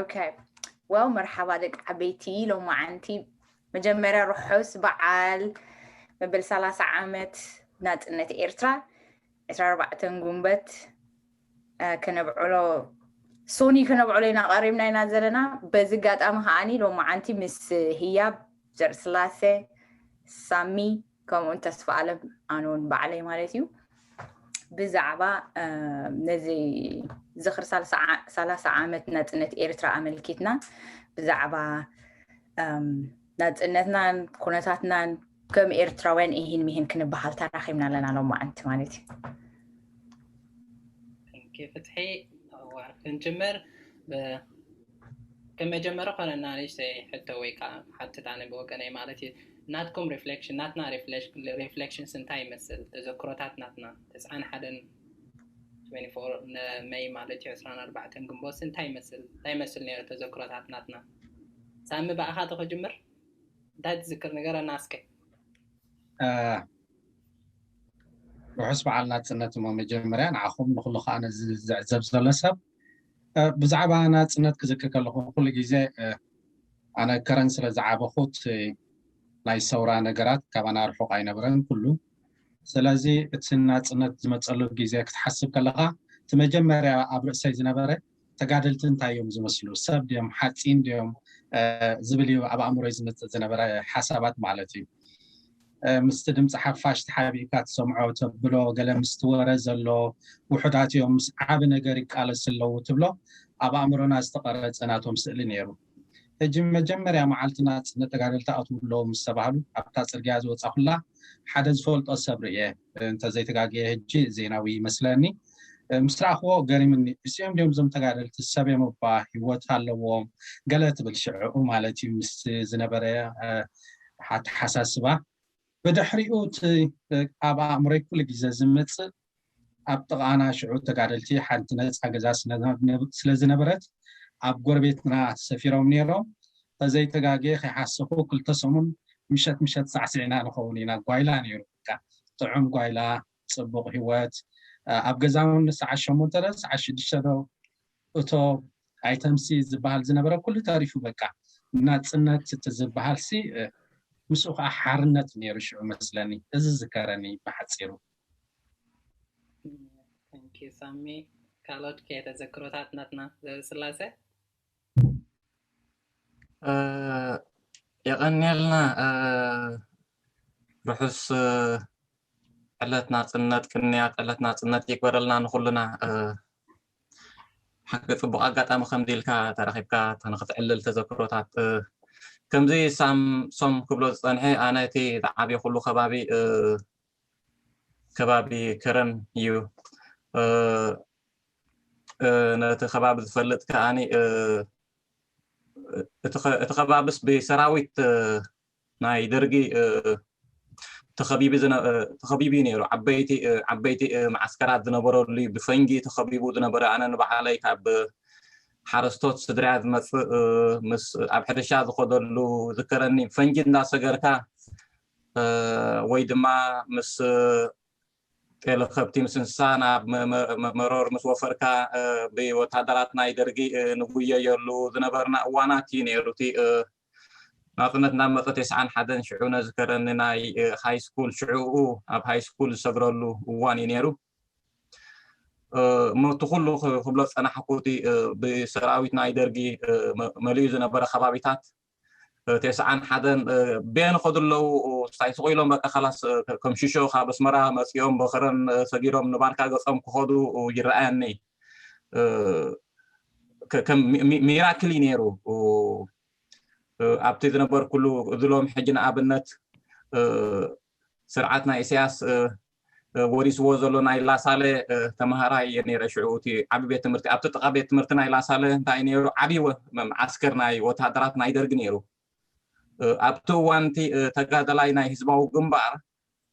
Okay. Well, መርሓባ ደቂ ዓበይቲ። ሎማዓንቲ መጀመርያ ርሑስ በዓል መበል ሰላሳ ዓመት ናጽነት ኤርትራ፣ ዕስራን ኣርባዕተን ጉንበት፣ እ፣ ከነብዕሎ፣ ሶኒ ከነብዕሎ ኢና ቀሪብና ኢና ዘለና። በዚ ኣጋጣሚ ከዓኒ ሎማዓንቲ ምስ ህያብ ዘርእስላሴ፣ ሳሚ፣ ከምኡውን ተስፋ ኣለም፣ ኣነ እውን ባዕለይ ማለት እዩ፣ ብዛዕባ፣ እ፣ ነዚ ዝኽሪ ሰላሳ ዓ-፣ ሰላሳ ዓመት ናጽነት ኤርትራ ኣመልኪትና ብዛዕባ፣ እም፣ ናጽነትናን ኩነታትናን ከም ኤርትራውያን ኢሂን ሚሂን ክንበሃል ተራኺብና ኣለና ሎማዓንቲ ማለት እዩ። Thank you ፍትሒ። እዋ፣ ክንጅምር ብ-፣ ከም መጀመሪ ኮነና ንእሽተይ ሕቶ ወይ ከዓ ሓትት ኣነ ብወገነይ ማለት እዩ። ናትኩም ሪፍሌክሽን፣ ናትና ሪፍሌክሽንስ እንታይ ይመስል? ተዘክሮታት ናትና ተስዓን ሓደን፣ ትዌንቲ ፎር ነ-፣ መይ ማለት እዩ፣ ዕስራን ኣርባዕተን ግንቦት እንታይ ይመስል? እንታይ ይመስል ነይሩ ተዘክሮታት ናትና? ሳሚ፣ ብኣኻ ዶ ክጅምር? እንታይ ትዝክር? ንገረና እስከ። እ፣ ርሑስ በዓል ናጽነት እሞ መጀመርያ ንዓኹም፣ ንኹሉ ከኣ ነዚ ዝዕዘብ ዘሎ ሰብ። እ፣ ብዛዕባ ናጽነት ክዝክር ከለኹ ኩሉ ግዜ፣ እ፣ ኣነ ከረን ስለ ዝዓበኹት፣ እ፣ ናይ ሰውራ ነገራት ካባና ርሑቕ ኣይነበረን ኩሉ። ስለዚ እቲ ናጽነት ዝመጸሉ ግዜ ክትሓስብ ከለኻ እቲ መጀመርያ ኣብ ርእሰይ ዝነበረ ተጋደልቲ እንታይ እዮም ዝመስሉ? ሰብ ድዮም? ሓጺን ድዮም? እ፣ ዝብል እዩ ኣብ ኣእምሮይ ዝመጽእ ዝነበረ ሓሳባት ማለት እዩ። እ፣ ምስቲ ድምፂ ሓፋሽ ተሓቢእካ ትሰምዖ ተብሎ፣ ገለ ምስቲ ወረ ዘሎ ውሑዳት እዮም፣ ምስ ዓቢ ነገር ይቃለስ ኣለዉ ትብሎ ኣብ ኣእምሮና ዝተቐረጸ ናቶም ስእሊ ነይሩ። ሕጂ መጀመርያ መዓልቲ ናጽነት ተጋደልቲ ኣትዉ ኣለዉ ምስ ተባህሉ ኣብታ ጽርግያ ዝወጻኹላ ሓደ ዝፈልጦ ሰብ ርእየ። እንተዘይተጋግየ ሕጂ ዜናዊ ይመስለኒ። እ፣ ምስ ረኣኽዎ ገሪምኒ። እዚኦም ድዮም እዞም ተጋደልቲ? ሰብ እዮም እባ፣ ህይወት ኣለዎም፣ ገለ ትብል ሽዕኡ ማለት እዩ፣ ምስ ዝነበረ፣ እ፣ ኣተሓሳስባ። ብድሕሪኡ እቲ፣ እ፣ ኣብ ኣእምሮይ ኩሉ ግዜ ዝመጽእ ኣብ ጥቓና ሽዑ ተጋደልቲ ሓንቲ ነጻ ገዛ ስለ ዝነ-፣ ስለ ዝነበረት ኣብ ጎረቤትና ሰፊሮም ነይሮም። ተዘይተጋግየ ከይሓሰኹ ክልተ ሰሙን ምሸት ምሸት ሳዕሲዕና ንኸውን ኢና። ጓይላ ነይሩ፣ በቃ ጥዑም ጓይላ፣ ጽቡቕ ህይወት። እ፣ ኣብ ገዛ እውን ሰዓት ሸሞንተ ዶ ሰዓት ሽዱሽተ ዶ እቶ ኣይተምሲ ዝበሃል ዝነበረ ኩሉ ተሪፉ፣ በቃ ናጽነት እቲ ዝበሃል ሲ፣ እ፣ ምስኡ ከዓ ሓርነት ነይሩ ሽዑ መስለኒ። እዚ ዝከረኒ ብሓጺሩ። Thank you ሳሚ። ካልኦት ከ ተዘክሮታት ናትና ዘርእስላሴ? እ፣ የቐንየልና፣ እ፣ ርሑስ፣ እ፣ ዕለት ናጽነት፣ ቅንያት ዕለት ናጽነት ይግበረልና ንኹልና። እ፣ ሓቂ ጽቡቕ ኣጋጣሚ ከምዚ ኢልካ ተራኺብካ ንኽትዕልል ተዘክሮታት፣ እ፣ ከምዚ ሳም-፣ ሶም ክብሎ ዝጸንሐ፣ ኣነ እቲ ዝዓብየኹሉ ከባቢ፣ እ፣ ከባቢ ከረን እዩ። እ፣ እ፣ ነቲ ከባቢ ዝፈልጥ ከኣኒ፣ እ፣ እቲ ኸ-፣ እቲ ከባብስ ብሰራዊት፣ እ፣ ናይ ደርጊ፣ እ፣ ተኸቢቡ ዝነ-፣ እ፣ ተኸቢቡ እዩ ነይሩ። ዓበይቲ፣ እ፣ ዓበይቲ፣ እ፣ መዓስከራት ዝነበረሉ እዩ። ብፈንጂ ተኸቢቡ ዝነበረ፣ ኣነ ንባዕለይ ካብ ሓረስቶት ስድራያ ዝመጽእ፣ እ፣ ምስ ኣብ ሕርሻ ዝኸደሉ ዝከረኒ፣ ፈንጂ እንዳሰገርካ፣ እ፣ ወይ ድማ ምስ፣ እ፣ ጤለ ከብቲ ምስ እንስሳ ናብ መ-፣ መ-፣ መ-፣ መሮር ምስ ወፈርካ፣ እ፣ ብወታደራት ናይ ደርጊ፣ እ፣ ንጉየየሉ ዝነበርና እዋናት እዩ ነይሩ። እቲ፣ እ፣ ናጽነት እንዳመጸ ተስዓን ሓደን ሽዑ ነዝከረኒ ናይ፣ እ፣ ሃይ ስኩል ሽዑኡ ኣብ ሃይ ስኩል ዝሰግረሉ እዋን እዩ ነይሩ። እ፣ እሞ እቲ ኩሉ ክ-፣ ክብሎ ዝጸናሕኩ እቲ፣ እ፣ ብሰራዊት ናይ ደርጊ፣ እ፣ መ-፣ መሊኡ ዝነበረ ከባቢታት፣ እ፣ ተስዓን ሓደን፣ እ፣ ቤን ኸዱ ኣለዉ፣ እ፣ ስታይ ስቕ ኢሎም በቃ ካላስ፣ እ፣ ከ-፣ ከም ሽሾ ካብ ኣስመራ መጺኦም ብኸረን፣ እ፣ ሰጊሮም ንባርካ ገጾም ክኸዱ፣ እ፣ ይረኣየኒ። እ፣ ከ-፣ ከም ሚ-፣ ሚ-፣ ሚራክል እዩ ነይሩ። እ፣ እ፣ ኣብቲ ዝነበርኩሉ፣ እዚ ሎም ሕጂ ንኣብነት፣ እ፣ ስርዓት ናይ ኢሳያስ፣ እ፣ እ፣ ወሪስዎ ዘሎ ናይ ላሳለ፣ እ፣ ተምሃራይ እየ ነይረ። ሽዑ እቲ ዓቢ ቤት ትምህርቲ፣ ኣብቲ ጥቓ ቤት ትምህርቲ ናይ ላሳለ እንታይ ነይሩ? ዓቢ ወ-፣ መ-፣ መዓስከር ናይ ወተሃደራት ናይ ደርጊ ነይሩ። እ፣ ኣብቲ እዋን እቲ፣ እ፣ ተጋዳላይ ናይ ህዝባዊ ግንባር፣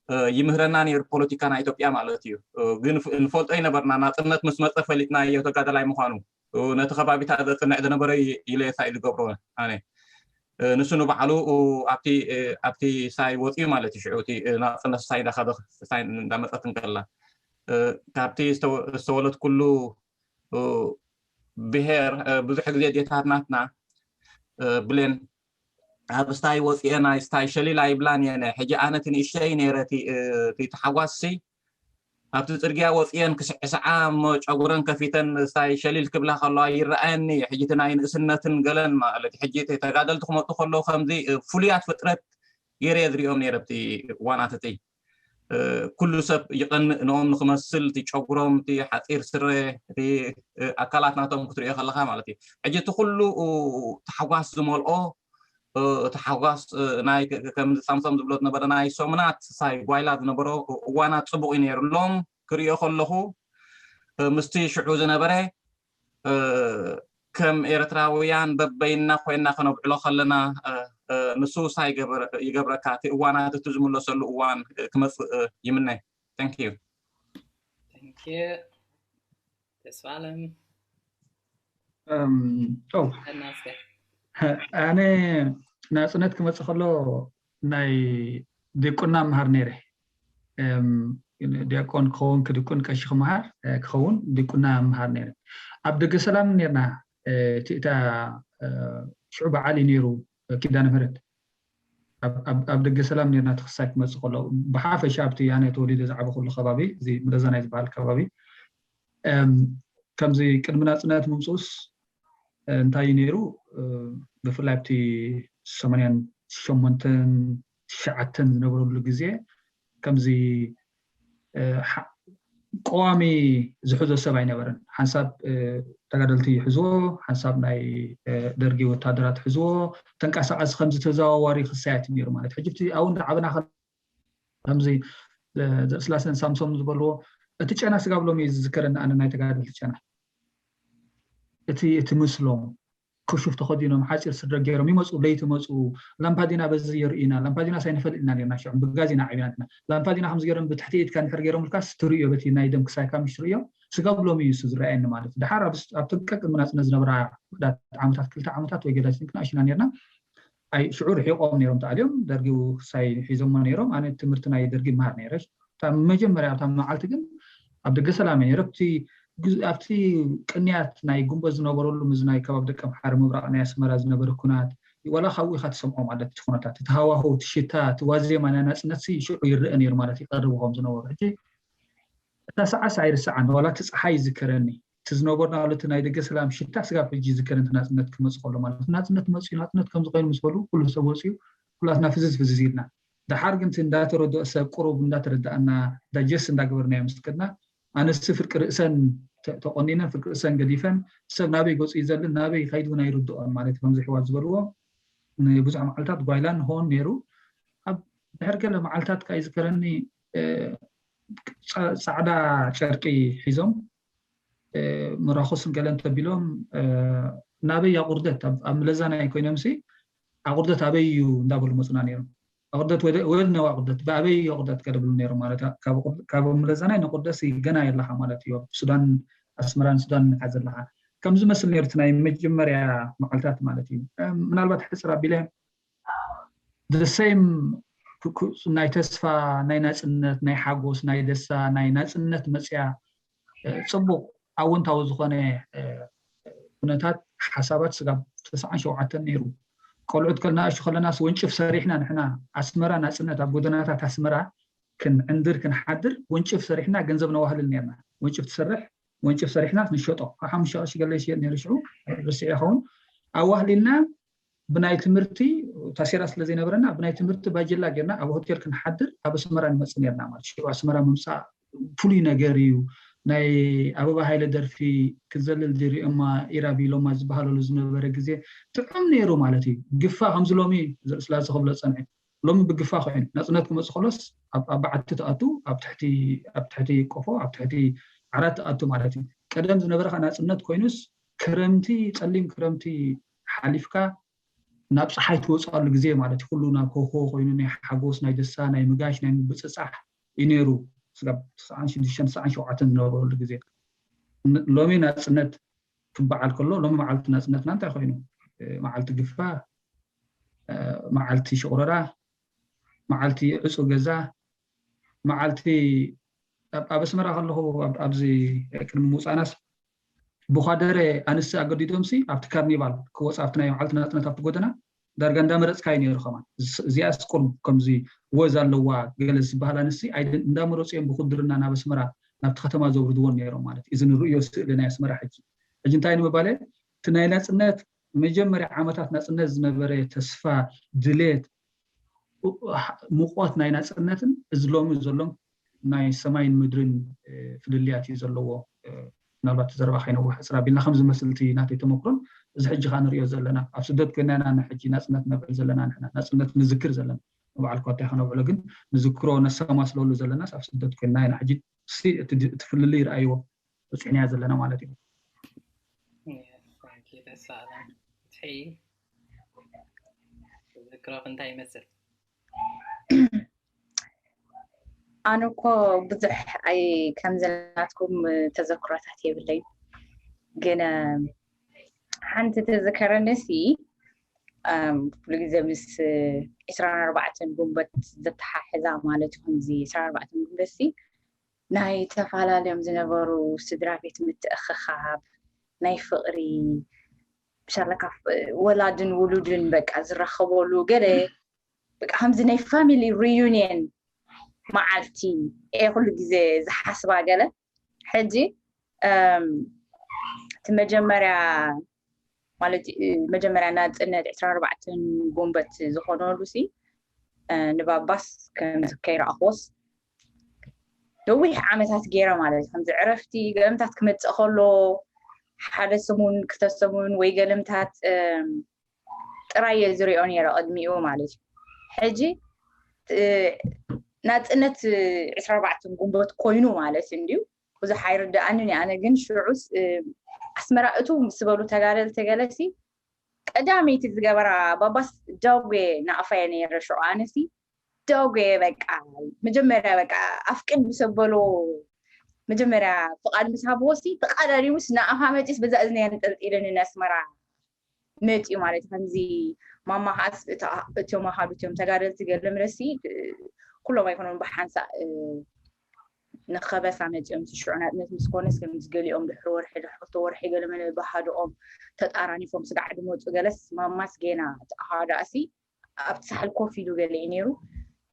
እ፣ ይምህረና ነይሩ፣ ፖለቲካ ናይ ኢትዮጵያ ማለት እዩ። እ፣ ግን ፍ-፣ ንፈልጦ ይነበርና፣ ናጽነት ምስ መጸ ፈሊጥናዮ ተጋዳላይ ምዃኑ። እ፣ ነቲ ከባቢታት ዘጽንዕ ዝነበረ ይ-፣ ኢለ ሳይ ዝገብሮ ኣነ። እ፣ ንሱ ንባዕሉ፣ እ፣ ኣብቲ፣ እ፣ ኣብቲ ሳይ ወጺኡ ማለት እዩ። ሽዑ እቲ፣ እ፣ ናጽነት ሳይ እንዳኸደ-፣ ሳይ እንዳመጸት እንከላ፣ እ፣ ካብቲ ዝተወ-፣ ዝተወለድኩሉ፣ እ፣ ብሄር ብዙሕ ግዜ ዴታት ናትና ብሌን ኣብ ስታይ ወፅኤ ናይ ስታይ ሸሊል ኣይብላን እየን። ሕጂ ኣነ እቲ ንእሽተይ ነይረ እቲ ተሓጓስሲ ኣብቲ ፅርግያ ወፅኤን ክስዕስዓ እሞ ጨጉረን ከፊተን ስታይ ሸሊል ክብላ ከለዋ ይረኣየኒ። ሕጂ እቲ ናይ ንእስነትን ገለን ማለት ሕጂ ተጋደልቲ ክመጡ ከለዉ ከምዚ ፍሉያት ፍጥረት ገይረ ዝሪኦም ነይረ ኣብቲ እዋናት እቲ ኩሉ ሰብ ይቐንእ ንኦም ንክመስል እቲ ጨጉሮም እቲ ሓፂር ስረ እቲ ኣካላት ናቶም ክትሪኦ ከለካ ማለት እዩ። ሕጂ እቲ ኩሉ ታሕጓስ ዝመልኦ እቲ ሓጓስ ናይ ከምዚ ሳምሶም ዝብሎ ዝነበረ ናይ ሰሙናት ሳይ ጓይላ ዝነበሮ እዋናት ፅቡቅ እዩ ነይሩ። ሎም ክሪኦ ከለኹ ምስቲ ሽዑ ዝነበረ ከም ኤርትራውያን በበይና ኮይና ከነብዕሎ ከለና ንሱ ውሳ ይገብረካ እቲ እዋናት እቲ ዝምለሰሉ እዋን ክመፅእ ይምነ። Thank you። ተስፋለም ኣነ ናፅነት ክመፅእ ከሎ ናይ ዲቁና ምሃር ነይረ። ዲያቆን ክኸውን ክድቁን ቀሺ ክመሃር ክኸውን ዲቁና ምሃር ነይረ። ኣብ ደገ ሰላም ነርና። እታ ሽዑ በዓል እዩ ነይሩ ኪዳነ ምህረት ኣብ ደገ ሰላም ነርና። ተክሳይ ክመፅእ ከሎ ብሓፈሻ ኣብቲ ኣነ ተወሊደ ዝዓበኹሉ ከባቢ እዚ ምለዛናይ ዝበሃል ከባቢ ከምዚ ቅድሚ ናፅነት ምምፅኡስ እንታይ እዩ ነይሩ? ብፍላይ ኣብቲ ሰማንያን ሸሞንተን ትሽዓተን ዝነበረሉ ግዜ ከምዚ ቀዋሚ ዝሕዞ ሰብ ኣይነበረን። ሓንሳብ ተጋደልቲ ይሕዝዎ፣ ሓንሳብ ናይ ደርጊ ወታደራት ይሕዝዎ፣ ተንቀሳቐሲ ከምዚ ተዘዋዋሪ ክሳየት ነይሩ ማለት። ሕጂ ኣብኡ እንዳዓበና ከምዚ ዘስላሰን ሳምሶም ዝበልዎ እቲ ጨና ስጋብ ሎሚ እዩ ዝዝከረኒ። ኣነ ናይ ተጋደልቲ ጨና እቲ እቲ ምስሎም ክሹፍ ተኸዲኖም ሓፂር ስረ ገይሮም ይመፁ። ለይቲ መፁ። ላምፓዲና በዚ የርእዩና። ላምፓዲና ሳይንፈልጥ ኢና ነርና። ሽዑ ብጋዝ ኢና ዓብና ነርና። ላምፓዲና ከምዚ ገይሮም ብትሕቲ ኢድካ እንድሕር ገይሮምልካስ ትርእዮ በቲ ናይ ደም ክሳይካ ምሽ ትርእዮ። ስጋብ ሎሚ እዩ እሱ ዝረኣየኒ ማለት እዩ። ድሓር ኣብቶም ቀቅድሚ ናፅነት ዝነበራ ውሕዳት ዓመታት ክልተ ዓመታት ወይ ገለ ክንኣሽና ነርና። ኣይ ሽዑ ርሒቆም ነይሮም ተኣልዮም ደርጊ ክሳይ ሒዞሞ ነይሮም። ኣነ ትምህርቲ ናይ ደርጊ ይመሃር ነይረ። እታ መጀመርያ ኣብታ መዓልቲ ግን ኣብ ደገ ሰላም ነይረ። ኣብቲ ቅንያት ናይ ጉንበት ዝነበረሉ ምስ ናይ ከባቢ ደቀምሓረ ምብራቕ ናይ ኣስመራ ዝነበረ ኩናት ዋላ ካብኡ ኢኻ ትሰምዖ ማለት እቲ ኩነታት እቲ ሃዋህው እቲ ሽታ እቲ ዋዜማ ናይ ናፅነት ሽዑ ይረአ ነይሩ ማለት ይቀርቡ ከም ዝነበሩ ሕጂ እታ ሰዓት ኣይርስዓን ዋላ እቲ ፀሓይ ይዝከረኒ። እቲ ዝነበርናሉ እቲ ናይ ደገ ሰላም ሽታ ስጋብ ሕጂ ይዝከረኒ። እቲ ናፅነት ክመፅእ ከሎ ማለት ናፅነት መፅኡ ናፅነት ከምዚ ኮይኑ ምስ በሉ ኩሉ ሰብ ወፂኡ ኩላትና ፍዝዝ ፍዝዝ ኢልና። ደሓር ግን እቲ እንዳተረድኦ ሰብ ቁሩብ እንዳተረዳእና ዳጀስት እንዳገበርናዮ ምስ ከድና ኣነሲ ፍርቂ ርእሰን ተቆኒነን ፍርቂ ርእሰን ገዲፈን ሰብ ናበይ ገፁ ይዘልን ናበይ ይኸይድ እውን ኣይርድኦን ማለት ከምዚ ኣሕዋት ዝበልዎ ንብዙሕ መዓልታት ጓይላ ንኸውን ነይሩ። ኣብ ድሕሪ ገለ መዓልታት ከዓ ይዝከረኒ ፃዕዳ ጨርቂ ሒዞም ምራኹስን ገለን ተቢሎም ናበይ ኣቑርደት ኣብ ምለዛናይ ኮይኖምሲ ኣቑርደት ኣበይ እዩ እንዳበሉ መፁና ነይሮም። ኣቑርደት ወደ ነው ኣቑርደት ብኣበይ ኣቑርደት ከደብሉ ነይሮም ማለት ካብ ምለዛናይ ንቑርደት ገና የለኻ ማለት እዩ። ሱዳን ኣስመራን ሱዳን ንካ ዘለኻ ከም ዝመስል ነይሩ ናይ መጀመርያ መዓልታት ማለት እዩ። ምናልባት ሕፅር ኣቢለ the same ናይ ተስፋ ናይ ናፅነት ናይ ሓጎስ ናይ ደስታ ናይ ናፅነት መፅያ ፅቡቅ ኣወንታዊ ዝኾነ ኩነታት ሓሳባት ስጋብ ተስዓን ሸውዓተን ነይሩ። ቆልዑት ከልና እሹ ከለናስ ወንጭፍ ሰሪሕና ንሕና ኣስመራ ናፅነት ኣብ ጎደናታት ኣስመራ ክንዕንድር ክንሓድር ወንጭፍ ሰሪሕና ገንዘብ ነዋህልል ነርና። ወንጭፍ ትሰርሕ ወንጭፍ ሰሪሕና ንሸጦ ካብ ሓሙሽተ ቅርሺ ገለ ይሽየጥ ነይሩ ሽዑ ርስዕ ይኸውን ኣዋህሊልና ብናይ ትምህርቲ ታሴራ ስለ ዘይነበረና ብናይ ትምህርቲ ባጀላ ጌርና ኣብ ሆቴል ክንሓድር ኣብ ኣስመራ ንመፅእ ነርና ማለት ሽዑ ኣስመራ ምምፃእ ፍሉይ ነገር እዩ። ናይ ኣበባ ሃይለ ደርፊ ክዘልል ድሪኦማ ኢራብ ኢሎማ ዝበሃለሉ ዝነበረ ግዜ ጥዑም ነይሩ ማለት እዩ። ግፋ ከምዚ ሎሚ ስላዚ ክብሎ ፀንዐ ሎሚ ብግፋ ኮይኑ ናፅነት ክመፅእ ከሎስ ኣብ በዓቲ ትኣቱ ኣብ ትሕቲ ቆፎ ኣብ ትሕቲ ዓራት ትኣቱ ማለት እዩ። ቀደም ዝነበረካ ናፅነት ኮይኑስ ክረምቲ ፀሊም ክረምቲ ሓሊፍካ ናብ ፀሓይ ትወፅኣሉ ግዜ ማለት እዩ። ኩሉ ናብ ኮኮ ኮይኑ ናይ ሓጎስ ናይ ደስታ ናይ ምጋሽ ናይ ምብፅፃሕ እዩ ነይሩ ስጋብ ተስዓን ሽዱሽተን ተስዓን ሸውዓተን ዝነበረሉ ግዜ። ሎሚ ናፅነት ክበዓል ከሎ ሎሚ መዓልቲ ናፅነትና እንታይ ኮይኑ? መዓልቲ ግፋ፣ መዓልቲ ሽቑረራ፣ መዓልቲ ዕፁ ገዛ፣ መዓልቲ ኣብ ኣስመራ ከለኹ ኣብዚ ቅድሚ ምውፃእናስ ብኳደረ ኣንስቲ ኣገዲዶምሲ ኣብቲ ካርኒቫል ክወፃ ኣብቲ ናይ በዓልቲ ናፅነት ኣብቲ ጎደና ዳርጋ እንዳመረፅካ እዩ ነይሩ። ከማን እዚኣስ ቁሩብ ከምዚ ወዝ ኣለዋ ገለ ዝበሃል ኣንስቲ እንዳመረፁ እዮም ብኩድርና ናብ ኣስመራ ናብቲ ከተማ ዘውርድዎን ነይሮም ማለት እዩ። እዚ ንርእዮ ስእሊ ናይ ኣስመራ ሕጂ ሕጂ እንታይ ንምባለ እቲ ናይ ናፅነት መጀመርያ ዓመታት ናፅነት ዝነበረ ተስፋ ድሌት ሙቆት ናይ ናፅነትን እዚ ሎሚ ዘሎም ናይ ሰማይን ምድርን ፍልልያት እዩ ዘለዎ። ምናልባት ዘረባ ከይነውሕ ፅር ኣቢልና ከም ዝመስል እቲ ናተይ ተመክሮን እዚ ሕጂ ከዓ ንሪኦ ዘለና ኣብ ስደት ኮይና ኢና ሕጂ ናፅነት ነብዕል ዘለና ንሕና ናፅነት ንዝክር ዘለና ንበዓል ኳታ ከነብዕሎ ግን ንዝክሮ ነሰማስለሉ ዘለናስ ኣብ ስደት ኮይና ኢና ሕጂ እቲ ፍልልይ ይረኣይዎ በፂሕናዮ ዘለና ማለት እዩ። ዝክሮክ እንታይ ይመስል? ኣነ እኮ ብዙሕ ኣይ ከምዚ ናትኩም ተዘክሮታት የብለይ ግን ሓንቲ ተዝከረኒ ሲ ኩሉ ግዜ ምስ ዕስራን ኣርባዕተን ጉንበት ዘተሓሕዛ ማለት እዩ። ከምዚ ዕስራን ኣርባዕተን ጉንበት ሲ ናይ ተፈላለዮም ዝነበሩ ስድራ ቤት ምትእኽኻብ ናይ ፍቕሪ ብሻለካ ወላድን ውሉድን በቃ ዝራኸበሉ ገለ በቃ ከምዚ ናይ ፋሚሊ ሪዩኒየን መዓልቲ እየ ኩሉ ግዜ ዝሓስባ ገለ ሕጂ እቲ መጀመርያ ማለት መጀመርያ ናፅነት ዕስራ ኣርባዕተን ጎንበት ዝኾነሉ ሲ ንባባስ ከምዚ ከይረኣኽዎስ ነዊሕ ዓመታት ገይረ ማለት ከምዚ ዕረፍቲ ገለምታት ክመፅእ ከሎ ሓደ ሰሙን ክልተ ሰሙን ወይ ገለምታት ጥራይ እየ ዝሪኦ ነይረ ቅድሚኡ ማለት እዩ። ሕጂ ናፅነት ዕስራ ኣርባዕተን ጉንበት ኮይኑ ማለት እንድዩ ብዙሕ ኣይርድኣንን እዩ። ኣነ ግን ሽዑስ ኣስመራ እቱ ምስ በሉ ተጋደልቲ ገለሲ ቀዳመይቲ ዝገበራ ባባስ ዳጉ ናቕፋ እየ ነይረ ሽዑ ኣነሲ ዳጉ በቃ መጀመርያ በቃ ኣፍቅድ ምስ ኣበሎ መጀመርያ ፍቓድ ምስ ሃብዎ ሲ ተቓዳዲሙስ ንኣኻ መፂስ በዛ እዝኒ ኣንጠልጢለኒ ንኣስመራ መፂኡ ማለት እዩ። ከምዚ ማማ ከዓስ እቶም ኣሃዱ እቶም ተጋደልቲ ገለ ምለሲ ኩሎም ኣይኮኑን ብሓንሳእ ንኸበሳ መፂኦም ሽዑ ናፅነት ምስ ኮነስ ከምዚ ገሊኦም ድሕሪ ወርሒ ድሕርተ ወርሒ ገለ መለ ብሃድኦም ተጣራኒፎም ስጋዕ ድመፁ ገለስ ማማስ ጌና ተኣሃዳእሲ ኣብቲ ሳሕል ኮፍ ኢሉ ገለ እዩ ነይሩ።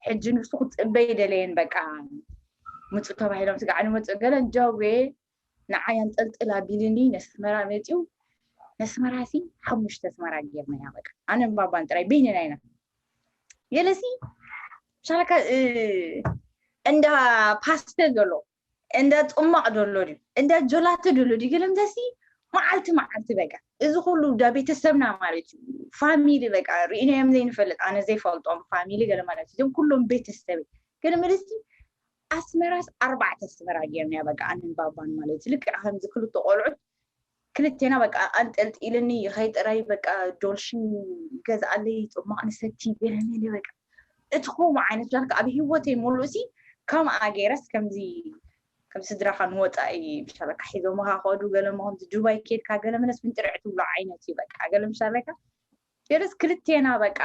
ሕጂ ንሱ ክፅበይ ደለየን በቃ ምፁ ተባሂሎም ስጋዕ ንመፁ ገለ ጃዌ ንዓይ ኣንጠልጥል ኣቢልኒ ነስመራ መፂኡ ነስመራ ሲ ሓሙሽተ ኣስመራ ጌርናያ በቃ ኣነን ባባን ጥራይ በይንና ኢና ገለሲ ሻለካ እንዳ ፓስተ ዘሎ እንዳ ፅማቕ ዘሎ ድዩ እንዳ ጆላተ ዘሎ ድዩ ገለ ምተሲ መዓልቲ መዓልቲ በቃ እዚ ኩሉ ዳ ቤተሰብና ማለት እዩ ፋሚሊ በቃ ርኢናዮም ዘይንፈልጥ ኣነ ዘይፈልጦም ፋሚሊ ገለ ማለት እዩ እዞም ኩሎም ቤተሰብ ገለ መለሲ ኣስመራስ ኣርባዕተ ኣስመራ ጌርናያ በቃ ኣነን ባባን ማለት እዩ ልክዕ ከምዚ ክልተ ቆልዑት ክልቴና በቃ ኣንጠልጢልኒ ይኸይ ጥራይ በቃ ዶልሽን ይገዝኣለይ ፅማቕ ንሰቲ ገለመለ በቃ እቲ ከምኡ ዓይነት ዳርካ ኣብ ህይወተይ ሙሉእ ሲ ከምኣ ገይረስ ከምዚ ከም ስድራኻ ንወፃኢ ብሻለካ ሒዞምኻ ከዱ ገለሞ ከምዚ ዱባይ ከድካ ገለመለስ ምንጥርዕ ትብሎ ዓይነት እዩ በቃ ገለ ምሻለካ ገለስ ክልቴና በቃ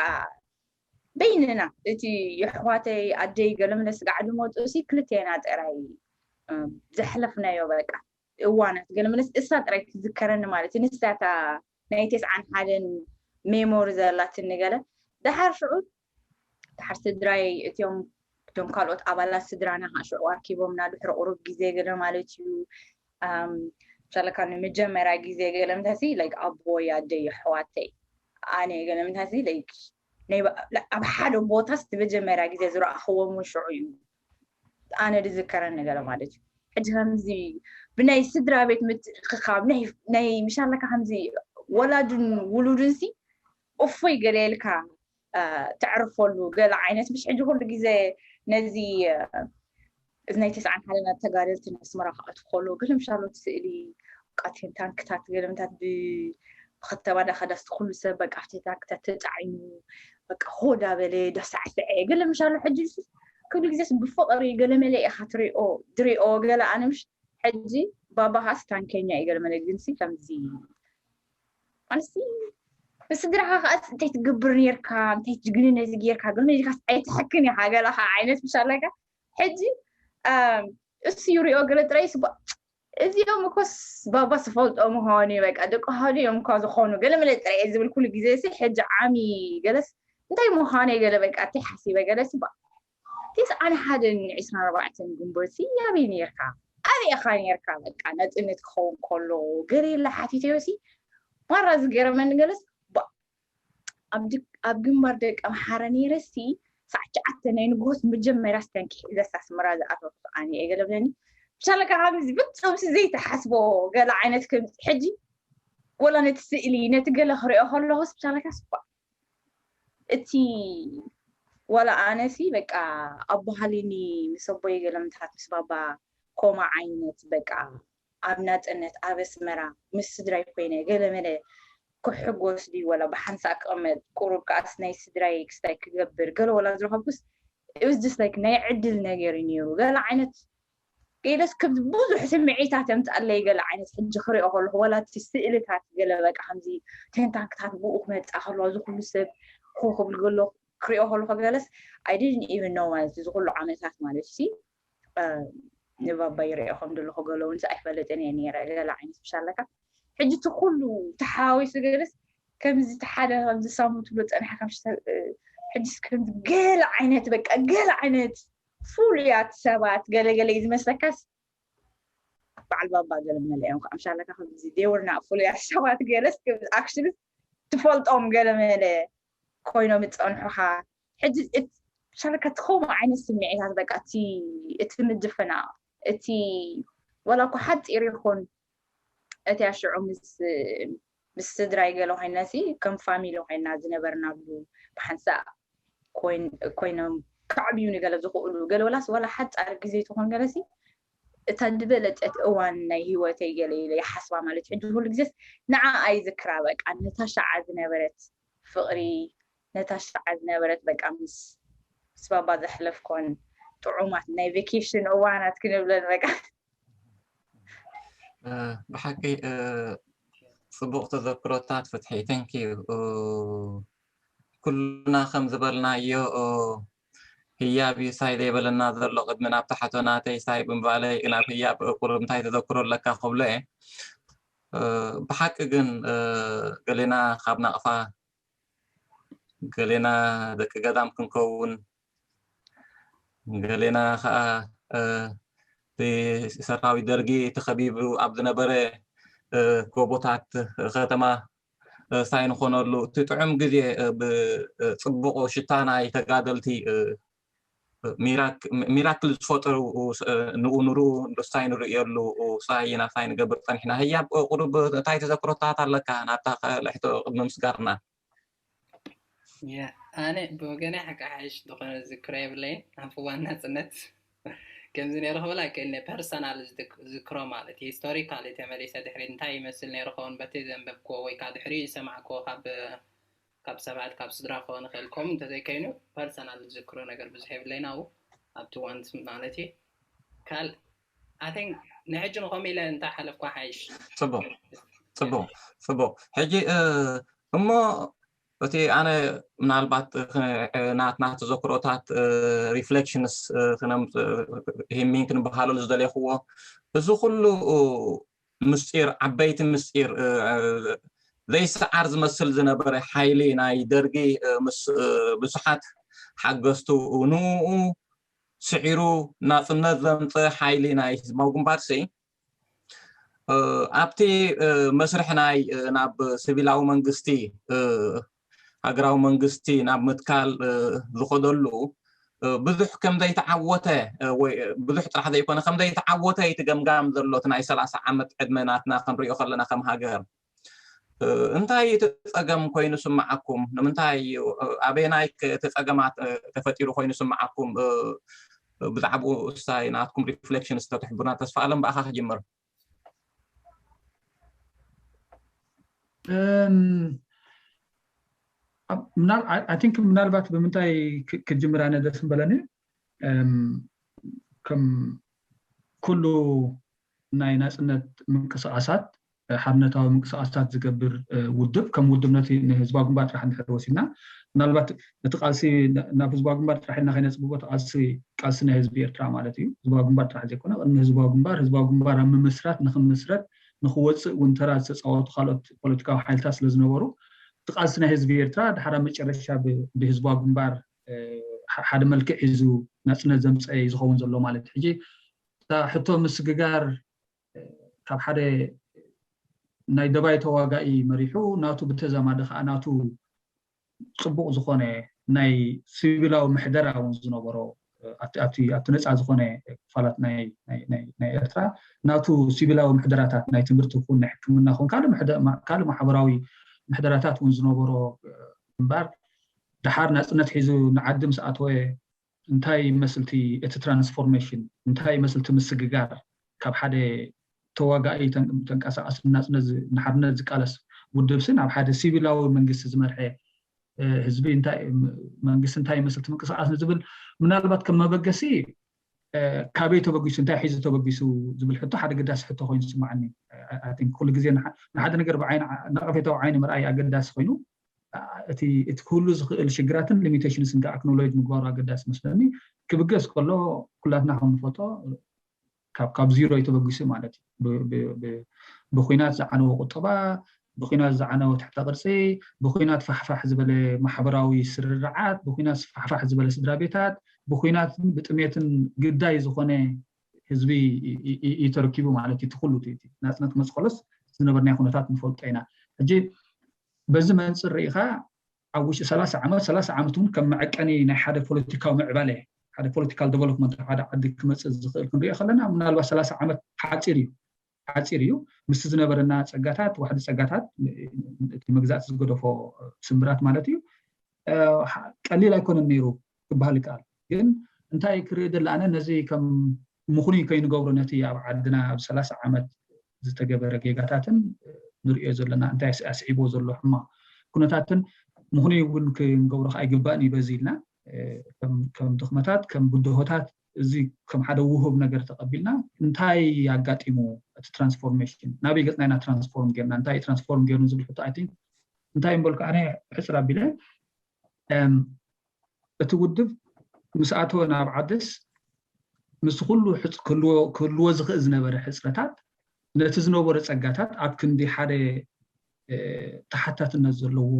በይንና እቲ የሕዋተይ ኣደይ ገለመለስ ጋዕዲ መፅኡ ሲ ክልቴና ጥራይ ዘሕለፍናዮ በቃ እዋናት ገለመለስ እሳ ጥራይ ትዝከረኒ ማለት እዩ ንሳታ ናይ ተስዓን ሓደን ሜሞሪ ዘላትኒ ገለ ደሓር ሽዑ ደሓር ስድራይ እትዮም እቶም ካልኦት ኣባላት ስድራና ከዓ ሽዑ ኣርኪቦምና ድሕሪ ቁሩብ ግዜ ገለ ማለት እዩ ሻለካ ንመጀመርያ ግዜ ገለ ምንታሲ ላይክ ኣቦይ ኣደይ ኣሕዋተይ ኣነ ገለ ምንታሲ ላይክ ኣብ ሓደ ቦታስ ንመጀመርያ ግዜ ዝረኣኽዎም እውን ሽዑ እዩ ኣነ ድዝከረኒ ገለ ማለት እዩ ሕጂ ከምዚ ብናይ ስድራ ቤት ምትእኽኻብ ናይ ምሻለካ ከምዚ ወላድን ውሉድን ሲ እፎይ ገለ ኢልካ ተዕርፈሉ ገለ ዓይነት ምሽ ሕጂ ኩሉ ግዜ ነዚ እዚ ናይ ተስዓን ሓደና ተጋደልቲ ንኣስመራ ክኣቱ ከሎ ገለ ምሻሎት ስእሊ ቃቴን ታንክታት ገለምታት ብከተማ ዳኸዳስ ኩሉ ሰብ በቃ ኣብቲ ታንክታት ተፃዒኑ በቃ ሆዳ በለ ዳሳዕስዐ ገለ ምሻሎ ሕጂ ኩሉ ግዜስ ብፍቕሪ ገለ መለ ኢኻ ትሪኦ ድሪኦ ገለ ኣነ ምሽ ሕጂ ባባኻስ ታንከኛ እዩ ገለ መለ ግንሲ ከምዚ ኣንስቲ ንስድራኻ ከኣስ እንታይ ትገብር ነርካ እንታይ ትጅግኒ ነዚ ጌርካ ገለ መለ ኢልካስ ኣይትሕክን ኢኻ ገለኻ ዓይነት ምሻለካ ሕጂ እሱ ይሪኦ ገለ ጥራይ ስባ እዚኦም እኮስ ባባስ ዝፈልጦ ምዃኑ እዩ። በቃ ደቂ ሃዱ እዮም እኳ ዝኾኑ ገለ መለ ጥራይ እየ ዝብል ኩሉ ግዜ ሲ ሕጂ ዓሚ ገለስ እንታይ ምዃኑ እየ ገለ በቃ እቲ ሓሲበ ገለስ ባ ቲስ ኣነ ሓደ ዕስራን ኣርባዕተን ግንቦት ሲ ኣበይ ነርካ ኣበይ ኢኻ ነርካ በቃ ነጥነት ክኸውን ከሎ ገለ የለ ሓቲተዮ ሲ ማራ ዝገረመኒ ገለስ ባ ኣብ ግንባር ደቂ ኣምሓረ ነይረሲ ሳዕ ትሽዓተ ናይ ንግሆት መጀመርያ ስተንኪ ሒዘስ ኣስመራ ዝኣተወት ኣነ እየ ገለብለኒ ብሻለካ ካብዚ ፍጹምሲ ዘይተሓስቦ ገለ ዓይነት ከምዚ ሕጂ ወላ ነቲ ስእሊ ነቲ ገለ ክሪኦ ከለኹስ ብሻለካ ስባ እቲ ወላ ኣነሲ በቃ ኣቦሃሊኒ ምስ ኣቦይ ገለምታት ምስ ባባ ኮማ ዓይነት በቃ ኣብ ናጽነት ኣብ ኣስመራ ምስ ስድራይ ኮይነ ገለመለ ክሕጎስ ድዩ ወላ ብሓንሳእ ክቕመጥ ቁሩብ ከኣስ ናይ ስድራይ ክስታይ ክገብር ገለ ወላ ዝረኸብኩስ it was just like ናይ ዕድል ነገር እዩ ነይሩ ገለ ዓይነት ገለስ ከም ብዙሕ ስምዒታት የምፅኣለይ ገለ ዓይነት ሕጂ ክሪኦ ከለኹ ወላ እቲ ስእልታት ገለ በቃ ከምዚ ቴንታንክታት ብኡ ክመፅኣ ከለዋ እዚ ኩሉ ሰብ ክብል ገሎ ክሪኦ ከለኹ ገለስ I didn't even know ማለት እዚ ኩሉ ዓመታት ማለት ሲ ንባባ ይሪኦ ከም ዘለኹ ገለ እውን ኣይፈለጥን እየ ነይረ ገለ ዓይነት ብሻለካ ሕጂ እቲ ኩሉ ተሓዋዊሱ ገለስ ከምዚ እቲ ሓደ ከምዚ ሳሙ ትብሎ ፀኒሓ ከም ሕጂስ ከምዚ ገለ ዓይነት በቃ ገለ ዓይነት ፍሉያት ሰባት ገለገለ እዩ ዝመስለካስ በዓል ባባ ገለ መለ እዮም ከዓ ምሻለካ ከምዚ they were not ፍሉያት ሰባት ገለስ actually ትፈልጦም ገለ መለ ኮይኖም ዝፀንሑኻ ሕጂ ሻለካ ትኸሙ ዓይነት ስምዒታት በቃ እቲ እቲ ምድፍና እቲ ወላ እኮ ሓፂር ይኹን እቲ ኣሽዑ ምስ ምስ ስድራይ ገለ ኮይና ሲ ከም ፋሚሊ ኮይና ዝነበርናሉ ብሓንሳእ ኮይኖም ከዕብዩ ንገለ ዝኽእሉ ገለ ወላስ ወላ ሓፃር ግዜ ትኾን ገለሲ እታ ዝበለፀት እዋን ናይ ህይወተይ ገለ ኢለ ይሓስባ ማለት ሕጂ ኩሉ ግዜስ ንዓ ኣይዝክራ በቃ ነታ ሻዓ ዝነበረት ፍቕሪ ነታ ሻዓ ዝነበረት በቃ ምስ ምስ ባባ ዘሕለፍኮን ጥዑማት ናይ ቬኬሽን እዋናት ክንብለን በቃ ብሓቂ ፅቡቕ ተዘክሮታት ፍትሒ thank you ኩልና ከም ዝበልናዮ ህያብ እዩ ሳይ ዘይበለና ዘሎ ቅድሚ ናብ ታሕቶ ናተይ ሳይ ብምባለይ ናብ ህያብ ቁሩብ እንታይ ተዘክሮ ኣለካ ክብሎ እየ ብሓቂ ግን ገሌና ካብ ናቕፋ ገሌና ደቂ ገዳም ክንከውን ገሌና ከዓ ሰራዊት ደርጊ ተኸቢቡ ኣብ ዝነበረ ጎቦታት ከተማ ሳይንኾነሉ እቲ ጥዑም ግዜ ብፅቡቕ ሽታ ናይ ተጋደልቲ ሚራክል ዝፈጠሩ ንኡ ንርኡ ሳይ ንርእየሉ ሳይ ኢና ሳይ ንገብር ፀኒሕና ህያብ ቁሩብ እንታይ ተዘክሮታት ኣለካ ናብታ ሕቶ ቅድሚ ምስጋርና ኣነ ብወገነይ ሓቂ ሓይሽ ዝኾነ ዝክሮ የብለይን ኣብ እዋን ናፅነት ከምዚ ነይሩ ክብል ኣይክእል ናይ ፐርሰናል ዝክሮ ማለት ሂስቶሪካል ተመሊሰ ድሕሪ እንታይ ይመስል ነይሩ ኸውን በቲ ዘንበብክዎ ወይ ከዓ ድሕሪ ዝሰማዕክዎ ካብ ካብ ሰባት ካብ ስድራ ክኸውን ይኽእል ከምኡ እንተዘይከይኑ ፐርሰናል ዝክሮ ነገር ብዙሕ የብለይን ኣብኡ ኣብቲ እዋን ማለት እዩ ካል ኣን ንሕጂ ንኸምኡ ኢለ እንታይ ሓለፍኳ ሓይሽ ፅቡቅ ፅቡቅ ፅቡቅ ሕጂ እሞ እቲ ኣነ ምናልባት ናትና ተዘክሮታት ሪፍሌክሽንስ ሂሚን ክንበሃለሉ ዝደለይክዎ እዚ ኩሉ ምስጢር ዓበይቲ ምስጢር ዘይሰዓር ዝመስል ዝነበረ ሓይሊ ናይ ደርጊ ምስ ብዙሓት ሓገዝቱ ንኡ ስዒሩ ናፅነት ዘምፀ ሓይሊ ናይ ህዝባዊ ግንባር ሲ ኣብቲ መስርሕ ናይ ናብ ሲቪላዊ መንግስቲ ሃገራዊ መንግስቲ ናብ ምትካል ዝኸደሉ ብዙሕ ከም ዘይተዓወተ ወይ ብዙሕ ጥራሕ ዘይኮነ ከም ዘይተዓወተ እቲ ገምጋም ዘሎ እቲ ናይ ሰላሳ ዓመት ዕድመ ናትና ክንሪኦ ከለና ከም ሃገር እንታይ እቲ ፀገም ኮይኑ ስምዓኩም ንምንታይ ኣበየናይ እቲ ፀገማት ተፈጢሩ ኮይኑ ስምዓኩም ብዛዕባኡ እስታይ ናትኩም ሪፍሌክሽን ዝተትሕቡና ተስፋ ኣለም ብኣኻ ክጅምር I think ምናልባት ብምንታይ ክጅምር ኣነ ደስ ምበለኒ ከም ኩሉ ናይ ናፅነት ምንቅስቃሳት ሓርነታዊ ምንቅስቃሳት ዝገብር ውድብ ከም ውድብ ነቲ ንህዝባዊ ግንባር ጥራሕ እንድሕር ወሲድና፣ ምናልባት እቲ ቃልሲ ናብ ህዝባዊ ግንባር ጥራሕ ኢልና ከይነፅብቦ፣ ቃልሲ ቃልሲ ናይ ህዝቢ ኤርትራ ማለት እዩ። ህዝባዊ ግንባር ጥራሕ ዘይኮነ፣ ቅድሚ ህዝባዊ ግንባር ህዝባዊ ግንባር ኣብ ምምስራት ንክምስረት ንክወፅእ እውን ተራ ዝተፃወቱ ካልኦት ፖለቲካዊ ሓይልታት ስለዝነበሩ፣ እቲ ቃልሲ ናይ ህዝቢ ኤርትራ ድሓር ኣብ መጨረሻ ብህዝባዊ ግንባር ሓደ መልክዕ ሒዙ ናፅነት ዘምፀ እዩ ዝኸውን ዘሎ ማለት እዩ። ሕጂ እታ ሕቶ ምስግጋር ካብ ሓደ ናይ ደባይ ተዋጋኢ መሪሑ ናቱ ብተዛማዲ ከዓ ናቱ ፅቡቕ ዝኾነ ናይ ሲቪላዊ ምሕደራ እውን ዝነበሮ ኣብቲ ነፃ ዝኾነ ክፋላት ናይ ኤርትራ ናቱ ሲቪላዊ ምሕደራታት ናይ ትምህርቲ ኹን ናይ ሕክምና ኹን ካልእ ማሕበራዊ ምሕደራታት እውን ዝነበሮ እምበር ድሓር ናፅነት ሒዙ ንዓዲ ምስ ኣተወ እንታይ ይመስልቲ እቲ ትራንስፎርሜሽን እንታይ ይመስልቲ ምስግጋር ካብ ሓደ ተዋጋኢ ተንቀሳቃሲ ናፅነት ንሓርነት ዝቃለስ ውድብሲ ናብ ሓደ ሲቪላዊ መንግስቲ ዝመርሐ ህዝቢ መንግስቲ እንታይ ይመስልቲ ምንቅስቃስ ንዝብል ምናልባት ከም መበገሲ ካበይ ተበጊሱ እንታይ ሒዙ ተበጊሱ ዝብል ሕቶ ሓደ ገዳሲ ሕቶ ኮይኑ ዝስማዓኒ። ኩሉ ግዜ ንሓደ ነገር ብዓይኒ ነቀፌታዊ ዓይኒ ምርኣይ ኣገዳሲ ኮይኑ እቲ ክህሉ ዝኽእል ሽግራትን ሊሚቴሽንስ እንተ ኣክኖሎጅ ምግባሩ ኣገዳሲ መስለኒ። ክብገስ ከሎ ኩላትና ከም ንፈልጦ ካብ ዚሮ እዩ ተበጊሱ ማለት እዩ። ብኩናት ዝዓነወ ቁጠባ፣ ብኩናት ዝዓነወ ትሕተ ቅርፂ፣ ብኩናት ፋሕፋሕ ዝበለ ማሕበራዊ ስርርዓት፣ ብኩናት ፋሕፋሕ ዝበለ ስድራ ቤታት፣ ብኩናትን ብጥሜትን ግዳይ ዝኾነ ህዝቢ እዩ ተረኪቡ ማለት እዩ። እቲ ኩሉ ናፅነት ክመፅእ ከሎስ ዝነበርናዮ ኩነታት ንፈልጦ ኢና። ሕጂ በዚ መንፅር ርኢኻ ኣብ ውሽጢ ሰላሳ ዓመት ሰላሳ ዓመት እውን ከም መዐቀኒ ናይ ሓደ ፖለቲካዊ ምዕባለ ሓደ ፖለቲካል ዴቨሎፕመንት ሓደ ዓዲ ክመፅእ ዝኽእል ክንሪኦ ከለና ምናልባት ሰላሳ ዓመት ሓፂር እዩ ሓፂር እዩ። ምስቲ ዝነበረና ፀጋታት ዋሕዲ ፀጋታት እቲ መግዛእቲ ዝገደፎ ስምብራት ማለት እዩ ቀሊል ኣይኮነን ነይሩ ክበሃል ይከኣል። ግን እንታይ ክርኢ ደለ ኣነ ነዚ ከም ምኽኑይ ከይንገብሮ ነቲ ኣብ ዓድና ኣብ ሰላሳ ዓመት ዝተገበረ ጌጋታትን ንሪኦ ዘለና እንታይ ኣስዒቦ ዘሎ ሕማቕ ኩነታትን ምኽኑይ እውን ክንገብሮ ከዓ ኣይግባእን እዩ በዚ ኢልና ከም ድኽመታት ከም ብድሆታት እዚ ከም ሓደ ውሁብ ነገር ተቐቢልና እንታይ ኣጋጢሙ እቲ ትራንስፎርሜሽን ናበይ ገፅና ኢና ትራንስፎርም ጌርና እንታይ ትራንስፎርም ጌርኑ ዝብል ሕቶ ኣይ ቲንክ እንታይ እምበልኩ ኣነ ሕፅር ኣቢለ እቲ ውድብ ምስ ኣተወ ናብ ዓድስ ምስ ኩሉ ክህልዎ ዝኽእል ዝነበረ ሕፅረታት ነቲ ዝነበረ ፀጋታት ኣብ ክንዲ ሓደ ተሓታትነት ዘለዎ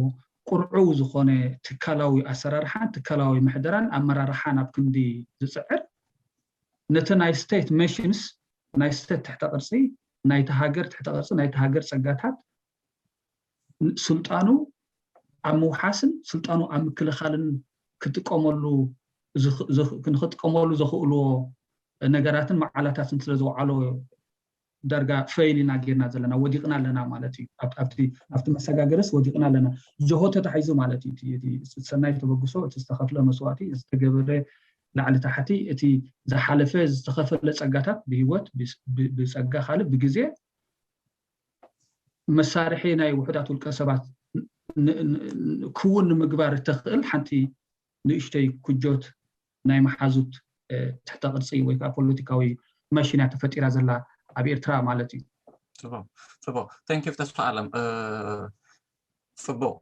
ቁርዕው ዝኾነ ትካላዊ ኣሰራርሓን ትካላዊ ምሕደራን ኣመራርሓን ኣብ ክንዲ ዝፅዕር ነቲ ናይ ስቴት መሽንስ ናይ ስቴት ትሕተ ቅርፂ ናይቲ ሃገር ትሕተ ቅርፂ ናይቲ ሃገር ፀጋታት ስልጣኑ ኣብ ምውሓስን ስልጣኑ ኣብ ምክልኻልን ክጥቀመሉ ንክጥቀመሉ ዘኽእልዎ ነገራትን መዓላታትን ስለ ዝወዓሎ ዳርጋ ፈይል ኢና ጌርና ዘለና ወዲቕና ኣለና ማለት እዩ። ኣብቲ መሰጋገርስ ወዲቕና ኣለና ጀሆ ተታሒዙ ማለት እዩ። እቲ ሰናይ ተበግሶ፣ እቲ ዝተኸፍለ መስዋእቲ፣ ዝተገበረ ላዕሊ ታሕቲ፣ እቲ ዝሓለፈ ዝተኸፈለ ጸጋታት ብህይወት፣ ብጸጋ ካልእ ብግዜ መሳርሒ ናይ ውሑዳት ውልቀ ሰባት ክውን ንምግባር እተኽእል ሓንቲ ንእሽተይ ኩጆት ናይ መሓዙት ትሕተ ቅርፂ ወይ ከዓ ፖለቲካዊ መሽን እያ ተፈጢራ ዘላ ኣብ ኤርትራ ማለት እዩ። ፅቡቅ ፅቡቅ thank you ተስፋ ኣለም ፅቡቅ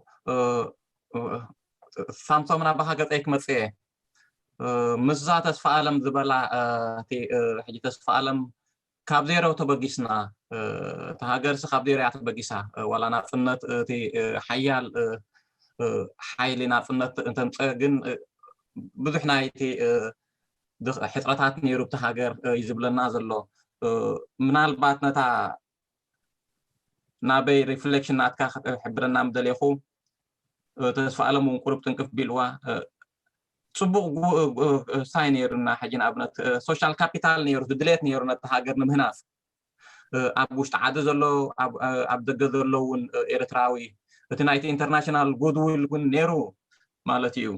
ሳምሶም ናባካ ገፀይ ክመፅእ እየ ምስዛ ተስፋ ኣለም ዝበላ ሕጂ ተስፋ ኣለም ካብ ዜሮ ተበጊስና እታ ሃገርሲ ካብ ዜሮ እያ ተበጊሳ ዋላ ናፅነት እቲ ሓያል ሓይሊ ናፅነት እንተምፀ ግን ብዙሕ ናይቲ ሕፅረታት ነይሩ ብቲ ሃገር እዩ ዝብለና ዘሎ ምናልባት ነታ ናበይ ሪፍሌክሽን ናትካ ክትሕብረና ምደሌኹ ተስፋ ኣለም እውን ቁሩብ ጥንቅፍ ቢልዋ ፅቡቅ ሳይ ነይሩና ሕጂ ንኣብነት ሶሻል ካፒታል ነይሩ ድሌት ነይሩ ነቲ ሃገር ንምህናፅ ኣብ ውሽጢ ዓዲ ዘሎ ኣብ ደገ ዘሎ እውን ኤርትራዊ እቲ ናይቲ ኢንተርናሽናል ጉድዊል እውን ነይሩ ማለት እዩ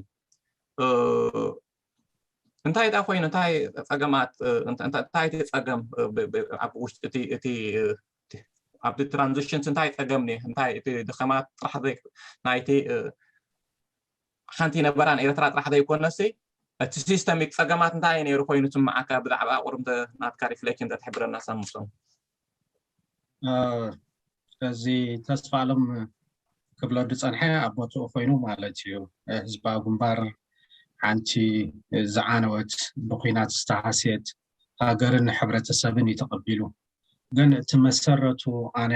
እንታይ ዳ ኮይኑ እንታይ ፀገማት እንታይ እቲ ፀገም ኣብ ውሽጢ እቲ ኣብቲ ትራንዚሽንስ እንታይ ፀገም ኒ እንታይ እቲ ድኸማት ጥራሕ ናይቲ ሓንቲ ነበራን ኤርትራ ጥራሕ ዘይኮነሲ እቲ ሲስተሚክ ፀገማት እንታይ ነይሩ ኮይኑ ስምዓካ ብዛዕባ ቁርምተ ናትካ ሪፍሌክሽን ተትሕብረና ሳምሶም እዚ ተስፋ ኣለም ክብሎ ዝፀንሐ ኣብ ቦትኡ ኮይኑ ማለት እዩ። ህዝባዊ ግንባር ሓንቲ ዝዓነወት፣ ብኩናት ዝተሃስየት ሃገርን ሕብረተሰብን እዩ ተቐቢሉ። ግን እቲ መሰረቱ ኣነ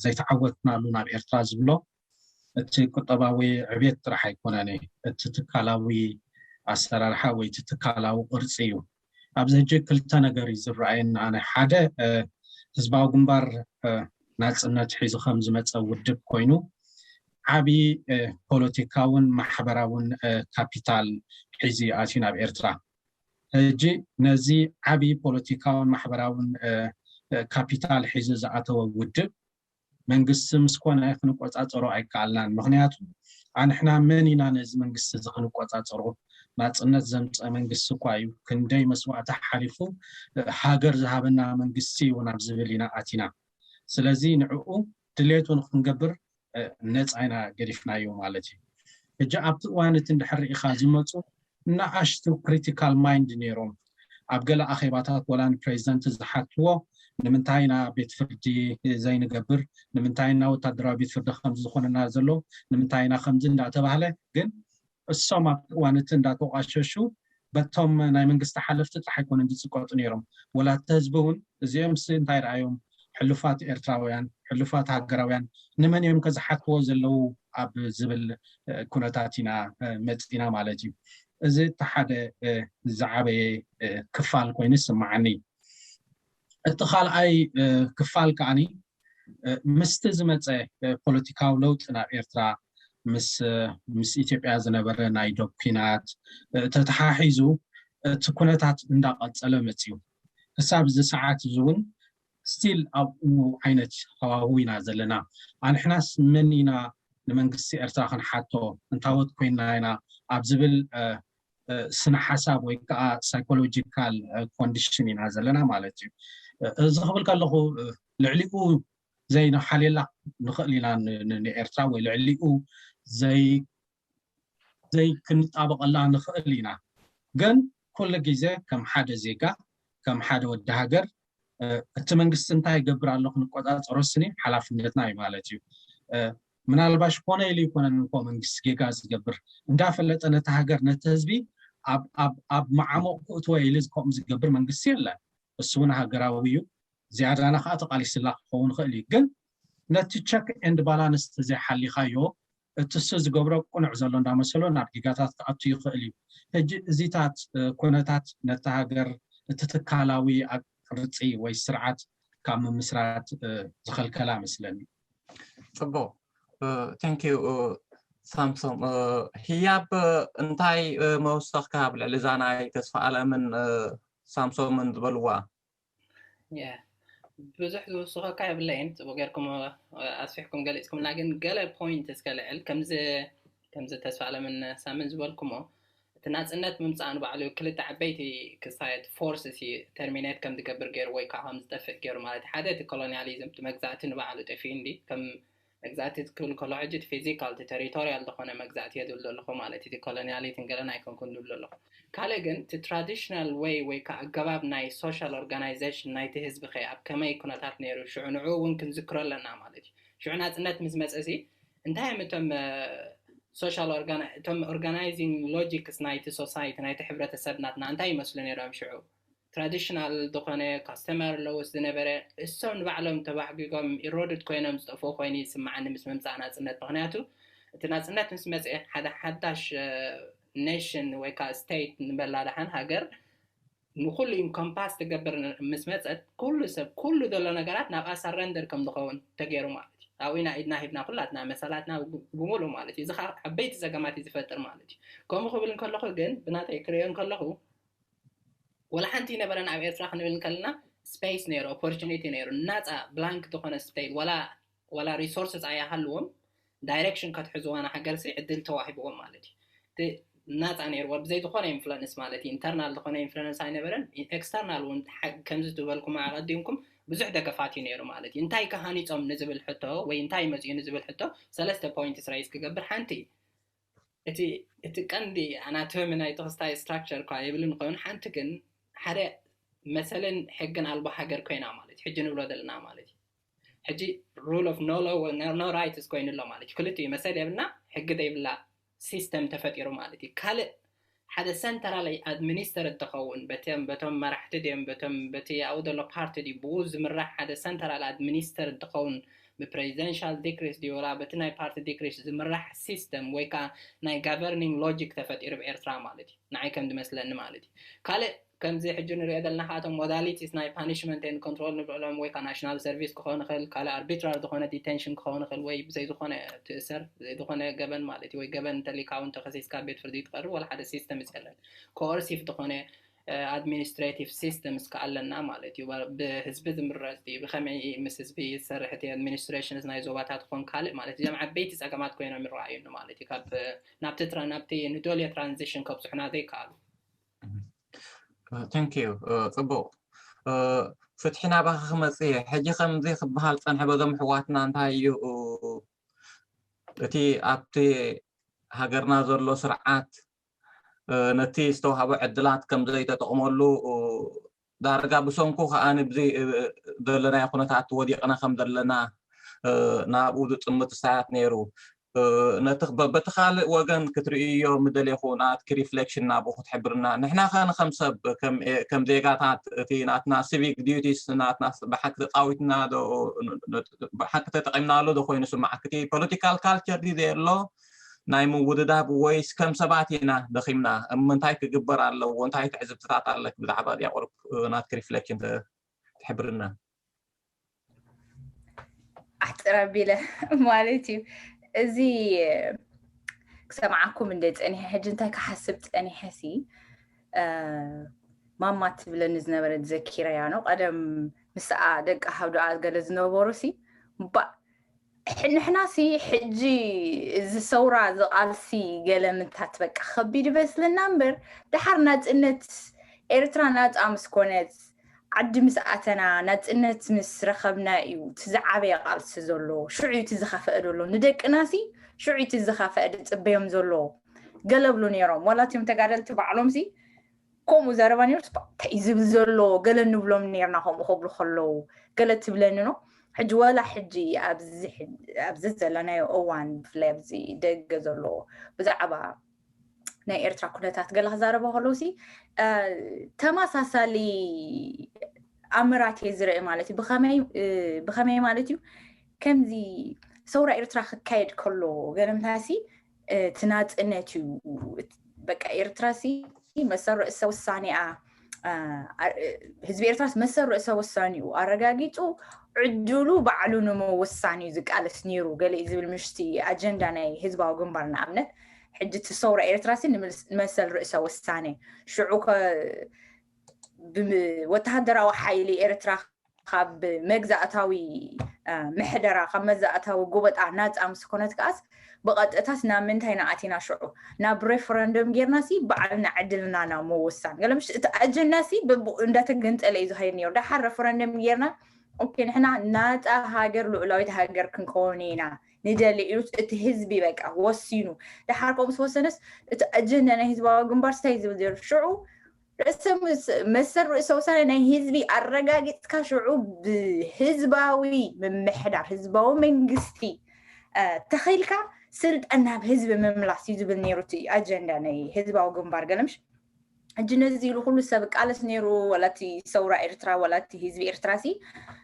ዘይተዓወትናሉ ናብ ኤርትራ ዝብሎ እቲ ቁጠባዊ ዕብየት ጥራሕ ኣይኮነን፣ እቲ ትካላዊ ኣሰራርሓ ወይ እቲ ትካላዊ ቅርፂ እዩ። ኣብዚ ሕጂ ክልተ ነገር እዩ ዝረኣየኒ ኣነ። ሓደ ህዝባዊ ግንባር ናፅነት ሒዙ ከም ዝመፀ ውድብ ኮይኑ ዓብዪ ፖለቲካውን ማሕበራውን ካፒታል ሒዙ ኣትዩ ናብ ኤርትራ። ሕጂ ነዚ ዓብዪ ፖለቲካውን ማሕበራውን ካፒታል ሒዙ ዝኣተወ ውድብ መንግስቲ ምስ ኮነ ክንቆፃፀሮ ኣይከኣልናን። ምክንያቱ ኣንሕና መን ኢና ነዚ መንግስቲ እዚ ክንቆፃፀሮ? ናፅነት ዘምፀ መንግስቲ እኳ እዩ፣ ክንደይ መስዋእቲ ሓሊፉ ሃገር ዝሃበና መንግስቲ እዩ ናብ ዝብል ኢና ኣቲና። ስለዚ ንዕኡ ድሌቱ ንክንገብር ነፃ ኢና ገዲፍናዮ ማለት እዩ። ሕጂ ኣብቲ እዋን እቲ እንድሕር ርኢኻ ዝመፁ ንኣሽቱ ክሪቲካል ማይንድ ነይሮም። ኣብ ገለ ኣኼባታት ወላ ንፕሬዚደንት ዝሓትዎ ንምንታይ ኢና ቤት ፍርዲ ዘይንገብር፣ ንምንታይ ኢና ወታደራዊ ቤት ፍርዲ ከምዚ ዝኾነና ዘሎ፣ ንምንታይ ኢና ከምዚ እንዳተባህለ፣ ግን እሶም ኣብቲ እዋን እቲ እንዳተቋሸሹ በቶም ናይ መንግስቲ ሓለፍቲ ጥራሕ ኣይኮነን ዝፅቀጡ ነይሮም። ወላ እቲ ህዝቢ እውን እዚኦም ሲ እንታይ ረኣዮም? ሕሉፋት ኤርትራውያን፣ ሕሉፋት ሃገራውያን ንመን እዮም ከዝሓትዎ ዘለዉ ኣብ ዝብል ኩነታት ኢና መፂና ማለት እዩ። እዚ እቲ ሓደ ዝዓበየ ክፋል ኮይኑ ይስምዓኒ። እቲ ካልኣይ ክፋል ከዓኒ ምስቲ ዝመፀ ፖለቲካዊ ለውጢ ናብ ኤርትራ ምስ ምስ ኢትዮጵያ ዝነበረ ናይ ዶብ ኲናት ተተሓሒዙ እቲ ኩነታት እንዳቐፀለ መፅዩ። ክሳብ እዚ ሰዓት እዚ እውን ስቲል ኣብኡ ዓይነት ሃዋህው ኢና ዘለና። ኣንሕናስ መን ኢና ንመንግስቲ ኤርትራ ክንሓቶ? እንታወት ኮይንና ኢና ኣብ ዝብል ስነ ሓሳብ ወይ ከዓ ሳይኮሎጂካል ኮንዲሽን ኢና ዘለና ማለት እዩ። እዚ ክብል ከለኹ ልዕሊኡ ዘይንሓልየላ ንኽእል ኢና ንኤርትራ ወይ ልዕሊኡ ዘይክንጣበቐላ ንኽእል ኢና። ግን ኩሉ ግዜ ከም ሓደ ዜጋ፣ ከም ሓደ ወዲ ሃገር እቲ መንግስቲ እንታይ ይገብር ኣሎ ክንቆፃፀሮ ስኒ ሓላፍነትና እዩ ማለት እዩ። ምናልባሽ ኮነ ኢሉ ይኮነን እኮ መንግስቲ ጌጋ ዝገብር፣ እንዳፈለጠ ነቲ ሃገር ነቲ ህዝቢ ኣብ ማዓሞቕ ክእትወ ኢሉ ከምኡ ዝገብር መንግስቲ የለን። እሱ እውን ሃገራዊ እዩ። ዝያዳና ከዓ ተቃሊስላ ክኸውን ይኽእል እዩ። ግን ነቲ ቸክ ኤንድ ባላንስ ተዘይሓሊኻዮ እቲ እሱ ዝገብሮ ቅኑዕ ዘሎ እንዳመሰሎ ናብ ጌጋታት ክኣቱ ይኽእል እዩ። ሕጂ እዚታት ኩነታት ነቲ ሃገር እቲ ትካላዊ ኣቅርፂ ወይ ስርዓት ካብ ምምስራት ዝኸልከላ መስለኒ። ፅቡቅ፣ ቴንክ ዩ ሳምሶም። ህያብ እንታይ መወሰኽካ ኣብ ልዕሊ እዛ ናይ ተስፋ ኣለምን ሳምሶምን ዝበልዋ? ብዙሕ ዝውስኸካ የብለይን። ፅቡቅ ጌርኩም ኣስፊሕኩም ገሊፅኩምና። ግን ገለ ፖይንት እስከ ልዕል ከምዚ ከምዚ ተስፋ ኣለምን ሳምን ዝበልኩሞ እቲ ናፅነት ምምፃእ ንባዕሉ ክልተ ዓበይቲ ክሳየት ፎርስ ሲ ተርሚኔት ከም ዝገብር ገይሩ ወይ ከዓ ከም ዝጠፍእ ገይሩ ማለት ሓደ እቲ ኮሎኒያሊዝም እቲ መግዛእቲ ንባዕሉ ጠፊኡ እንዲ ከም መግዛእቲ ክብል ከሎ ሕጂ እቲ ፊዚካል እቲ ቴሪቶሪያል ዝኾነ መግዛእቲ እየ ዝብል ዘለኹ ማለት እቲ ኮሎኒያሊቲ ገለና ኣይኮንኩን ዝብል ዘለኹ። ካልእ ግን እቲ ትራዲሽናል ወይ ወይ ከዓ ኣገባብ ናይ ሶሻል ኦርጋናይዜሽን ናይቲ ህዝቢ ከ ኣብ ከመይ ኩነታት ነይሩ ሽዑ ንዑ እውን ክንዝክሮ ኣለና ማለት እዩ። ሽዑ ናፅነት ምስ መፀ ሲ እንታይ እዮም እቶም ሶሻል እቶም ኦርጋናይዚንግ ሎጂክስ ናይቲ ሶሳይቲ ናይቲ ሕብረተሰብ ናትና እንታይ ይመስሉ ነይሮም ሽዑ? ትራዲሽናል ዝኾነ ካስተመር ለውስ ዝነበረ እሶም ንባዕሎም ተባሕጊጎም ኢሮድድ ኮይኖም ዝጠፍኡ ኮይኑ ይስምዓኒ ምስ ምምፃእ ናፅነት። ምክንያቱ እቲ ናፅነት ምስ መፅአ ሓደ ሓዳሽ ኔሽን ወይ ከዓ ስቴት ንበላ ደሓን ሃገር ንኩሉ ኢንኮምፓስ ትገብር ምስ መፀት ኩሉ ሰብ ኩሉ ዘሎ ነገራት ናብኣ ሳረንደር ከም ዝኸውን ተገይሩ ማለት እዩ። ኣብኡ ኢና ኢድና ሂብና ኩላትና መሰላትና ብሙሉእ ማለት እዩ። እዚ ከዓ ዓበይቲ ፀገማት እዩ ዝፈጥር ማለት እዩ። ከምኡ ክብል እንከለኹ ግን ብናተይ ክሪኦ እንከለኹ ወላ ሓንቲ ይነበረን ኣብ ኤርትራ ክንብል እንከለና ስፔስ ነይሩ፣ ኦፖርቹኒቲ ነይሩ፣ ናፃ ብላንክ ዝኾነ ስቴት ወላ ወላ ሪሶርስ ፃ ይሃልዎም ዳይሬክሽን ከትሕዝዋ ንሃገርሲ ዕድል ተዋሂብዎም ማለት እዩ። ናፃ ነይርዎ ብዘይ ዝኾነ ኢንፍሉንስ ማለት እዩ። ኢንተርናል ዝኾነ ኢንፍሉንስ ኣይነበረን። ኤክስተርናል እውን ከምዚ ዝበልኩም ኣቐዲምኩም ብዙሕ ደገፋት እዩ ነይሩ ማለት እዩ። እንታይ ከሃኒፆም ንዝብል ሕቶ ወይ እንታይ መፅኡ ንዝብል ሕቶ ሰለስተ ፖይንት ስራይስ ክገብር ሓንቲ እቲ እቲ ቀንዲ ኣናቶሚ ናይ ተክስታይ ስትራክቸር እኳ የብልን ኮይኑ ሓንቲ ግን ሓደ መሰልን ሕግን ኣልቦ ሃገር ኮይና ማለት እዩ። ሕጂ ንብሎ ዘለና ማለት እዩ። ሕጂ rule of no law no rights ኮይኑ ኣሎ ማለት እዩ። ክልቲኡ መሰል የብልና፣ ሕጊ ዘይብላ system ተፈጢሩ ማለት እዩ። ካልእ ሓደ central administer እንትኸውን በቶም በቶም መራሕቲ ድዮም በቶም በቲ ኣብኡ ዘሎ ፓርቲ ድዩ ብኡ ዝምራሕ ሓደ central administer እንትኸውን ብ presidential decrees ድዩ ወላ በቲ ናይ ፓርቲ decrees ዝምራሕ system ወይ ከዓ ናይ governing logic ተፈጢሩ ብኤርትራ ማለት እዩ። ንዓይ ከም ዝመስለኒ ማለት እዩ። ካልእ ከምዚ ሕጂ ንሪኦ ዘለና ከኣቶም modalities ናይ punishment and control ንብሎም ወይ ከዓ national service ክኸውን ይኽእል፣ ካልእ arbitrary ዝኾነ detention ክኸውን ይኽእል ወይ ብዘይ ዝኾነ ትእሰር ብዘይ ዝኾነ ገበን ማለት እዩ። ወይ ገበን እንተሊካ እውን ተኸሲስካ ቤት ፍርዲ ትቀርብ ወላ ሓደ system የለን። Coercive ዝኾነ administrative system እስከ ኣለና ማለት እዩ። ብህዝቢ ዝምረፅ ድዩ ብኸመይ ምስ ህዝቢ ዝሰርሕ እቲ administration ናይ ዞባታት ኾን ካልእ ማለት እዩ። እዚኦም ዓበይቲ ፀገማት ኮይኖም ይረኣዩኒ ማለት እዩ። ካብ ናብቲ ናብቲ ንደልዮ transition ከብፅሑና ዘይከኣሉ Thank you። ጽቡቕ ፍትሒ ናባኻ ክመጽእ እየ። ሕጂ ከምዚ ክበሃል ጸንሐ በዞም ኣሕዋትና እንታይ እዩ እቲ ኣብቲ ሃገርና ዘሎ ስርዓት ነቲ ዝተዋህቦ ዕድላት ከም ዘይተጠቕመሉ ዳርጋ ብሰንኩ ከኣ ብዚ ዘለናዮ ኩነታት ወዲቕና ከም ዘለና ናብኡ ዝጥምት ስታያት ነይሩ። ነቲ በቲ ካልእ ወገን ክትርእዮ ምደሌኹ ናትኪ reflection ናብኡ ክትሕብርና ንሕና ከ ንከም ሰብ ከም ዜጋታት እቲ ናትና civic duties ናትና ብሓቂ ተጻዊትና ብሓቂ ተጠቒምናሉ ዶ ኮይኑ ስማዓክቲ political culture ድዩ ዘየሎ ናይ ምውድዳብ ወይስ ከም ሰባት ኢና ደኺምና እሞ እንታይ ክግበር ኣለዎ እንታይ ትዕዝብትታት ኣለክ ብዛዕባ ዲያቆርብ ናትኪ reflection ትሕብርና ኣሕፅር ኣቢለ ማለት እዩ እዚ ክሰምዓኩም እንደ ፀኒሐ ሕጂ እንታይ ክሓስብ ፀኒሐ ሲ ማማ ትብለኒ ዝነበረት ዘኪረያ ነው ቀደም ምስኣ ደቂ ሃብዶኣ ገለ ዝነበሩ ሲ ንሕና ሲ ሕጂ እዚ ሰውራ እዚ ቃልሲ ገለ ምንታት በቃ ከቢድ ይመስለና እምበር ድሓር ናፅነት ኤርትራ ናፃ ምስ ኮነት ዓዲ ምስ ኣተና ናፅነት ምስ ረኸብና እዩ እቲ ዝዓበየ ቃልሲ ዘሎ ሽዑ እቲ ዝኸፈአ ዘሎ ንደቅና ሲ ሽዑ እቲ ዝኸፈአ ድፅበዮም ዘሎ ገለ ብሉ ነይሮም ዋላ እቲዮም ተጋደልቲ ባዕሎም ሲ ከምኡ ዘረባ ነይሩ እንታይ ዝብል ዘሎ ገለ ንብሎም ነርና ከምኡ ከብሉ ከለዉ ገለ ትብለኒ ኖ ሕጂ ወላ ሕጂ ኣብዚ ዘለናዮ እዋን ብፍላይ ኣብዚ ደገ ዘሎ ብዛዕባ ናይ ኤርትራ ኩነታት ገለ ክዛረበ ከለዉ ሲ ተመሳሳሊ ኣምራት እየ ዝርኢ ማለት እዩ ብኸመይ ማለት እዩ ከምዚ ሰውራ ኤርትራ ክካየድ ከሎ ገለምታሲ እቲ ናፅነት እዩ በቃ ኤርትራ ሲ መሰል ርእሰ ውሳኔኣ ህዝቢ ኤርትራስ መሰል ርእሰ ውሳኔኡ ኣረጋጊፁ ዕድሉ ባዕሉ ንምውሳን እዩ ዝቃለስ ነይሩ ገለ እዩ ዝብል ምሽቲ ኣጀንዳ ናይ ህዝባዊ ግንባር ንኣብነት ሕጂ እቲ ሰውራ ኤርትራ ሲ ንመሰል ርእሰ ውሳኔ ሽዑ ወተሃደራዊ ሓይሊ ኤርትራ ካብ መግዛእታዊ ምሕደራ ካብ መዛእታዊ ጎበጣ ናፃ ምስ ኮነት ከኣስ ብቐጥታስ ናብ ምንታይ ንኣቲና ሽዑ ናብ ሬፈረንደም ጌርና ሲ ባዕልና ዕድልና ናብ ምውሳን ገለ ምሽ እቲ ኣጀንዳ ሲ እንዳተገንጠለ እዩ ዝኸይድ ነይሩ ዳሓር ሬፈረንደም ጌርና ኦኬ ንሕና ናፃ ሃገር ልዑላዊት ሃገር ክንከውን ኢና ንደሊ ኢሉ እቲ ህዝቢ በቃ ወሲኑ ዳሓር ከምኡ ዝወሰነስ እቲ ኣጀንዳ ናይ ህዝባዊ ግንባር ስታይ ዝብል ዘሩ ሽዑ ርእሰ መሰል ርእሰ ውሳነ ናይ ህዝቢ ኣረጋጊፅካ ሽዑ ብህዝባዊ ምምሕዳር ህዝባዊ መንግስቲ ተኸይልካ ስልጣን ናብ ህዝቢ ምምላስ እዩ ዝብል ነይሩ እቲ ኣጀንዳ ናይ ህዝባዊ ግንባር ገለምሽ ሕጂ ነዚ ኢሉ ኩሉ ሰብ ቃለስ ነይሩ ወላቲ ሰውራ ኤርትራ ወላቲ ህዝቢ ኤርትራ ሲ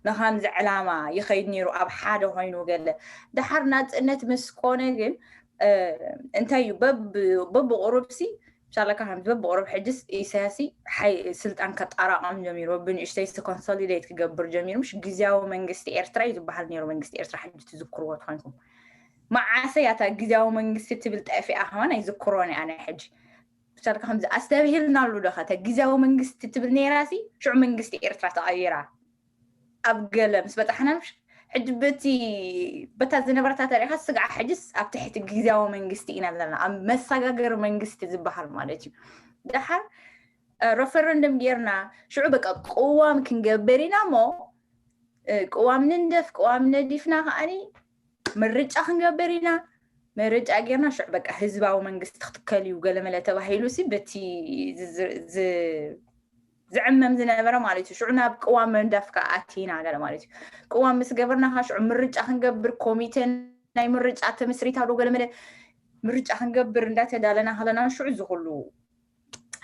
ንካምዚ ዕላማ ይኸይድ ነይሩ ኣብ ሓደ ኮይኑ ገለ ድሓር ናፅነት ምስ ኮነ ግን እንታይ እዩ በብቁሩብ ሲ ሻለካ ከም በብቁሩብ ሕጅስ ኢሳያሲ ሓይ ስልጣን ከጣራቐም ጀሚሩ ብንእሽተይ ሲ ኮንሶሊዴት ክገብር ጀሚሩ ምሽ ግዜያዊ መንግስቲ ኤርትራ እዩ ዝበሃል ነይሩ መንግስቲ ኤርትራ ሕጂ ትዝክርዎ ትኾንኩም መዓሰ ያታ ግዜያዊ መንግስቲ ትብል ጠፊኣ ከማን ኣይዝክሮን እያ ናይ ሕጂ ሻለካ ከምዚ ኣስተብሂልናሉ ዶ ከተ ግዜያዊ መንግስቲ ትብል ነይራ ሲ ሽዑ መንግስቲ ኤርትራ ተቐይራ ኣብ ገለ ምስ በፃሕና ሕጂ በቲ በታ ዝነበረታ ተሪኻ ስግዓ ሕጅስ ኣብ ትሕቲ ግዜያዊ መንግስቲ ኢና ዘለና ኣብ መሰጋገሪ መንግስቲ ዝበሃል ማለት እዩ ድሓር ረፈረንደም ጌርና ሽዑ በቃ ቅዋም ክንገብር ኢና እሞ ቅዋም ንንደፍ ቅዋም ነዲፍና ከዓኒ ምርጫ ክንገብር ኢና ምርጫ ጌርና ሽዑ በቃ ህዝባዊ መንግስቲ ክትከል እዩ ገለመለ ተባሂሉ ሲ በቲ ዝዕመም ዝነበረ ማለት እዩ። ሽዑ ናብ ቅዋም መንዳፍካ ኣቲና ገለ ማለት እዩ። ቅዋም ምስ ገበርና ከዓ ሽዑ ምርጫ ክንገብር ኮሚቴ ናይ ምርጫ ተመስሪታ ዶ ገለ መለ ምርጫ ክንገብር እንዳተዳለና ከለና ሽዑ ዝኩሉ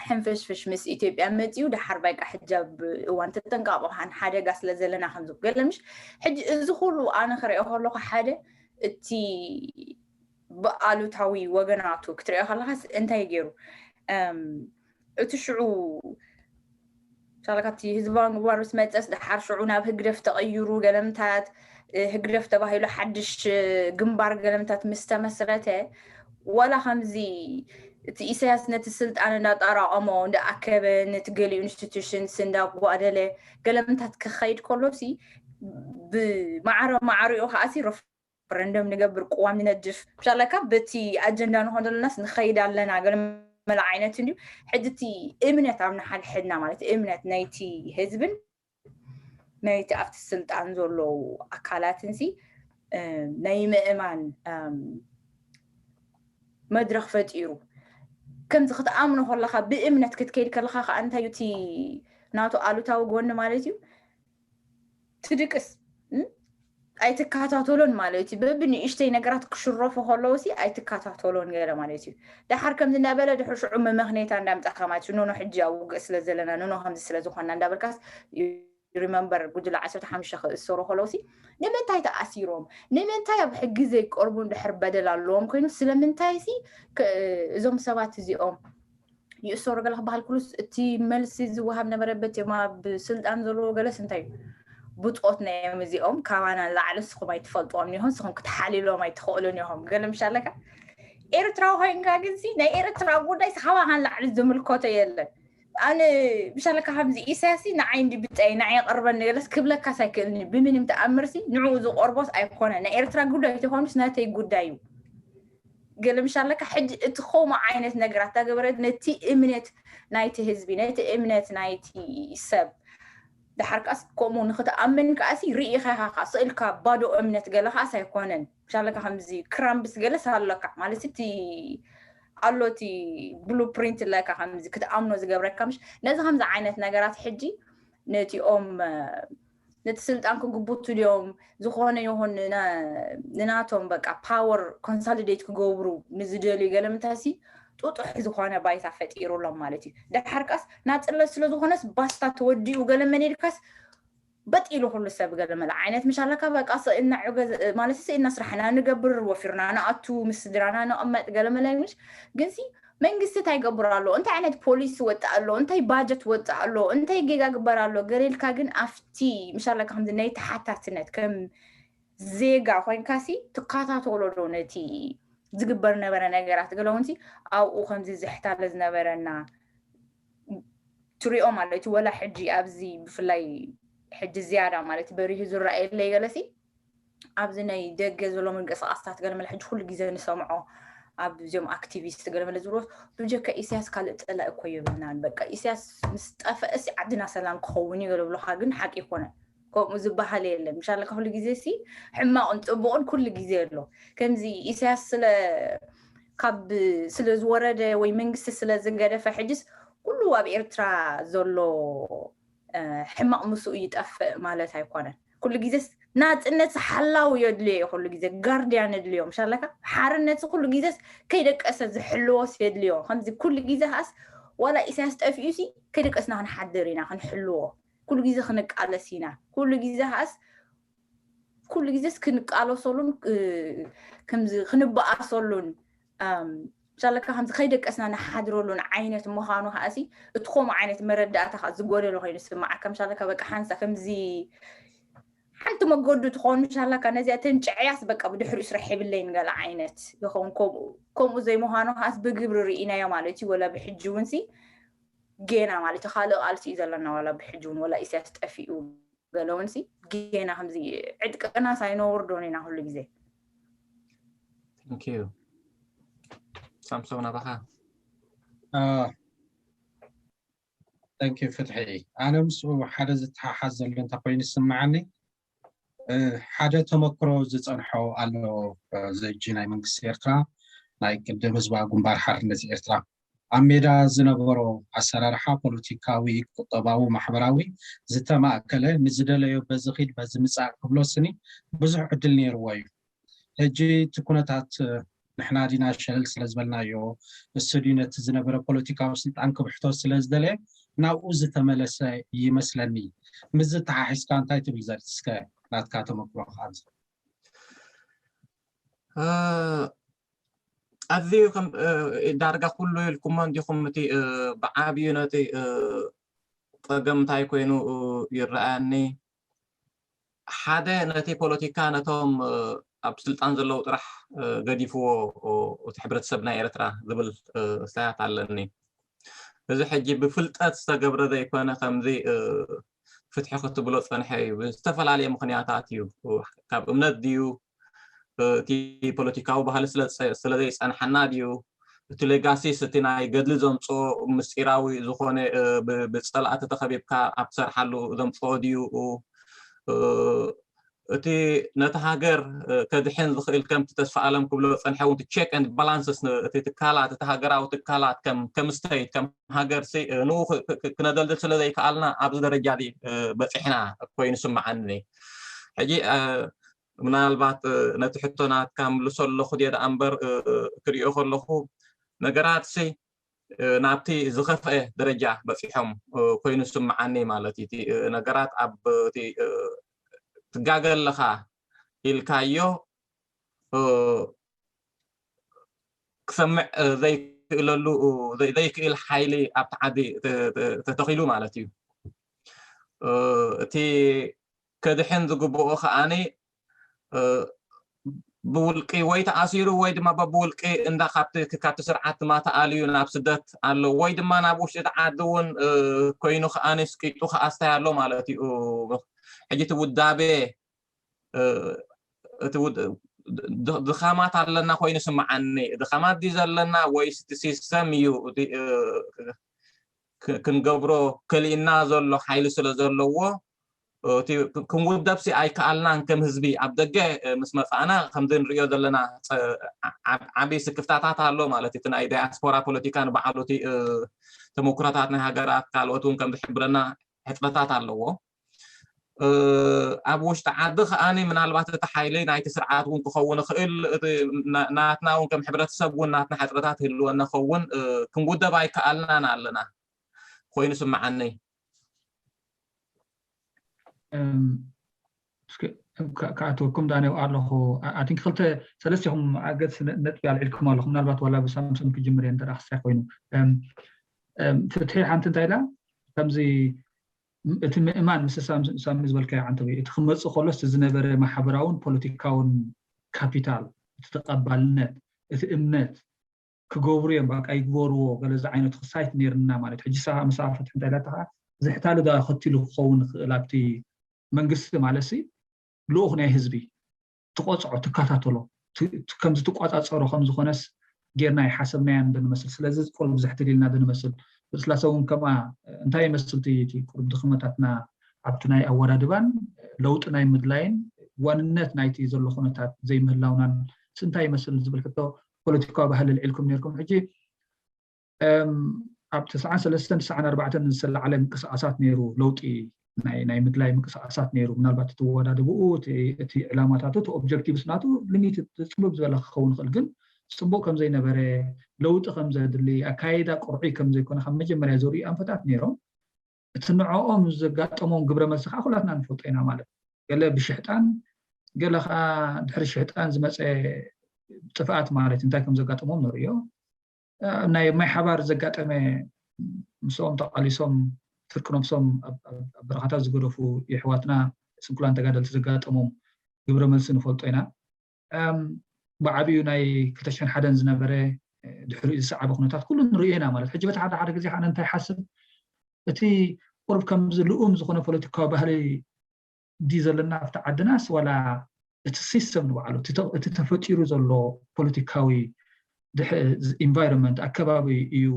ሕንፍሽፍሽ ምስ ኢትዮጵያ መፂኡ። ደሓር ባይቃ ሕጃብ እዋን ተጠንቃቆ ሓን ሓደጋ ስለ ዘለና ከምዚ ገለ ምሽ ሕጂ እዚ ኩሉ ኣነ ክሪኦ ከለኩ ሓደ እቲ ብኣሉታዊ ወገናቱ ክትሪኦ ከለካስ እንታይ ገይሩ እቲ ሽዑ ሳላ ካብቲ ህዝባዊ ምግባር ምስ መፀስ ደሓር ሽዑ ናብ ህግደፍ ተቐይሩ ገለምታት ህግደፍ ተባሂሉ ሓድሽ ግንባር ገለምታት ምስ ተመስረተ ዋላ ከምዚ እቲ ኢሳያስ ነቲ ስልጣን እንዳጣራቐሞ እንዳኣከበ ነቲ ገሊኡ ኢንስቲቱሽንስ እንዳጓደለ ገለምታት ክኸይድ ከሎ ሲ ብማዕረ ማዕሪኡ ከዓ ሲ ረፈረንደም ንገብር ቅዋም ንነድፍ ብሻለካ በቲ ኣጀንዳ ንኾን ዘለናስ ንኸይድ ኣለና ገለ መለ ዓይነት እንድዩ ሕጂ እቲ እምነት ኣብ ንሓድሕድና ማለት እምነት ናይቲ ህዝብን ናይቲ ኣብቲ ስልጣን ዘለዉ ኣካላትን ሲ ናይ ምእማን መድረክ ፈጢሩ ከምዚ ክትኣምኖ ከለካ ብእምነት ክትከይድ ከለካ ከዓ እንታይ እቲ ናቱ ኣሉታዊ ጎኒ ማለት እዩ ትድቅስ ኣይትከታተሎን ማለት እዩ በብንእሽተይ ነገራት ክሽረፉ ከለዉ ሲ ኣይትከታተሎን ገለ ማለት እዩ ደሓር ከምዚ እንዳበለ ድሕር ሽዑ መመክኔታ እንዳምፃካ ማለት እዩ ኖኖ ሕጂ ኣብ ውግእ ስለ ዘለና ኖኖ ከምዚ ስለ ዝኾንና እንዳበልካስ remember ጉጅለ ዓሰርተ ሓሙሽተ ክእሰሩ ከለዉ ሲ ንምንታይ ተኣሲሮም ንምንታይ ኣብ ሕጊ ዘይቀርቡ እንድሕር በደል ኣለዎም ኮይኑ ስለምንታይ ሲ እዞም ሰባት እዚኦም ይእሰሩ ገለ ክበሃል ኩሉስ እቲ መልሲ ዝወሃብ ነበረ በቲ ኣብ ስልጣን ዘለዎ ገለስ እንታይ እዩ ብፆት ናይ እዮም እዚኦም ካባና ላዕሊ ንስኹም ኣይትፈልጥዎም ኒሆም ንስኹም ክትሓልሎም ኣይትኽእሉን ኢኹም ገለ ምሻለካ ኤርትራዊ ኮይንካ ግን ሲ ናይ ኤርትራ ጉዳይ ሲ ካባኻን ላዕሊ ዝምልከቶ የለን ኣነ ምሻለካ ከምዚ ኢሳያስ ንዓይ እንዲ ብፀይ ንዓይ የቕርበኒ ገለስ ክብለካስ ኣይክእልኒ ብምንም ተኣምር ሲ ንዕኡ ዝቆርቦስ ኣይኮነ ናይ ኤርትራ ጉዳይ ተኾኑስ ናተይ ጉዳይ እዩ ገለ ምሻለካ ሕጂ እቲ ከምኡ ዓይነት ነገራት ዳገበረ ነቲ እምነት ናይቲ ህዝቢ ነቲ እምነት ናይቲ ሰብ ድሓር ከኣስ ከምኡ ንክትኣምን ከኣሲ ርኢኻ ኢኻ ስእልካ ባዶ እምነት ገለ ከኣስ ኣይኮነን ምሻለካ ከምዚ ክራምብስ ገለስ ኣለካ ማለት እቲ ኣሎ እቲ ብሉ ፕሪንት ለካ ከምዚ ክትኣምኖ ዝገብረካ ምሽ ነዚ ከምዚ ዓይነት ነገራት ሕጂ ነቲኦም ነቲ ስልጣን ክግቡቱ ድዮም ዝኾነ ይኹን ንናቶም በቃ ፓወር ኮንሳሊዴት ክገብሩ ንዝደልዩ ገለ ምንታሲ ጡጡሕ ዝኾነ ባይታ ፈጢሩሎም ማለት እዩ። ደሓር ካስ ናፅነት ስለ ዝኾነስ ባስታ ተወዲኡ ገለ መን ኢልካስ በጥ ኢሉ ኩሉ ሰብ ገለ መለ ዓይነት ምሽ ኣለካ በቃ ስእልና ማለት ስእልና ስራሕና ንገብር ወፊርና ንኣቱ ምስ ስድራና ንቕመጥ ገለ መለ ምሽ ግንሲ መንግስቲ እንታይ ይገብር ኣሎ እንታይ ዓይነት ፖሊሲ ወጣ ኣሎ እንታይ ባጀት ወጣ ኣሎ እንታይ ጌጋ ግበር ኣሎ ገሌልካ ግን ኣብቲ ምሻለካ ከምዚ ናይ ተሓታትነት ከም ዜጋ ኮይንካሲ ትከታተሎ ዶ ነቲ ዝግበር ነበረ ነገራት ገለውንሲ ኣብኡ ከምዚ ዝሕታለ ዝነበረና ትሪኦ ማለት እዩ ወላ ሕጂ ኣብዚ ብፍላይ ሕጂ ዝያዳ ማለት በሪሁ ዝረኣየለይ ገለሲ ኣብዚ ናይ ደገ ዘሎ ምንቅስቃስታት ገለመለ ሕጂ ኩሉ ግዜ ንሰምዖ ኣብ እዚኦም ኣክቲቪስት ገለመለ ዝብሎ ብጀካ ኢሳያስ ካልእ ፀላኢ እኮ የብልናን በቃ ኢሳያስ ምስ ጠፈእሲ ዓድና ሰላም ክኸውን እዩ ገለብሎካ ግን ሓቂ ይኮነን ከምኡ ዝበሃል የለን ምሻለካ ኩሉ ግዜ ሲ ሕማቕን ፅቡቕን ኩሉ ግዜ ኣሎ ከምዚ ኢሳያስ ስለ ካብ ስለ ዝወረደ ወይ መንግስቲ ስለ ዝገደፈ ሕጅስ ኩሉ ኣብ ኤርትራ ዘሎ ሕማቕ ምስኡ ይጠፍእ ማለት ኣይኮነን ኩሉ ግዜስ ናፅነት ሓላው የድልዮ እዩ ኩሉ ግዜ ጋርድያን የድልዮ ምሻለካ ሓርነት ኩሉ ግዜስ ከይደቀሰ ዝሕልዎስ የድልዮ ከምዚ ኩሉ ግዜ ከኣስ ዋላ ኢሳያስ ጠፊኡ ሲ ከይደቀስና ክንሓድር ኢና ክንሕልዎ ኩሉ ግዜ ክንቃለስ ኢና ኩሉ ግዜ ከኣስ ኩሉ ግዜስ ክንቃለሰሉን ከምዚ ክንበኣሰሉን ሻለካ ከምዚ ከይደቀስና ንሓድረሉን ዓይነት ምዃኑ ከኣሲ እቲ ከምኡ ዓይነት መረዳእታ ከዓ ዝጎደሎ ኮይኑ ስማዓካ ምሻለካ በቃ ሓንሳ ከምዚ ሓንቲ መገዱ ትኸውን ምሻለካ ነዚኣ ተንጭዕያስ በቃ ብድሕሪኡ ስራሕ የብለይን ገለ ዓይነት ይኸውን ከምኡ ዘይምዃኑ ከኣስ ብግብሪ ርኢናዮ ማለት እዩ ወላ ብሕጂ እውን ሲ ጌና ማለት እዩ ካልእ ቃልሲ እዩ ዘለና ዋላ ብሕጂ እውን ወላ ኢሳያስ ጠፊኡ ገለውንሲ ጌና ከምዚ ዕጥቅና ሳይነወርዶን ኢና ኩሉ ግዜ ዩ ሳምሶም ናባኻ ዩ ፍትሒ ኣነ ምስኡ ሓደ ዝተሓሓዝ ዘሎ እንተ ኮይኑ ዝስምዓኒ ሓደ ተመክሮ ዝፀንሖ ኣሎ ዘጂ ናይ መንግስቲ ኤርትራ ናይ ቅድም ህዝባዊ ግንባር ሓርነት ኤርትራ ኣብ ሜዳ ዝነበሮ ኣሰራርሓ ፖለቲካዊ፣ ቁጠባዊ፣ ማሕበራዊ ዝተማእከለ፣ ንዝደለዮ በዚ ኺድ በዚ ምጻእ ክብሎ ስኒ ብዙሕ ዕድል ነይርዎ እዩ። ሕጂ እቲ ኩነታት ንሕና ዲና ሸለል ስለ ዝበልናዮ፣ እሱ ድዩ ነቲ ዝነበረ ፖለቲካዊ ስልጣን ክብሕቶ ስለ ዝደለየ ናብኡ ዝተመለሰ ይመስለኒ። ምስዚ ተሓሒዝካ እንታይ ትብል ዘርትስከ ናትካ ተመክሮ ኣብዚ? ኣዝዩ ከም ዳርጋ ኩሉ ኢልኩሞ እንዲኹም፣ እቲ ብዓብዩ ነቲ ጸገም እንታይ ኮይኑ ይረኣየኒ፣ ሓደ ነቲ ፖለቲካ ነቶም ኣብ ስልጣን ዘለዉ ጥራሕ ገዲፍዎ እቲ ሕብረተሰብ ናይ ኤርትራ ዝብል ስያት ኣለኒ። እዚ ሕጂ ብፍልጠት ዝተገብረ ዘይኮነ፣ ከምዚ ፍትሒ ክትብሎ ጸንሐ እዩ። ብዝተፈላለየ ምኽንያታት እዩ። ካብ እምነት ድዩ፣ እቲ ፖለቲካዊ ባህሊ ስለዘይጸንሓና ድዩ፣ እቲ ሌጋሲስ፣ እቲ ናይ ገድሊ ዘምፅኦ ምስጢራዊ ዝኾነ ብፀላእቲ ተኸቢብካ ኣብ ትሰርሓሉ ዘምፅኦ ድዩ፣ እቲ ነቲ ሃገር ከድሕን ዝኽእል፣ ከምቲ ተስፋ ኣለም ክብሎ ዝፀንሐ እውን፣ እቲ check and balances፣ እቲ ትካላት፣ እቲ ሃገራዊ ትካላት ከም state፣ ከም ሃገር ንኡ ክነደልድል ስለዘይከኣልና ኣብዚ ደረጃ በፂሕና ኮይኑ ስምዓኒ። ሕጂ ምናልባት ነቲ ሕቶ ናትካ ምልሶ ኣለኹ ድየ ደኣ እምበር፣ ክሪኦ ከለኹ ነገራት ሲ ናብቲ ዝኸፍአ ደረጃ በፂሖም ኮይኑ ስምዓኒ ማለት እዩ። እቲ ነገራት ኣብ እቲ ትጋገ ኣለኻ ኢልካዮ ክሰምዕ ዘይክእለሉ ዘይክእል ሓይሊ ኣብቲ ዓዲ ተተኺሉ ማለት እዩ። እቲ ከድሕን ዝግብኦ ከዓኒ ብውልቂ ወይ ተኣሲሩ ወይ ድማ በብውልቂ እንዳ ካብቲ ስርዓት ድማ ተኣልዩ ናብ ስደት ኣሎ፣ ወይ ድማ ናብ ውሽጢ ዓዲ እውን ኮይኑ ከዓኒ ስቂጡ ከኣስታይ ኣሎ ማለት እዩ። ሕጂ እቲ ውዳቤ እቲ ድኻማት ኣለና ኮይኑ ስምዓኒ። ድኻማት ድዩ ዘለና ወይስ እቲ ሲስተም እዩ ክንገብሮ ከሊእና ዘሎ ሓይሊ ስለ ዘለዎ፣ ክንውደብሲ ኣይከኣልናን። ከም ህዝቢ ኣብ ደገ ምስ መፃእና ከምዚ ንሪኦ ዘለና ዓብዪ ስክፍታታት ኣሎ ማለት እዩ። እቲ ናይ ዳያስፖራ ፖለቲካ ንባዕሉ እቲ ተመኩሮታት ናይ ሃገራት ካልኦት እውን ከም ዝሕብረና ሕፅረታት ኣለዎ። ኣብ ውሽጢ ዓዲ ከዓኒ ምናልባት እቲ ሓይሊ ናይቲ ስርዓት እውን ክኸውን ይኽእል፣ ናትና እውን ከም ሕብረተሰብ እውን ናትና ሕፅረታት ይህልወና ክኸውን፣ ክንውደብ ኣይከኣልናን ኣለና ኮይኑ ስምዓኒ። ክኣተወኩም ዳኔው ኣለኹ። ኣቲንክ ክልተ ሰለስቲኹም ኣገድሲ ነጥቢ ኣልዒልኩም ኣለኹ። ምናልባት ዋላ ብሳምሶም ክጅምር እየ እንተ ክሳይ ኮይኑ፣ ፍትሒ ሓንቲ እንታይ ኢላ፣ ከምዚ እቲ ምእማን ምስ ሳሚ ዝበልካዮ ዓንተበይ፣ እቲ ክመፅእ ከሎስ ዝነበረ ማሕበራውን ፖለቲካውን ካፒታል፣ እቲ ተቐባልነት፣ እቲ እምነት ክገብሩ እዮም፣ በቃ ይግበርዎ፣ ገለ እዚ ዓይነት ክሳይት ነይርና ማለት። ሕጂ ሳኻ ምሳኻ ፍትሒ እንታይ ኢላታ ከዓ፣ ዝሕታሉ ዳ ከቲሉ ክኸውን ይኽእል ኣብቲ መንግስቲ ማለት ሲ ልኡኽ ናይ ህዝቢ ትቆፅዖ፣ ትከታተሎ፣ ከምዚ ትቆፃፀሮ ከም ዝኾነስ ጌርና ይሓሰብናያን ዶ ንመስል። ስለዚ ቁሩብ ዝሕትል ኢልና ዶ ንመስል። ብስላሰ እውን ከምኣ እንታይ ይመስል እቲ ቁሩብ ድኽመታትና ኣብቲ ናይ ኣወዳድባን ለውጢ ናይ ምድላይን ዋንነት ናይቲ ዘሎ ኩነታት ዘይምህላውናን እንታይ ይመስል ዝብል ሕቶ ፖለቲካዊ ባህሊ ልዒልኩም ነርኩም። ሕጂ ኣብ ተስዓን ሰለስተን ተስዓን ኣርባዕተን ዝተላዓለ ምንቅስቃሳት ነይሩ ለውጢ ናይ ምድላይ ምንቅስቃሳት ነይሩ። ምናልባት እቲ ወዳድብኡ እቲ ዕላማታቱ እቲ ኦብጀክቲቭስ ናቱ ሊሚት ፅብብ ዝበለ ክኸውን ይኽእል፣ ግን ፅቡቅ ከም ዘይነበረ፣ ለውጢ ከም ዘድሊ፣ ኣካይዳ ቅርዑይ ከም ዘይኮነ ካብ መጀመርያ ዘርእዩ ኣንፈታት ነይሮም። እቲ ንዕኦም ዘጋጠሞም ግብረ መልሲ ከዓ ኩላትና ንፈልጦ ኢና ማለት እዩ። ገለ ብሽሕጣን፣ ገለ ከዓ ድሕሪ ሽሕጣን ዝመፀ ጥፍኣት ማለት እዩ። እንታይ ከም ዘጋጠሞም ንርእዮ። ናይ ማይ ሓባር ዘጋጠመ ምስኦም ተቓሊሶም ፍርቂ ነብሶም ኣብ በረኻታት ዝገደፉ የሕዋትና ስንኩላን ተጋደልቲ ዘጋጠሞም ግብረ መልሲ ንፈልጦ ኢና። ብዓብዩ ናይ ክልተ ሽሕን ሓደን ዝነበረ ድሕሪኡ ዝሰዓበ ኩነታት ኩሉ ንርእዮ ኢና ማለት። ሕጂ በቲ ሓደ ሓደ ግዜ ከዓ እንታይ ሓስብ፣ እቲ ቁሩብ ከምዚ ልኡም ዝኾነ ፖለቲካዊ ባህሊ ድዩ ዘለና ኣብቲ ዓድናስ ዋላ እቲ ሲስተም ንባዕሉ እቲ ተፈጢሩ ዘሎ ፖለቲካዊ ኢንቫይሮንመንት ኣከባቢ እዩ።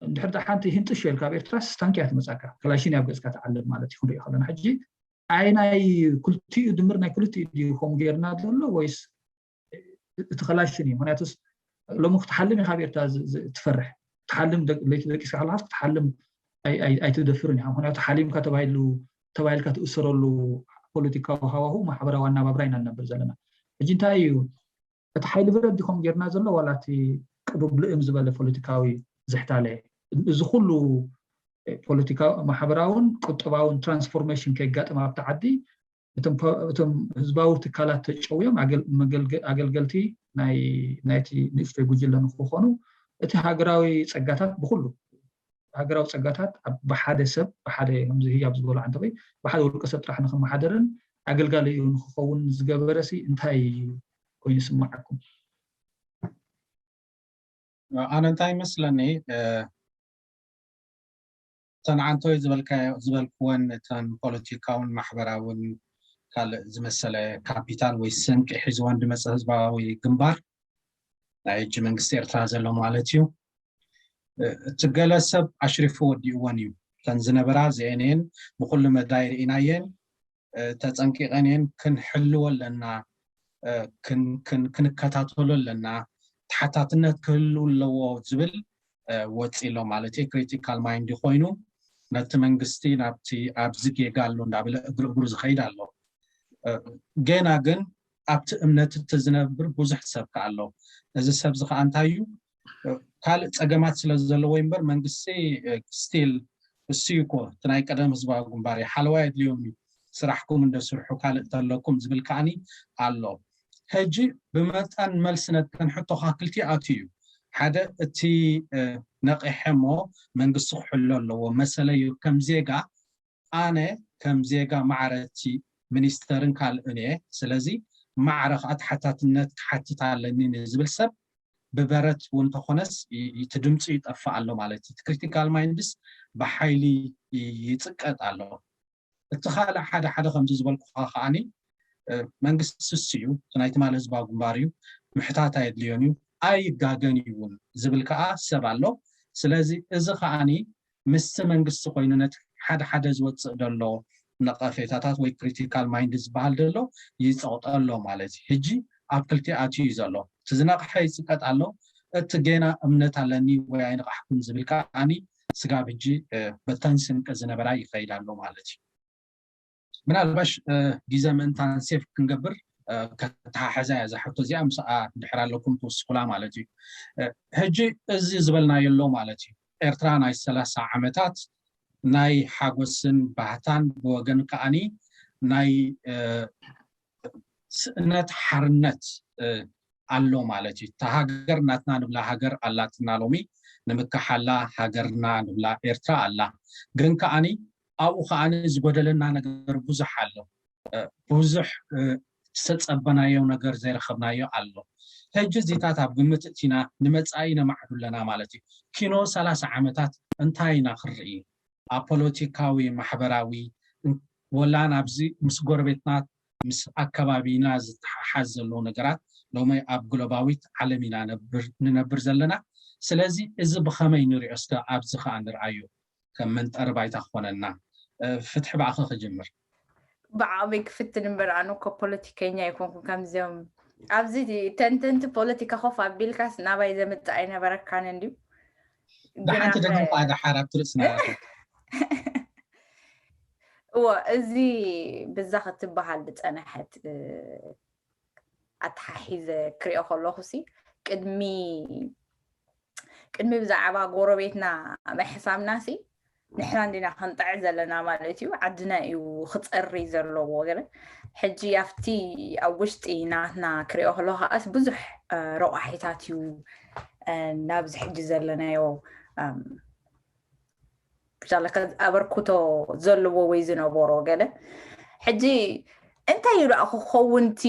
እንድሕር ሓንቲ ህንጥሽ ኢልካ ኣብ ኤርትራስ ታንኪ እያ ትመፃካ፣ ክላሽን ኣብ ገፅካ ትዓልብ ማለት እዩ ክንሪኦ ከለና። ሕጂ ኣየናይ ክልቲኡ ድምር ናይ ክልቲኡ ድዩ ከምኡ ጌርና ዘሎ ወይስ እቲ ክላሽን እዩ? ምክንያቱስ ሎሚ ክትሓልም ኢኻ ኣብ ኤርትራ ዝ- ዝ- ትፈርሕ፣ ክትሓልም ለይቲ ደቂስካ ከለካ ክትሓልም ኣይትደፍርን ኢኻ። ምክንያቱ ሓሊምካ ተባሂሉ ተባሂልካ ትእሰረሉ ፖለቲካዊ ሃዋሁ ማሕበራዊ ኣናባብራ ኢና ንነብር ዘለና። ሕጂ እንታይ እዩ እቲ ሓይሊ ብረት ዲኹም ጌርና ዘሎ ዋላ እቲ ቅሩብ ልእም ዝበለ ፖለቲካዊ ዝሕታለ እዚ ኩሉ ፖለቲካዊ ማሕበራውን ቁጠባውን ትራንስፎርሜሽን ከየጋጥም ኣብቲ ዓዲ እቶም ህዝባዊ ትካላት ተጨውዮም ኣገልገልቲ ናይቲ ንእሽተይ ጉጅለ ንክኾኑ እቲ ሃገራዊ ፀጋታት ብኩሉ ሃገራዊ ፀጋታት ብሓደ ሰብ ብሓደ ከምዚ ህያብ ዝበሉ ዓንተበይ ብሓደ ውልቀ ሰብ ጥራሕ ንክመሓደርን ኣገልጋሊ ንክኸውን ዝገበረ ሲ እንታይ ኮይኑ ይስማዓኩም? ኣነ እንታይ ይመስለኒ እተን ዓንቶይ ዝበልክወን እተን ፖለቲካውን ማሕበራውን ካልእ ዝመሰለ ካፒታል ወይ ስንቂ ሒዝወን ዝመፀ ህዝባዊ ግንባር ናይ ሕጂ መንግስቲ ኤርትራ ዘሎ ማለት እዩ። እቲ ገለ ሰብ ኣሽሪፉ ወዲእወን እዩ። እተን ዝነበራ እዚአን እየን፣ ብኩሉ መዳይ ርኢናየን፣ ተፀንቂቐን እየን። ክንሕልዎ ኣለና፣ ክንከታተሎ ኣለና፣ ተሓታትነት ክህሉ ኣለዎ ዝብል ወፂ ኣሎ ማለት እዩ። ክሪቲካል ማይንድ ኮይኑ ነቲ መንግስቲ ናብቲ ኣብዚ ጌጋ ኣሎ እንዳበለ እግሪ እግሩ ዝኸይድ ኣሎ። ገና ግን ኣብቲ እምነት እቲ ዝነብር ብዙሕ ሰብ ከ ኣሎ። እዚ ሰብ እዚ ከዓ እንታይ እዩ? ካልእ ፀገማት ስለ ዘለዎ እምበር መንግስቲ ስቲል እሱ እዩ እኮ እቲ ናይ ቀደም ህዝባዊ ግንባር እዩ። ሓለዋ የድልዮም እዩ። ስራሕኩም እንደ ስርሑ ካልእ ተለኩም ዝብል ከዓኒ ኣሎ። ሕጂ ብመጠን መልሲ ነተን ሕቶኻ ክልቲኣቱ እዩ። ሓደ እቲ ነቂሐ እሞ መንግስቲ ክሕሎ ኣለዎ መሰለ እዩ ከም ዜጋ ኣነ ከም ዜጋ ማዕረ እቲ ሚኒስተርን ካልእን እየ። ስለዚ ማዕረ ከዓ ተሓታትነት ክሓትት ኣለኒ ንዝብል ሰብ ብበረት እውን ተኾነስ እቲ ድምፂ ይጠፍእ ኣሎ ማለት እዩ። ክሪቲካል ማይንድስ ብሓይሊ ይፅቀጥ ኣሎ። እቲ ካልእ ሓደ ሓደ ከምዚ ዝበልኩኻ ከዓኒ መንግስቲ ስስ እዩ እቲ ናይ ትማሊ ህዝባዊ ግንባር እዩ ምሕታት ኣየድልዮን እዩ ኣይጋገን እዩ እውን ዝብል ከዓ ሰብ ኣሎ። ስለዚ እዚ ከዓኒ ምስቲ መንግስቲ ኮይኑ ነቲ ሓደ ሓደ ዝወፅእ ዘሎ ነቐፌታታት ወይ ክሪቲካል ማይንድ ዝበሃል ዘሎ ይፀቕጠሎ ማለት እዩ። ሕጂ ኣብ ክልቲኣቱ እዩ ዘሎ። እቲ ዝነቕሐ ይፅቀጥ ኣሎ፣ እቲ ጌና እምነት ኣለኒ ወይ ኣይንቕሕኩን ዝብል ከዓኒ ስጋብ ሕጂ በተን ስንቂ ዝነበራ ይኸይድ ኣሎ ማለት እዩ። ምናልባሽ ግዜ ምእንታን ሴፍ ክንገብር ከተሓሕዛ እያ እዛ ሕቶ እዚኣ ምስኣ ድሕር ኣለኩም ትውስኩላ ማለት እዩ። ሕጂ እዚ ዝበልናዮ ኣሎ ማለት እዩ። ኤርትራ ናይ ሰላሳ ዓመታት ናይ ሓጎስን ባህታን ብወገን ከዓኒ ናይ ስእነት ሓርነት ኣሎ ማለት እዩ። እታ ሃገር ናትና ንብላ ሃገር ኣላትና ሎሚ ንምካሓላ ሃገርና ንብላ ኤርትራ ኣላ። ግን ከዓኒ ኣብኡ ከዓኒ ዝጎደለና ነገር ብዙሕ ኣሎ። ብዙሕ ዝተፀበናዮ ነገር ዘይረኸብናዮ ኣሎ። ሕጂ እዚታት ኣብ ግምት እቲና ንመፃኢ ነማዕዱ ኣለና ማለት እዩ። ኪኖ ሰላሳ ዓመታት እንታይ ኢና ክንርኢ? ኣብ ፖለቲካዊ፣ ማሕበራዊ ወላ ናብዚ ምስ ጎረቤትና ምስ ኣከባቢና ዝተሓሓዝ ዘለዉ ነገራት ሎሚ ኣብ ግሎባዊት ዓለም ኢና ንነብር ዘለና። ስለዚ እዚ ብኸመይ ንሪኦ እስከ ኣብዚ ከዓ ንርኣዮ ከም መንጠሪ ባይታ ክኾነና። ፍትሒ ብኣኸ ክጅምር። ብዓቕመይ ክፍትን እምበር ኣነ እኮ ፖለቲከኛ ኣይኮንኩን። ከምዚኦም ኣብዚ ተንተንቲ ፖለቲካ ኮፍ ኣቢልካስ ናባይ ዘምፅእ ኣይነበረካን እንድዩ። ብሓንቲ ደግሞ ደሓር ኣብቲ ርእስና እዎ እዚ ብዛ ክትበሃል ዝፀነሐት ኣተሓሒዘ ክሪኦ ከለኹ ሲ ቅድሚ ቅድሚ ብዛዕባ ጎረቤትና ምሕሳብና ሲ ንሕና እንዲና ክንጥዕ ዘለና ማለት እዩ። ዓድና እዩ ክፀሪ ዘለዎ ገለ ሕጂ ኣብቲ ኣብ ውሽጢ ናትና ክሪኦ ከለኹ ከዓስ ብዙሕ ረቋሒታት እዩ ናብዚ ሕጂ ዘለናዮ ብቻለ ኣበርክቶ ዘለዎ ወይ ዝነበሮ ገለ ሕጂ እንታይ እዩ ደኣ ክኸውን እቲ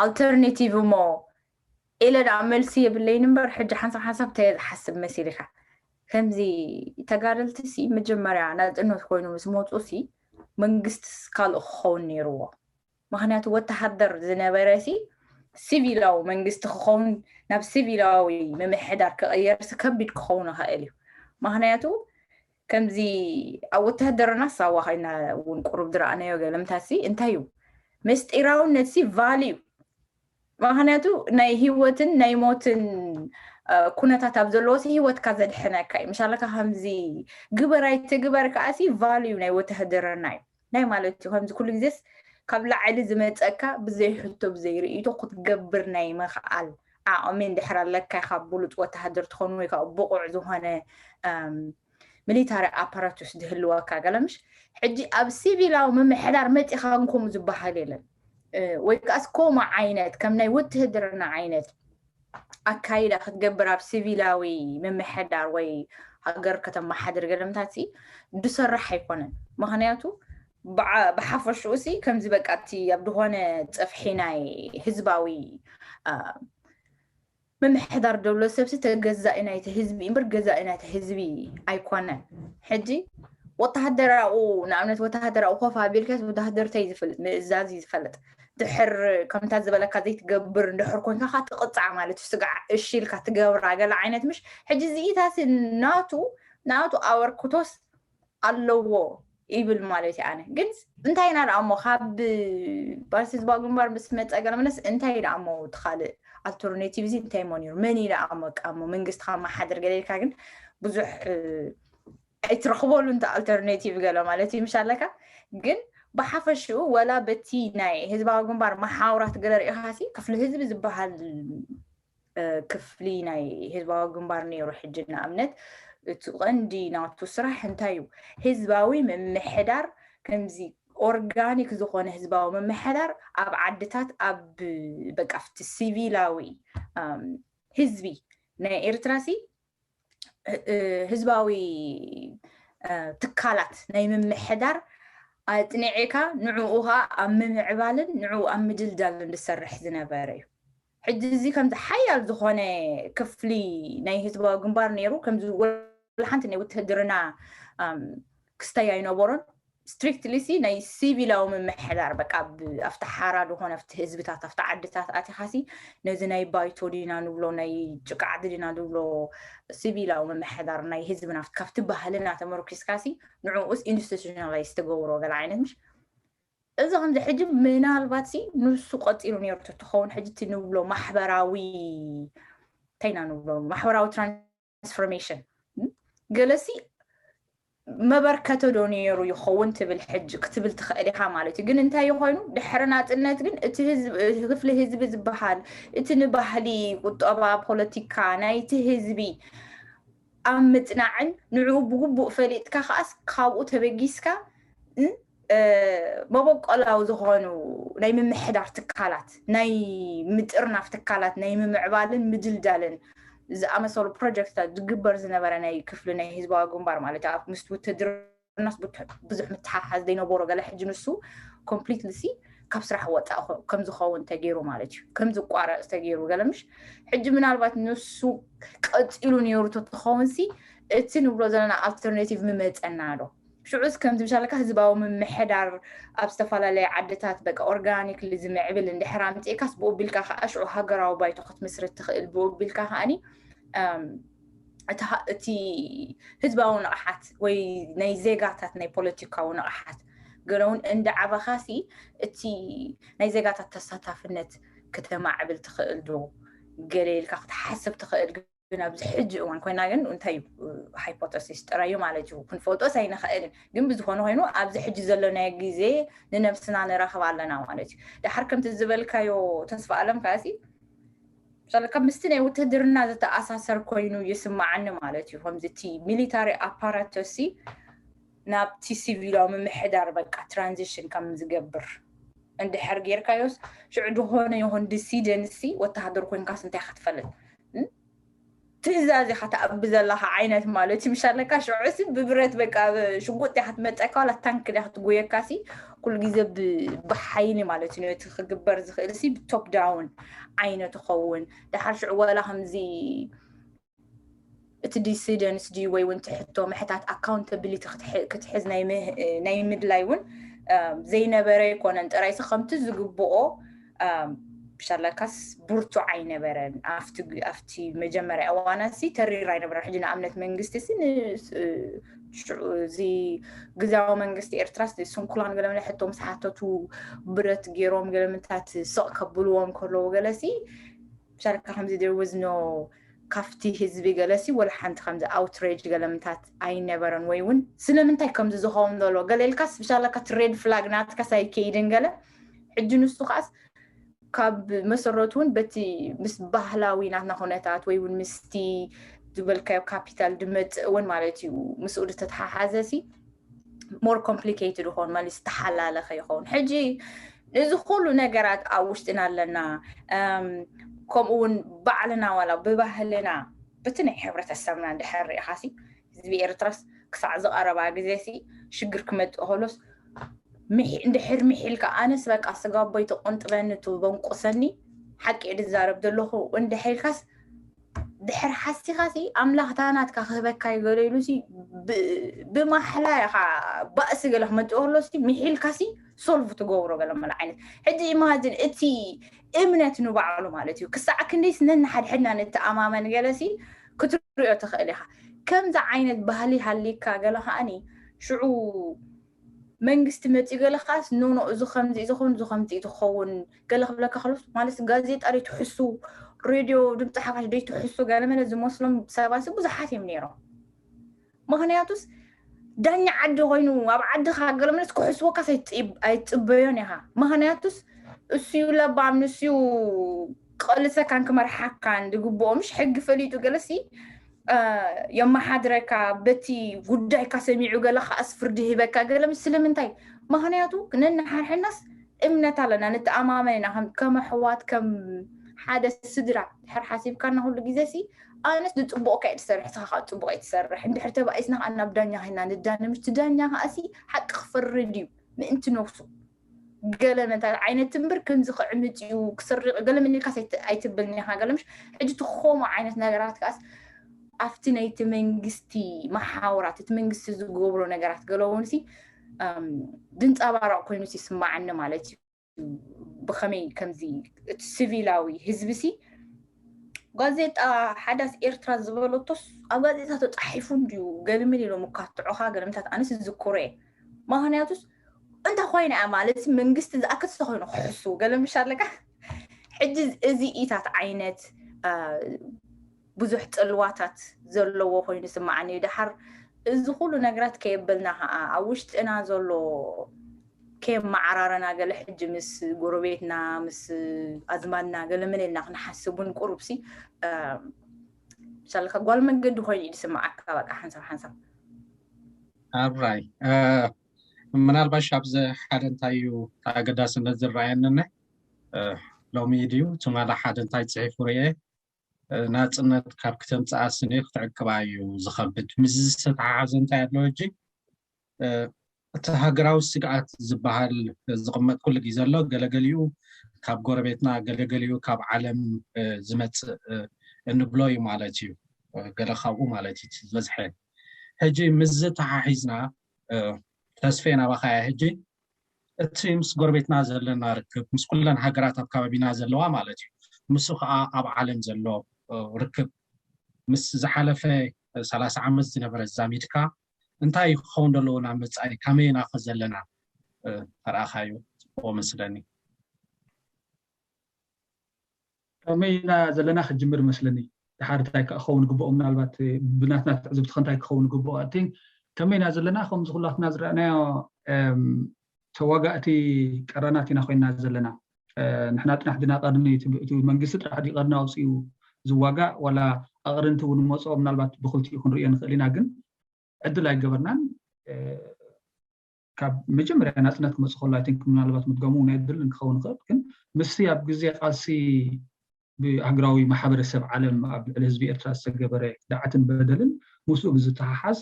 ኣልተርኔቲቭ እሞ ኢለ ደኣ መልሲ የብለይን እምበር ሕጂ ሓንሳብ ሓንሳብ እንታይ ዝሓስብ መሲልካ ከምዚ ተጋደልቲ ሲ መጀመርያ ናፅነት ኮይኑ ምስ መፁ ሲ መንግስትስ ካልእ ክኸውን ነይርዎ። ምክንያቱ ወተሃደር ዝነበረ ሲ ሲቪላዊ መንግስቲ ክኸውን ናብ ሲቪላዊ ምምሕዳር ክቕየር ሲ ከቢድ ክኸውን ይኽእል እዩ። ምክንያቱ ከምዚ ኣብ ወተሃደርና ሳዋ ኮይና እውን ቁሩብ ዝረኣናዮ ገለምታት ሲ እንታይ እዩ ምስጢራውነት ሲ ቫል እዩ። ምክንያቱ ናይ ህይወትን ናይ ሞትን ኩነታት ኣብ ዘለዎ ሲ ህይወትካ ዘድሕነካ እዩ። ምሻለካ ከምዚ ግበር ኣይትግበር ከዓሲ ቫልዩ ናይ ወተሃደርና እዩ። ናይ ማለት እዩ ከምዚ ኩሉ ግዜስ ካብ ላዕሊ ዝመፀካ ብዘይ ሕቶ ብዘይ ርእይቶ ክትገብር ናይ ምኽኣል ዓቕሚ እንድሕር ኣለካ ኢኻ ብሉፅ ወተሃደር ትኾን ወይ ከዓ ብቑዕ ዝኾነ ሚሊታሪ ኣፓራቱስ ዝህልወካ ገለምሽ። ሕጂ ኣብ ሲቪላዊ ምምሕዳር መፂኻ ግን ከምኡ ዝበሃል የለን። ወይ ከዓ እስከምኡ ዓይነት ከም ናይ ውትህድርና ዓይነት ኣካይዳ ክትገብር ኣብ ሲቪላዊ ምምሕዳር ወይ ሃገር ከተመሓድር ገለምታት ድሰራሕ ኣይኮነን። ምክንያቱ ብሓፈሽኡ ሲ ከምዚ በቃ እቲ ኣብ ድኾነ ፀፍሒ ናይ ህዝባዊ ምምሕዳር ደብሎ ሰብሲ ተገዛኢ ናይቲ ህዝቢ እምበር ገዛኢ ናይቲ ህዝቢ ኣይኮነን። ሕጂ ወተሃደራኡ ንኣብነት ወተሃደራኡ ኮፍ ኣቢልካ ወተሃደር እንታይ ዝፈልጥ ምእዛዝ እዩ ዝፈልጥ። ድሕር ከምታ ዝበለካ ዘይትገብር እንድሕር ኮንካ ካ ትቕፃዕ ማለት እዩ። ስጋዕ እሺ ኢልካ ትገብራ ገለ ዓይነት ምሽ። ሕጂ እዚኢታሲ ናቱ ናቱ ኣበርክቶስ ኣለዎ ይብል ማለት እዩ። ኣነ ግን እንታይ ኢና ደኣ እሞ ካብ ባርሲ ህዝባዊ ግንባር ምስ መፀ ገለ መለስ እንታይ ደኣ እሞ እቲ ካልእ ኣልተርኔቲቭ እዚ እንታይ እሞ ነይሩ? መን እዩ ደኣ እሞ በቃ እሞ መንግስቲ ካብ መሓድር ገለ ኢልካ ግን ብዙሕ ኣይትረኽበሉ እንተ ኣልተርኔቲቭ ገለ ማለት እዩ ምሽ ኣለካ። ግን ብሓፈሽኡ ወላ በቲ ናይ ህዝባዊ ግንባር መሓውራት ገለ ርኢኻሲ ክፍሊ ህዝቢ ዝበሃል ክፍሊ ናይ ህዝባዊ ግንባር ነይሩ። ሕጂ ንኣብነት እቲ ቀንዲ ናቱ ስራሕ እንታይ እዩ? ህዝባዊ ምምሕዳር ከምዚ ኦርጋኒክ ዝኾነ ህዝባዊ ምምሕዳር ኣብ ዓድታት ኣብ በቃ ኣብቲ ሲቪላዊ ህዝቢ ናይ ኤርትራ ሲ ህዝባዊ ትካላት ናይ ምምሕዳር ኣጽኒዕካ ንዕኡ ኸኣ ኣብ ምምዕባልን ንዕኡ ኣብ ምድልዳልን ዝሰርሕ ዝነበረ እዩ። ሕጂ እዚ ከምዚ ሓያል ዝኾነ ክፍሊ ናይ ህዝባዊ ግንባር ነይሩ። ከምዚ ወላ ሓንቲ ናይ ውትህድርና ክስተይ ኣይነበሮን። ስትሪክትሊ ሲ ናይ ሲቪላዊ ምምሕዳር በቃ ኣብቲ ሓራ ዝኾነ ኣብቲ ህዝብታት ኣብቲ ዓድታት ኣቲኻሲ ነዚ ናይ ባይቶ ዲና ንብሎ ናይ ጭቃ ዓዲ ዲና ንብሎ ሲቪላዊ ምምሕዳር ናይ ህዝብና ካብቲ ባህልና ተመርኪስካሲ ንዕኡስ ኢንስቲቱሽናላይዝ ትገብሮ ገለ ዓይነት ምሽ እዚ ከምዚ ሕጂ ምናልባት ሲ ንሱ ቀፂሉ ነይሩ ተትኸውን ሕጂ እቲ ንብሎ ማሕበራዊ እንታይ ኢና ንብሎ ማሕበራዊ ትራንስፎርሜሽን ገለሲ መበርከተ ዶ ነይሩ ይኸውን ትብል ሕጂ ክትብል ትኽእል ኢኻ ማለት እዩ። ግን እንታይ ይኾይኑ ድሕሪ ናፅነት ግን እቲ ክፍሊ ህዝቢ ዝበሃል እቲ ንባህሊ ቁጠባ ፖለቲካ ናይቲ ህዝቢ ኣብ ምፅናዕን ንዕኡ ብግቡእ ፈሊጥካ ከዓስ ካብኡ ተበጊስካ መበቆላዊ ዝኾኑ ናይ ምምሕዳር ትካላት ናይ ምጥርናፍ ትካላት ናይ ምምዕባልን ምድልዳልን ዝኣመሰሉ ፕሮጀክትታት ዝግበር ዝነበረ ናይ ክፍሊ ናይ ህዝባዊ ግንባር ማለት ኣብ ምስ ውትድርናስ ብዙሕ ምትሓሓዝ ዘይነበሮ ገለ ሕጂ ንሱ ኮምፕሊትሊ ሲ ካብ ስራሕ ወፃእ ከም ዝኸውን ተገይሩ ማለት እዩ። ከም ዝቋረፅ ተገይሩ ገለ ምሽ ሕጂ ምናልባት ንሱ ቀፂሉ ነይሩ ተትኸውን ሲ እቲ ንብሎ ዘለና ኣልተርኔቲቭ ምመፀና ዶ? ሽዑስ ከምዚ ምሻለካ ህዝባዊ ምምሕዳር ኣብ ዝተፈላለየ ዓድታት በቃ ኦርጋኒክሊ ዝምዕብል እንድሕር ኣምፂእካስ ብኡ ቢልካ ከዓ ሽዑ ሃገራዊ ባይቶ ክትምስርት ትኽእል። ብኡ ቢልካ ከዓኒ እቲ ህዝባዊ ንቕሓት ወይ ናይ ዜጋታት ናይ ፖለቲካዊ ንቕሓት ገለ እውን እንዳዓበኻሲ እቲ ናይ ዜጋታት ተሳታፍነት ክተማዕብል ትኽእል ዶ ገለ ኢልካ ክትሓስብ ትኽእል። ግን ኣብዚ ሕጂ እዋን ኮይና ግን እንታይ ሃይፖተሲስ ጥራይ እዩ ማለት እዩ። ክንፈልጦስ ኣይንኽእልን። ግን ብዝኾነ ኮይኑ ኣብዚ ሕጂ ዘለናዮ ግዜ ንነብስና ንረኽብ ኣለና ማለት እዩ። ድሓር ከምቲ ዝበልካዮ ተስፋ ኣለም ከዓሲ ካብ ምስቲ ናይ ውትህድርና ዝተኣሳሰር ኮይኑ ይስማዓኒ ማለት እዩ። ከምዚ እቲ ሚሊታሪ ኣፓራተሲ ናብቲ ሲቪላዊ ምምሕዳር በቃ ትራንዚሽን ከም ዝገብር እንድሕር ጌርካዮስ ሽዑ ዝኾነ ይኹን ዲሲደንሲ ወተሃደር ኮይንካስ እንታይ ክትፈልጥ ትእዛዝ ኢኻ ተኣቢ ዘለኻ ዓይነት ማለት እዩ። ምሻለካ ሽዑ ሲ ብብረት በቃ ሽጉጥ ዲያ ክትመፀካ ዋላ ታንክ ዲያ ክትጎየካ ሲ ኩሉ ግዜ ብሓይሊ ማለት እዩ ነቲ ክግበር ዝኽእል ሲ ብቶፕ ዳውን ዓይነት ይኸውን። ድሓር ሽዑ ወላ ከምዚ እቲ ዲሲደንስ ድዩ ወይ እውን ትሕቶ ምሕታት ኣካውንታብሊቲ ክትሕዝ ናይ ምድላይ እውን ዘይነበረ ኣይኮነን። ጥራይሲ ከምቲ ዝግብኦ ብሻላካስ ብርቱዕ ኣይነበረን። ኣብቲ መጀመርያ እዋናሲ ተሪር ኣይነበረን። ሕጂ ንኣብነት መንግስቲ ሲ እዚ ግዛዊ መንግስቲ ኤርትራ ስንኩላን ገለመለ ሕቶ ምስ ሓተቱ ብረት ገይሮም ገለምንታት ስቕ ከብልዎም ከለዉ ገለሲ ብሻለካ ከምዚ there was no ካብቲ ህዝቢ ገለሲ ወላ ሓንቲ ከምዚ ኣውትሬጅ ገለምታት ኣይነበረን። ወይ እውን ስለምንታይ ከምዚ ዝኸውን ዘሎ ገለ ኢልካስ ብሻለካ እቲ ሬድ ፍላግ ናትካስ ኣይከይድን ገለ። ሕጂ ንሱ ከዓስ ካብ መሰረቱ እውን በቲ ምስ ባህላዊ ናትና ኩነታት ወይ እውን ምስቲ ዝበልካዮ ካፒታል ድመፅእ እውን ማለት እዩ። ምስኡ ዝተተሓሓዘ ሲ ሞር ኮምፕሊኬትድ ይኸውን ማለት ዝተሓላለኸ ይኸውን። ሕጂ እዚ ኩሉ ነገራት ኣብ ውሽጥና ኣለና። ከምኡ እውን ባዕልና ዋላ ብባህልና በቲ ናይ ሕብረተሰብና እንድሕር ርኢኻሲ ህዝቢ ኤርትራስ ክሳዕ ዝቐረባ ግዜ ሲ ሽግር ክመፅእ ከሎስ እንድሕር ምሒልካ ኣነስ በቃ ስጋቦይ ተቆንጥበኒ ትበንቁሰኒ ሓቂ ድዛረብ ዘለኹ እንድሕር ኢልካስ ድሕር ሓሲኻሲ ኣምላኽ እታ ናትካ ክህበካ ይገሎ ኢሉሲ ብማሕላ ኢኻ ባእሲ ገለ ክመፅእ ከሎሲ ምሒልካሲ ሶልቭ ትገብሮ ገለ መለ ዓይነት። ሕጂ ኢማጅን እቲ እምነት ንባዕሉ ማለት እዩ ክሳዕ ክንደይስ ነንሓድሕድና ንተኣማመን ገለሲ ክትሪኦ ትኽእል ኢኻ። ከምዚ ዓይነት ባህሊ ሃሊካ ገለ ከዓኒ ሽዑ መንግስቲ መፂኡ ገለ ከዓስ ኖኖ እዚ ከምዚ ዝኸውን እዚ ከምዚ ትኸውን ገለ ክብለካ ከሎስ ማለት ጋዜጣ ደይትሕሱ ሬድዮ ድምፂ ሓፋሽ ደይትሕሱ ገለ መለ ዝመስሎም ሰባሲ ብዙሓት እዮም ነይሮም። ምክንያቱስ ዳኛ ዓዲ ኮይኑ ኣብ ዓድካ ገለ መለስ ክሕስወካስ ኣይትፅበዮን ኢኻ። ምክንያቱስ እሱዩ ለባም ንሱዩ ቀልሰካን ክመርሓካን ዝግብኦ ምሽ ሕጊ ፈሊጡ ገለሲ የመሓድረካ በቲ ጉዳይካ ሰሚዑ ገለ ከዓስ ፍርዲ ሂበካ ገለ ምስ ስለምንታይ ምክንያቱ ነንሓድሕድናስ እምነት ኣለና ንተኣማመን ኢና ከም ኣሕዋት ከም ሓደ ስድራ ድሕር ሓሲብካና ኩሉ ግዜ ሲ ኣነስ ዝፅቡቕካ እየ ትሰርሕ ስኻ ከዓ ፅቡቕ እየ ትሰርሕ እንድሕር ተባኢስና ከዓ ናብ ዳኛ ኮይና ንዳነ ምሽ ዳኛ ከዓ ሲ ሓቂ ክፈርድ እዩ ምእንቲ ነብሱ ገለ መታት ዓይነት ትንብር ከምዚ ክዕምፅ እዩ ክስርቕ ገለ ምንልካስ ኣይትብልን ኢኻ ገለ ምሽ ሕጂ ትኾሞ ዓይነት ነገራት ከዓስ ኣብቲ ናይቲ መንግስቲ መሓውራት እቲ መንግስቲ ዝገብሮ ነገራት ገለ እውን ሲ ድንፀባረቕ ኮይኑ ይስማዓኒ ማለት እዩ። ብኸመይ ከምዚ እቲ ሲቪላዊ ህዝቢ ሲ ጋዜጣ ሓዳስ ኤርትራ ዝበለቶስ ኣብ ጋዜጣ ተፃሒፉ እንድዩ ገለ ምን ኢሎም እኳ ትዖኻ ገለ ምታት ኣነስ ዝዝክሮ እየ። ምክንያቱስ እንታይ ኮይና እያ ማለት መንግስቲ ዝኣክል ሰኮይኑ ክሕሱ ገለ ምሽ ኣለካ። ሕጂ እዚ ኢታት ዓይነት ብዙሕ ፅልዋታት ዘለዎ ኮይኑ ስማዓኒ እዩ። ደሓር እዚ ኩሉ ነገራት ከየበልና ከዓ ኣብ ውሽጥና ዘሎ ከየመዓራረና ገለ ሕጂ ምስ ጎረቤትና ምስ ኣዝማድና ገለ መለ ኢልና ክንሓስብ እውን ቁሩብ ሲ ምሳለካ ጓል መንገዲ ኮይኑ እዩ ዝስማዓካ በቃ ሓንሳብ ሓንሳብ ኣራይ ምናልባሽ ኣብዚ ሓደ እንታይ እዩ ኣገዳስነት ዝረኣየንነ ሎሚ ድዩ ትማሊ ሓደ እንታይ ፅሒፉ ርኤ ናፅነት ካብ ክተምፅኣ ስኒ ክትዕቅባ እዩ ዝኸብድ ምስ ዝተተሓሓዘ እንታይ ኣለዎ እጂ እቲ ሃገራዊ ስግኣት ዝበሃል ዝቕመጥ ኩሉ ግዜ ኣሎ ገለገሊኡ ካብ ጎረቤትና ገለገሊኡ ካብ ዓለም ዝመፅእ እንብሎ እዩ ማለት እዩ ገለ ካብኡ ማለት እዩ ዝበዝሐ ሕጂ ምስ ዝተሓሒዝና ተስፌ ናባኻያ ሕጂ እቲ ምስ ጎረቤትና ዘለና ርክብ ምስ ኩለን ሃገራት ኣብ ከባቢና ዘለዋ ማለት እዩ ምስ ከዓ ኣብ ዓለም ዘሎ ርክብ ምስ ዝሓለፈ ሰላሳ ዓመት ዝነበረ ዛሚድካ እንታይ ክኸውን ዘለዎ ናብ መፃኢ ካመይና ከ ዘለና ተረኣኻዮ ፅቡቅ መስለኒ ከመይና ዘለና ክጅምር መስለኒ ድሓር እንታይ ክኸውን ግብኦ ምናልባት ብናትና ትዕዝብቲ እንታይ ክኸውን ግብኦ እቲ ከመይና ዘለና ከምዚ ኩላትና ዝረኣናዮ ተዋጋእቲ ቀረናት ኢና ኮይና ዘለና ንሕና ጥራሕ ድና ቀርኒ እቲ መንግስቲ ጥራሕ ድዩ ቀርኒ ኣውፅኡ ዝዋጋእ ዋላ ኣቕርንቲ እውን መፅኦ ምናልባት ብክልቲኡ ክንሪኦ ንኽእል ኢና ግን ዕድል ኣይገበርናን ካብ መጀመርያ ናፅነት ክመፅእ ከሎ ኣይንክ ምናልባት ምድገሙ ናይ ድልን ክኸውን ይኽእል ግን ምስቲ ኣብ ግዜ ቃልሲ ብሃገራዊ ማሕበረሰብ ዓለም ኣብ ልዕሊ ህዝቢ ኤርትራ ዝተገበረ ዳዕትን በደልን ምስኡ ብዝተሓሓዝ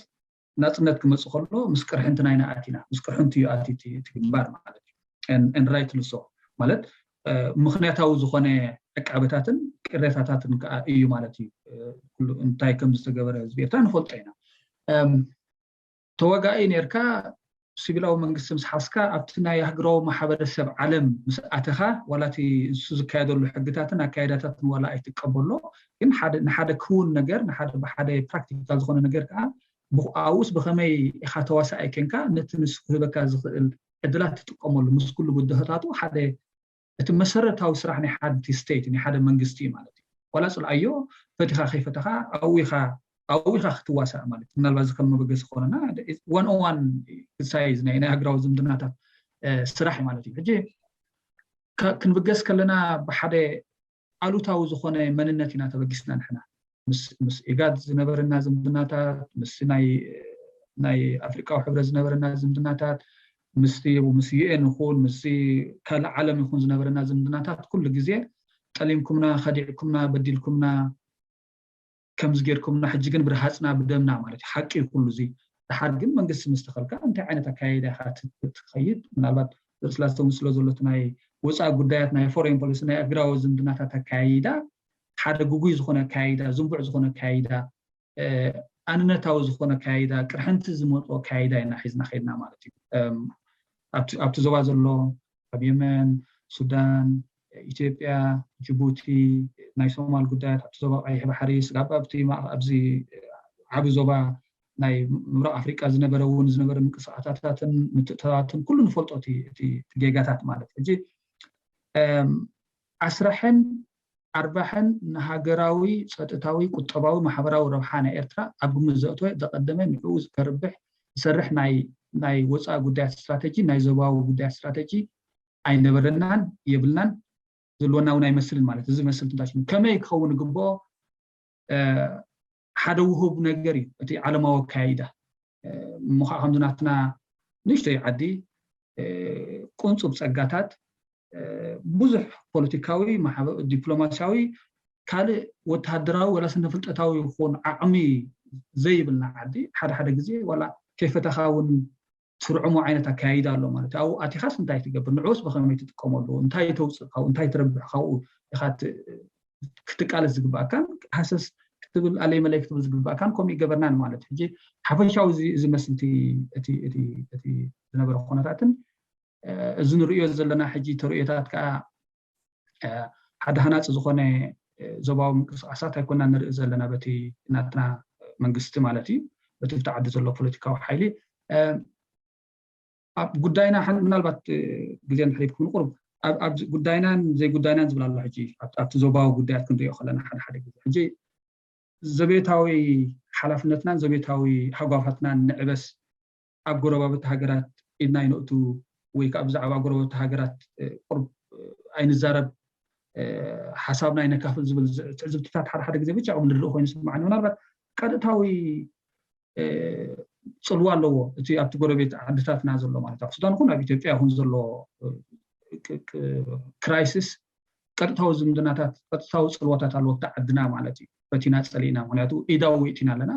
ናፅነት ክመፅእ ከሎ ምስ ቅርሕንቲ ናይና ኣቲና ምስ ቅርሕንቲ እዩ ኣቲ እቲ ግንባር ማለት እዩ ራይት ልሶ ማለት ምክንያታዊ ዝኾነ ዕቃበታትን ቅሬታታትን ከዓ እዩ ማለት እዩ እንታይ ከም ዝተገበረ ህዝቢ ኤርትራ ንፈልጦ ኢና ተዋጋኢ ነርካ ሲቪላዊ መንግስቲ ምስ ሓዝካ ኣብቲ ናይ ሃገራዊ ማሕበረሰብ ዓለም ምስ ኣተኻ ዋላ እቲ ንሱ ዝካየደሉ ሕግታትን ኣካየዳታትን ዋላ ኣይትቀበሎ ግን ንሓደ ክውን ነገር ንሓደ ብሓደ ፕራክቲካል ዝኾነ ነገር ከዓ ኣብኡስ ብኸመይ ኢኻ ተዋሳኣይ ኮንካ ነቲ ንሱ ክህበካ ዝኽእል ዕድላት ትጥቀመሉ ምስ ኩሉ ብድሆታቱ ሓደ እቲ መሰረታዊ ስራሕ ናይ ሓንቲ ስቴት ናይ ሓደ መንግስቲ እዩ ማለት እዩ ዋላ ፅልኣዮ፣ ፈቲኻ ከይፈተኻ ኣብኡ ኢኻ ኣብኡ ኢኻ ክትዋሳእ ማለት እዩ። ምናልባት እዚ ከም መበገሲ ክኾነና ዋን ኦን ዋን ክሳይ ናይ ናይ ሃገራዊ ዝምድናታት ስራሕ እዩ ማለት እዩ። ሕጂ ክንብገስ ከለና ብሓደ ኣሉታዊ ዝኾነ መንነት ኢና ተበጊስና ንሕና ምስ ኢጋድ ዝነበረና ዝምድናታት፣ ምስ ናይ ኣፍሪቃዊ ሕብረት ዝነበረና ዝምድናታት፣ ምስ ምስ ዩኤን ይኹን ምስ ካልእ ዓለም ይኹን ዝነበረና ዝምድናታት ኩሉ ግዜ ጠሊምኩምና፣ ከዲዕኩምና፣ በዲልኩምና፣ ከምዚ ጌርኩምና፣ ሕጂ ግን ብርሃፅና ብደምና ማለት እዩ። ሓቂ እዩ ኩሉ እዚ። ድሓር ግን መንግስቲ ምስ ተኸልካ እንታይ ዓይነት ኣካያይዳ ኢኻ ትኸይድ? ምናልባት ዘርስላሰ ምስሎ ዘሎ ናይ ወፃኢ ጉዳያት ናይ ፎሬን ፖሊሲ ናይ ኣግራዊ ዝምድናታት ኣካያይዳ ሓደ ግጉይ ዝኾነ ኣካያይዳ፣ ዝንቡዕ ዝኾነ ኣካያይዳ፣ ኣንነታዊ ዝኾነ ኣካያይዳ፣ ቅርሕንቲ ዝመፁ ኣካያይዳ ኢና ሒዝና ከይድና ማለት እዩ። ኣብቲ ዞባ ዘሎ ኣብ የመን፣ ሱዳን፣ ኢትዮጵያ፣ ጅቡቲ፣ ናይ ሶማል ጉዳያት ኣብቲ ዞባ ቀይሕ ባሕሪ ስጋብ ኣብቲ ኣብዚ ዓቢ ዞባ ናይ ምብራቕ ኣፍሪቃ ዝነበረ እውን ዝነበረ ምንቅስቃሳታትን ምትእታታትን ኩሉ ንፈልጦ እቲ ጌጋታት ማለት ሕጂ ኣስራሕን ኣርባሕን ንሃገራዊ ጸጥታዊ ቁጠባዊ ማሕበራዊ ረብሓ ናይ ኤርትራ ኣብ ግምት ዘእተወ ዘቐደመ ንዕኡ ከርብሕ ዝሰርሕ ናይ ናይ ወፃኢ ጉዳያት ስትራተጂ ናይ ዞባዊ ጉዳያት ስትራተጂ ኣይነበረናን የብልናን ዘለወና እውን ኣይመስልን ማለት እዚ መስል ትንታሽ ከመይ ክኸውን ግብኦ ሓደ ውሁብ ነገር እዩ እቲ ዓለማዊ ኣካያይዳ እሞ ከዓ ከምዚ ናትና ንእሽተይ ዓዲ ቁንፁብ ፀጋታት ብዙሕ ፖለቲካዊ ዲፕሎማሲያዊ ካልእ ወተሃደራዊ ወላ ስነ ፍልጠታዊ ይኹን ዓቕሚ ዘይብልና ዓዲ ሓደ ሓደ ግዜ ዋላ ከይፈተኻ እውን ትርዕሞ ዓይነት ኣካያይዳ ኣሎ ማለት እዩ ኣብኡ ኣቲኻስ እንታይ ትገብር ንዕኡስ ብኸመይ ትጥቀመሉ እንታይ ተውፅእ ካብኡ እንታይ ትረብሕ ካብኡ ኢኻ ክትቃለስ ዝግባእካን ሃሰስ ክትብል ኣለይ መለይ ክትብል ዝግባእካን ከምኡ ይገበርናን ማለት ሕጂ ሓፈሻዊ እዚ መስልቲ እቲ ዝነበረ ኩነታትን እዚ ንርእዮ ዘለና ሕጂ ተርእዮታት ከዓ ሓደ ሃናፂ ዝኾነ ዞባዊ ምንቅስቃሳት ኣይኮና ንርኢ ዘለና በቲ ናትና መንግስቲ ማለት እዩ በቲ ብቲ ዓዲ ዘሎ ፖለቲካዊ ሓይሊ ኣብ ጉዳይና ምናልባት ግዜ ንድሕሪት ክውን ቁሩብ ኣብ ጉዳይናን ዘይጉዳይናን ዝብል ኣሎ ሕጂ ኣብቲ ዞባዊ ጉዳያት ክንሪኦ ከለና ሓደ ሓደ ግዜ ሕጂ ዘቤታዊ ሓላፍነትናን ዘቤታዊ ሃጓፋትናን ንዕበስ ኣብ ጎረባብቲ ሃገራት ኢድና ይነእቱ ወይ ከዓ ብዛዕባ ጎረባብቲ ሃገራት ቁርብ ኣይንዛረብ ሓሳብና ይነካፍል ዝብል ትዕዝብትታት ሓደ ሓደ ግዜ ብቻ ንርኢ ኮይኑ ስማዓኒ ምናልባት ቀጥታዊ ፅልዋ ኣለዎ እቲ ኣብቲ ጎረቤት ዓድታትና ዘሎ ማለት ኣብ ሱዳን ይኹን ኣብ ኢትዮጵያ ይኹን ዘሎ ክራይሲስ ቀጥታዊ ዝምድናታት ቀጥታዊ ፅልዋታት ኣለዎ ኣብቲ ዓድና ማለት እዩ ፈቲና ፀሊእና ምክንያቱ ኢዳዊ ውኢት ኢና ኣለና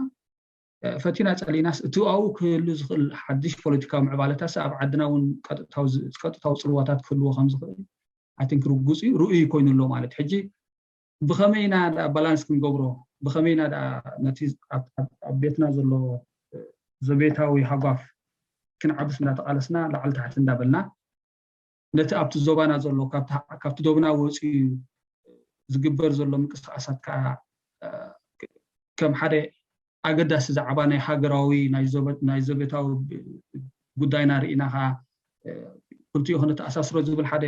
ፈቲና ፀሊእናስ እቲ ኣብኡ ክህሉ ዝኽእል ሓድሽ ፖለቲካዊ ምዕባለታስ ኣብ ዓድና እውን ቀጥታዊ ፅልዋታት ክህልዎ ከም ዝኽእል ኣይ ቲንክ ርጉፅ እዩ ርእዩ ኮይኑ ኣሎ ማለት ሕጂ ብኸመይ ኢና ደኣ ባላንስ ክንገብሮ ብኸመይ ኢና ደኣ ነቲ ኣብ ቤትና ዘሎ ዘቤታዊ ሃጓፍ ክንዓብስ እንዳተቃለስና ላዕሊ ታሕቲ እንዳበልና ነቲ ኣብቲ ዞባና ዘሎ ካብቲ ዶብና ወፂኡ ዝግበር ዘሎ ምንቅስቃሳት ከዓ ከም ሓደ ኣገዳሲ ዛዕባ ናይ ሃገራዊ ናይ ዘቤታዊ ጉዳይና ርኢና ከዓ ክልቲኡ ክንተኣሳስሮ ዝብል ሓደ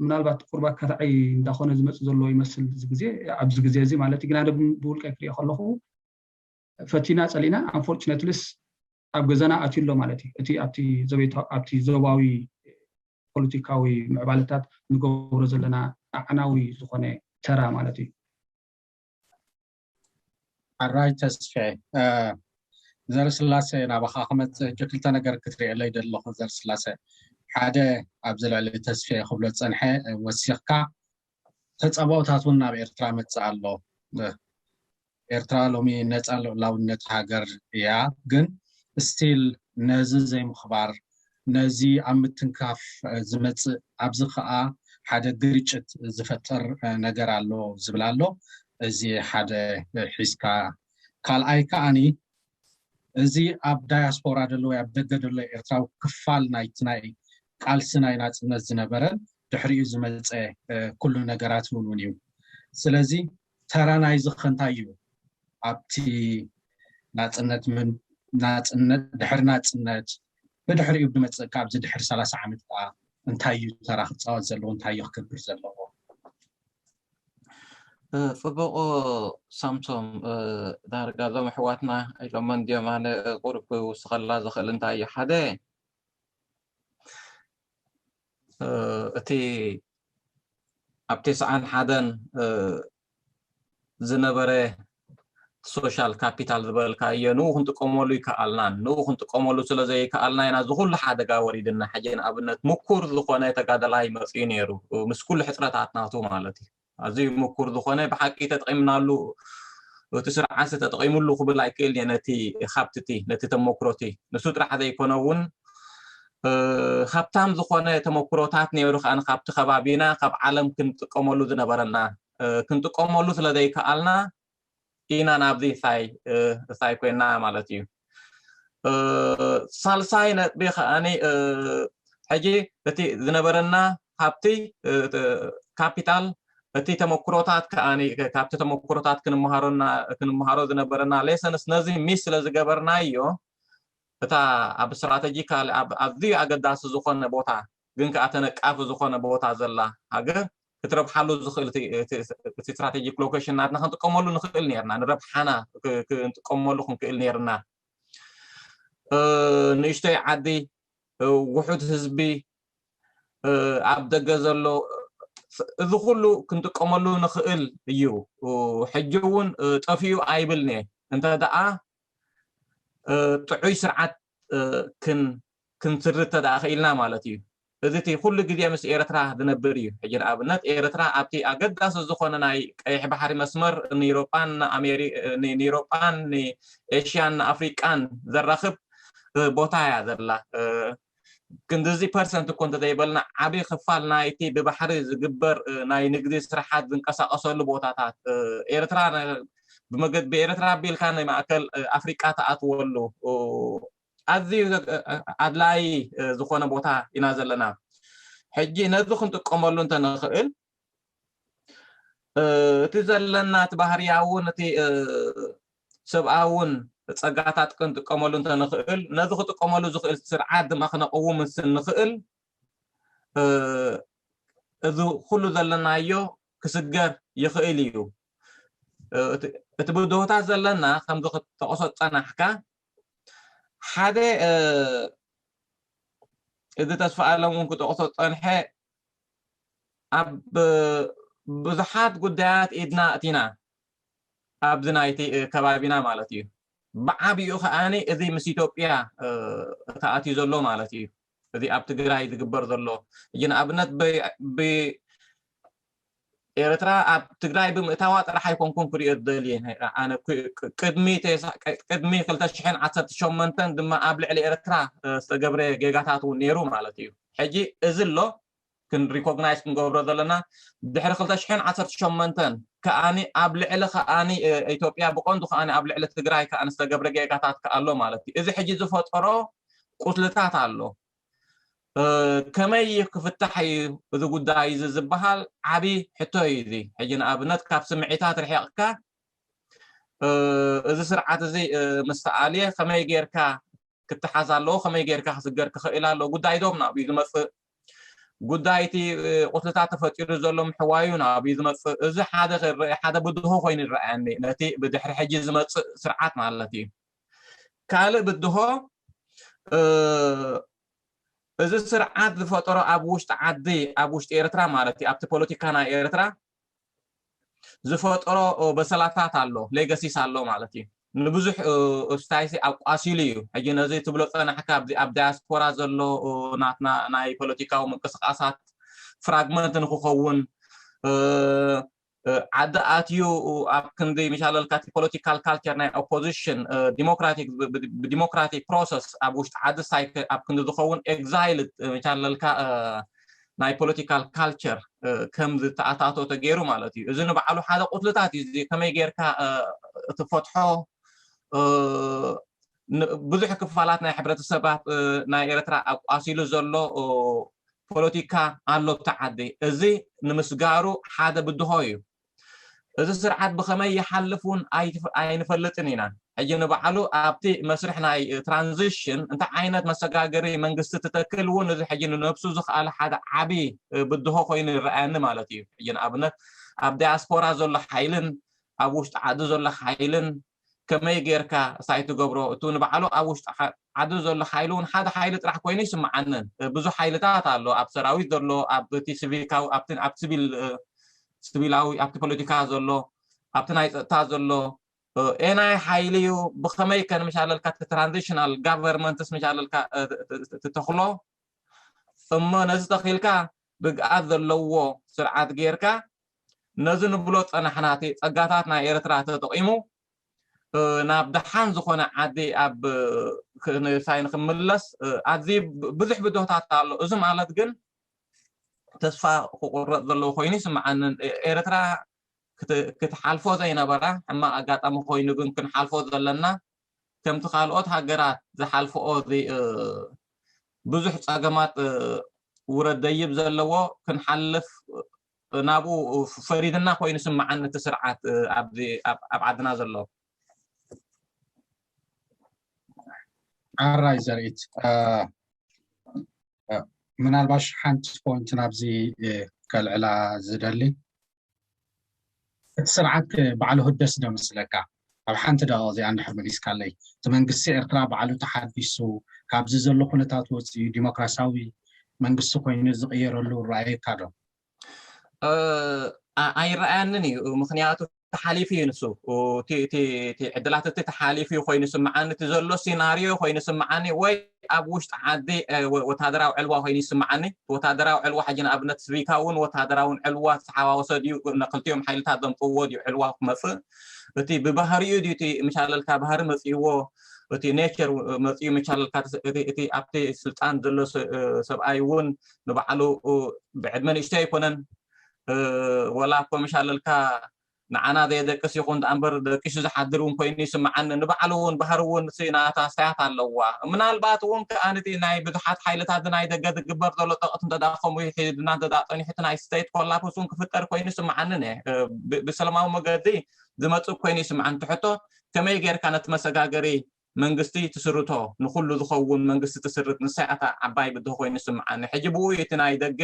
ምናልባት ቁርብ ኣካታዒ እንዳኾነ ዝመፅእ ዘሎ ይመስል እዚ ግዜ ኣብዚ ግዜ እዚ ማለት እዩ ግና ብውልቀይ ክሪኦ ከለኹ ፈቲና ፀሊእና ኣንፎርችነትሊስ ኣብ ገዛና ኣትዩ ኣሎ ማለት እዩ እቲ ኣብቲ ዘቤታዊ ኣብቲ ዞባዊ ፖለቲካዊ ምዕባለታት ንገብሮ ዘለና ኣዕናዊ ዝኾነ ተራ ማለት እዩ ኣራይ ተስፌ ዘርስላሴ ናባኻ ክመፅእ ሕጂ ክልተ ነገር ክትሪእለይ ደለኹ ዘርስላሴ ሓደ ኣብዚ ልዕሊ ተስፌ ክብሎ ዝፀንሐ ወሲኽካ ተፀባኦታት እውን ናብ ኤርትራ መፅእ ኣሎ ኤርትራ ሎሚ ነፃ ልዑላውነት ሃገር እያ ግን ስቲል ነዚ ዘይምኽባር ነዚ ኣብ ምትንካፍ ዝመፅእ ኣብዚ ከዓ ሓደ ግርጭት ዝፈጥር ነገር ኣሎ ዝብል ኣሎ እዚ ሓደ ሒዝካ ካልኣይ ከዓኒ እዚ ኣብ ዳያስፖራ ደሎ ኣብ ደገ ደሎ ኤርትራዊ ክፋል ናይቲ ናይ ቃልሲ ናይ ናፅነት ዝነበረ ድሕሪኡ ዝመፀ ኩሉ ነገራት እውን እውን እዩ ስለዚ ተራ ናይዚ ከ እንታይ እዩ ኣብቲ ናፅነት ናፅነት ድሕሪ ናፅነት ብድሕሪኡ ብመፅእ ካብዚ ድሕሪ ሰላሳ ዓመት ከዓ እንታይ እዩ ተራ ክፃወት ዘለዎ እንታይ እዩ ክገብር ዘለዎ ጽቡቕ ሳምሶም፣ ዳርጋ እዞም ኣሕዋትና ኢሎመን ድዮም? ኣነ ቁሩብ ክውስኸላ ዝኽእል እንታይ እዩ፣ ሓደ እቲ ኣብ ተስዓን ሓደን ዝነበረ ሶሻል ካፒታል ዝበልካዮ ንኡ ክንጥቀመሉ ይከኣልናን ንኡ ክንጥቀመሉ ስለ ዘይከኣልና ኢና እዚ ኩሉ ሓደጋ ወሪድና። ሕጂ ንኣብነት ምኩር ዝኾነ ተጋደላይ መፅኡ ነይሩ፣ ምስ ኩሉ ሕፅረታት ናቱ ማለት እዩ። ኣዝዩ ምኩር ዝኾነ ብሓቂ ተጠቒምናሉ፣ እቲ ስርዓት ተጠቒሙሉ ክብል ኣይክእል እየ። ነቲ ካብትቲ ነቲ ተመክሮቲ ንሱ ጥራሕ ዘይኮነ እውን ሃብታም ዝኾነ ተመክሮታት ነይሩ ከዓ ካብቲ ከባቢና ካብ ዓለም ክንጥቀመሉ ዝነበረና ክንጥቀመሉ ስለ ዘይከኣልና ኢና ናብዚ እሳይ ኮይና ማለት እዩ። ሳልሳይ ነጥቢ ከዓኒ ሕጂ እቲ ዝነበረና ሃብቲ ካፒታል እቲ ተመክሮታት ከዓኒ ካብቲ ተመክሮታት ክንመሃሮና ክንመሃሮ ዝነበረና ሌሰንስ ነዚ ሚስ ስለ ዝገበርናዮ እታ ኣብ ስትራተጂካል ኣዝዩ ኣገዳሲ ዝኾነ ቦታ ግን ከዓ ተነቃፊ ዝኾነ ቦታ ዘላ ሃገር ክትረብሓሉ ዝኽእል እቲ ስትራቴጂክ ሎኬሽን ናትና ክንጥቀመሉ ንኽእል ነርና ንረብሓና ክንጥቀመሉ ክንክእል ነርና። ንእሽቶይ ዓዲ፣ ውሑድ ህዝቢ፣ ኣብ ደገ ዘሎ፣ እዚ ኩሉ ክንጥቀመሉ ንኽእል እዩ። ሕጂ እውን ጠፊኡ ኣይብልንየ እንተ ደኣ ጥዑይ ስርዓት ክንስርት ተደኣ ክኢልና ማለት እዩ። እዚ እቲ ኩሉ ግዜ ምስ ኤርትራ ዝነብር እዩ። ሕጂ ንኣብነት ኤርትራ ኣብቲ ኣገዳሲ ዝኾነ ናይ ቀይሕ ባሕሪ መስመር ንኢሮጳን ንኤሽያን ንኣፍሪቃን ዘራኽብ ቦታ እያ ዘላ። ክንድዚ ፐርሰንት እኮ እንተዘይበልና ዓብዪ ክፋል ናይቲ ብባሕሪ ዝግበር ናይ ንግዲ ስራሓት ዝንቀሳቀሰሉ ቦታታት ኤርትራ ብኤርትራ ኣቢልካ ናይ ማእከል ኣፍሪቃ ተኣትወሉ ኣዝዩ ኣድላይ ዝኾነ ቦታ ኢና ዘለና። ሕጂ ነዚ ክንጥቀመሉ እንተንኽእል እቲ ዘለና እቲ ባህርያውን እቲ ሰብኣውን ጸጋታት ክንጥቀመሉ እንተንኽእል ነዚ ክጥቀመሉ ዝኽእል ስርዓት ድማ ክነቕውም ምስ እንኽእል እዚ ኩሉ ዘለናዮ ክስገር ይኽእል እዩ። እቲ ብድሆታት ዘለና ከምዚ ክጠቕሶ ዝጸናሕካ ሓደ እዚ ተስፋ ኣለም እውን ክጠቕሶ ዝጸንሐ ኣብ ብዙሓት ጉዳያት ኢድና እቲና ኣብዚ ናይቲ ከባቢና ማለት እዩ። ብዓብኡ ከዓኒ እዚ ምስ ኢትዮጵያ ተኣትዩ ዘሎ ማለት እዩ። እዚ ኣብ ትግራይ ዝግበር ዘሎ ሕጂ ንኣብነት ኤርትራ ኣብ ትግራይ ብምእታዋ ጥራሕ ኣይኮንኩን ክሪኦ ዝደልየ። ቅድሚ ቅድሚ ክልተ ሽሕን ዓሰርተ ሸሞንተን ድማ ኣብ ልዕሊ ኤርትራ ዝተገብረ ጌጋታት እውን ነይሩ ማለት እዩ። ሕጂ እዚ ኣሎ ክን ሪኮግናይዝ ክንገብሮ ዘለና ድሕሪ ክልተ ሽሕን ዓሰርተ ሸሞንተን ከኣኒ ኣብ ልዕሊ ከኣኒ ኢትዮጵያ ብቐንዱ ከኣኒ ኣብ ልዕሊ ትግራይ ከኣኒ ዝተገብረ ጌጋታት ከኣሎ ማለት እዩ። እዚ ሕጂ ዝፈጠሮ ቁስልታት ኣሎ። ከመይ ክፍታሕ እዩ እዚ ጉዳይ እዚ ዝበሃል ዓብዪ ሕቶ እዩ። እዚ ሕጂ ንኣብነት ካብ ስምዒታት ርሒቕካ እዚ ስርዓት እዚ ምስ ተኣልየ ከመይ ጌርካ ክተሓዝ ኣለዎ፣ ከመይ ጌርካ ክስገር ክኽእል ኣለዎ። ጉዳይ ዶብ ናብኡ እዩ ዝመፅእ። ጉዳይ እቲ ቁስልታት ተፈጢሩ ዘሎ ምሕዋዩ ናብኡ እዩ ዝመፅእ። እዚ ሓደ ክረአ ሓደ ብድሆ ኮይኑ ይረኣየኒ ነቲ ብድሕሪ ሕጂ ዝመፅእ ስርዓት ማለት እዩ። ካልእ ብድሆ እዚ ስርዓት ዝፈጠሮ ኣብ ውሽጢ ዓዲ ኣብ ውሽጢ ኤርትራ ማለት እዩ ኣብቲ ፖለቲካ ናይ ኤርትራ ዝፈጠሮ በሰላታት ኣሎ፣ ሌጋሲስ ኣሎ ማለት እዩ። ንብዙሕ ስታይሲ ኣቋሲሉ እዩ። ሕጂ ነዚ ትብሎ ጸናሕካ ኣብዚ ኣብ ዳያስፖራ ዘሎ ናትና ናይ ፖለቲካዊ ምንቅስቃሳት ፍራግመንት ንክኸውን ዓዲ ኣትዩ ኣብ ክንዲ ምሻለልካ እቲ ፖለቲካል ካልቸር ናይ ኦፖዚሽን ዲሞክራቲክ ብዲሞክራቲክ ፕሮሰስ ኣብ ውሽጢ ዓዲ ሳይክ ኣብ ክንዲ ዝኸውን ኤግዛይል ምሻለልካ ናይ ፖለቲካል ካልቸር ከም ዝተኣታቶ ተገይሩ ማለት እዩ። እዚ ንባዕሉ ሓደ ቁስልታት እዩ። እዚ ከመይ ጌርካ እቲ ፈትሖ ብዙሕ ክፋላት ናይ ሕብረተሰባት ናይ ኤርትራ ኣቋሲሉ ዘሎ ፖለቲካ ኣሎ ኣብቲ ዓዲ። እዚ ንምስጋሩ ሓደ ብድሆ እዩ። እዚ ስርዓት ብኸመይ ይሓልፍ እውን ኣይንፈልጥን ኢና። ሕጂ ንባዕሉ ኣብቲ መስርሕ ናይ ትራንዚሽን እንታይ ዓይነት መሰጋገሪ መንግስቲ ትተክል እውን እዚ ሕጂ ንነብሱ ዝኽኣለ ሓደ ዓብዪ ብድሆ ኮይኑ ይረኣየኒ ማለት እዩ። ሕጂ ንኣብነት ኣብ ዲያስፖራ ዘሎ ሓይልን ኣብ ውሽጢ ዓዲ ዘሎ ሓይልን ከመይ ጌርካ ሳይ ትገብሮ? እቱ ንባዕሉ ኣብ ውሽጢ ዓዲ ዘሎ ሓይሊ እውን ሓደ ሓይሊ ጥራሕ ኮይኑ ይስምዓንን። ብዙሕ ሓይልታት ኣሎ፣ ኣብ ሰራዊት ዘሎ፣ ኣብ እቲ ሲቪካዊ፣ ኣብቲ፣ ኣብ ሲቪል፣ ሲቪላዊ፣ ኣብቲ ፖለቲካ ዘሎ፣ ኣብቲ ናይ ፀጥታ ዘሎ፣ ኤናይ ሓይሊ እዩ፣ ብኸመይ ከ ንምሻለልካ ትራንዚሽናል ጋቨርንመንትስ ምሻለልካ ትተኽሎ እሞ ነዚ ተኺልካ ብግኣት ዘለዎ ስርዓት ጌርካ ነዚ ንብሎ ጸናሕና እቲ ጸጋታት ናይ ኤርትራ ተጠቒሙ ናብ ደሓን ዝኾነ ዓዲ ኣብ ሳይ ንክምለስ ኣዝዩ ብዙሕ ብድሆታት ኣሎ። እዚ ማለት ግን ተስፋ ክቁረጥ ዘለዎ ኮይኑ ይስምዓንን። ኤርትራ ክትሓልፎ ዘይነበራ ሕማቕ ኣጋጣሚ ኮይኑ ግን ክንሓልፎ ዘለና ከምቲ ካልኦት ሃገራት ዝሓልፍኦ ብዙሕ ጸገማት ውረድ ደይብ ዘለዎ ክንሓልፍ ናብኡ ፈሪድና ኮይኑ ስምዓኒ እቲ ስርዓት ኣብ ዓድና ዘሎ። ዓራይ ዘርኢት ምናልባሽ ሓንቲ ፖይንት ናብዚ ከልዕላ ዝደሊ እቲ ስርዓት ባዕሉ ህደስ ዶ ምስለካ ኣብ ሓንቲ ደቂቕ እዚኣ እንድሕር መሊስካለይ እቲ መንግስቲ ኤርትራ ባዕሉ ተሓዲሱ ካብዚ ዘሎ ኩነታት ወፂኡ ዲሞክራሲያዊ መንግስቲ ኮይኑ ዝቕየረሉ ረኣየካ ዶ? ኣይረኣያንን እዩ። ምክንያቱ ተሓሊፉ እዩ ንሱ። እቲ ዕድላት እቲ ተሓሊፉ እዩ ኮይኑ ስምዓኒ፣ እቲ ዘሎ ሲናሪዮ ኮይኑ ስምዓኒ፣ ወይ ኣብ ውሽጢ ዓዲ ወታደራዊ ዕልዋ ኮይኑ ይስምዓኒ። ወታደራዊ ዕልዋ ሕጂ ንኣብነት ስቪካ እውን ወታደራውን ዕልዋ ዝተሓዋወሰ ድዩ? ክልቲኦም ሓይልታት ዘምፅእዎ ድዩ ዕልዋ ክመፅእ? እቲ ብባህሪኡ ድዩ እቲ ምሻለልካ ባህሪ መፅእዎ እቲ ኔቸር መፅኡ ምሻለልካ እቲ ኣብቲ ስልጣን ዘሎ ሰብኣይ እውን ንባዕሉ ብዕድመ ንእሽቶ ኣይኮነን። ወላ እኮ ምሻለልካ ንዓና ዘየደቅስ ይኹን ደኣ እምበር ደቂሱ ዝሓድር እውን ኮይኑ ይስምዓኒ። ንባዕሉ እውን ባህሪ እውን ናታ ኣስተያት ኣለዋ። ምናልባት እውን ከኣ ነቲ ናይ ብዙሓት ሓይልታት ናይ ደገ ዝግበር ዘሎ ጠቕት እንተ ከምኡ ይሒድና እንተ ጸኒሑ እቲ ናይ ስቴት ኮላፕስ እውን ክፍጠር ኮይኑ ይስምዓኒ። ብሰላማዊ መገዲ ዝመጽእ ኮይኑ ይስምዓኒ። ትሕቶ ከመይ ጌርካ ነቲ መሰጋገሪ መንግስቲ ትስርቶ ንኩሉ ዝኸውን መንግስቲ ትስርት ንሳይ ኣታ ዓባይ ብድሆ ኮይኑ ይስምዓኒ። ሕጂ ብኡ እቲ ናይ ደገ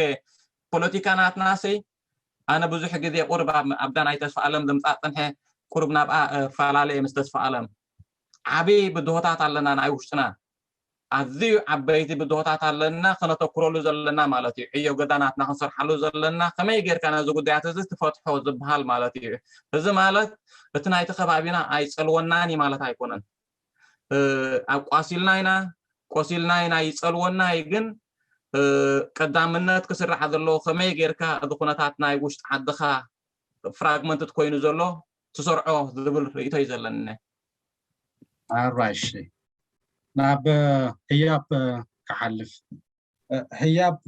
ፖለቲካ ናትናሲ ኣነ ብዙሕ ግዜ ቁርብ ኣብ ዳናይ ተስፋ ኣለም ዘምፃእ ፀንሐ ቁርብ ናብኣ ፈላለየ ምስ ተስፋ ኣለም ዓብዪ ብድሆታት ኣለና ናይ ውሽጥና ኣዝዩ ዓበይቲ ብድሆታት ኣለና ክነተኩረሉ ዘለና ማለት እዩ። ዕዮ ገዳናትና ክንሰርሓሉ ዘለና ከመይ ጌርካ ነዚ ጉዳያት እዚ ትፈትሖ ዝበሃል ማለት እዩ። እዚ ማለት እቲ ናይቲ ከባቢና ኣይፀልወናን እዩ ማለት ኣይኮነን። ኣቋሲልና ኢና ቆሲልና ኢና ይፀልወና እዩ። ግን ቀዳምነት ክስራሕ ዘለዎ ከመይ ጌርካ እዚ ኩነታት ናይ ውሽጢ ዓድኻ ፍራግመንትድ ኮይኑ ዘሎ ትሰርዖ ዝብል ርእቶ እዩ ዘለኒ። ኣራይሽ ናብ ህያብ ክሓልፍ ህያብ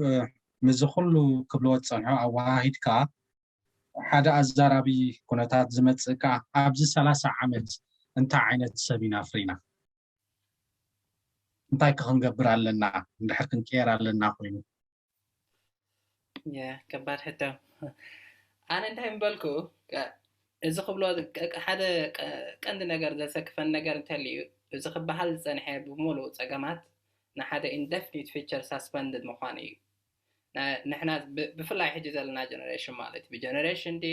ምዚ ኩሉ ክብልዎ ዝፀንሖ ኣወሃሂድካ ሓደ ኣዛራቢ ኩነታት ዝመፅእ ከዓ ኣብዚ ሰላሳ ዓመት እንታይ ዓይነት ሰብ ኢና ኣፍሪና? እንታይ ከ ክንገብር ኣለና እንድሕር ክንቀየር ኣለና ኮይኑ? ከባድ ሕቶ። ኣነ እንታይ ምበልኩ፣ እዚ ክብሎ ሓደ ቀንዲ ነገር ዘሰክፈን ነገር እንተልዩ እዚ ክበሃል ዝፀንሐ ብምሉእ ፀገማት ንሓደ ኢንደፍኒት ፊቸር ሳስፐንድድ ምዃኑ እዩ። ንሕና ብፍላይ ሕጂ ዘለና ጀነሬሽን ማለት እዩ ብጀነሬሽን ድ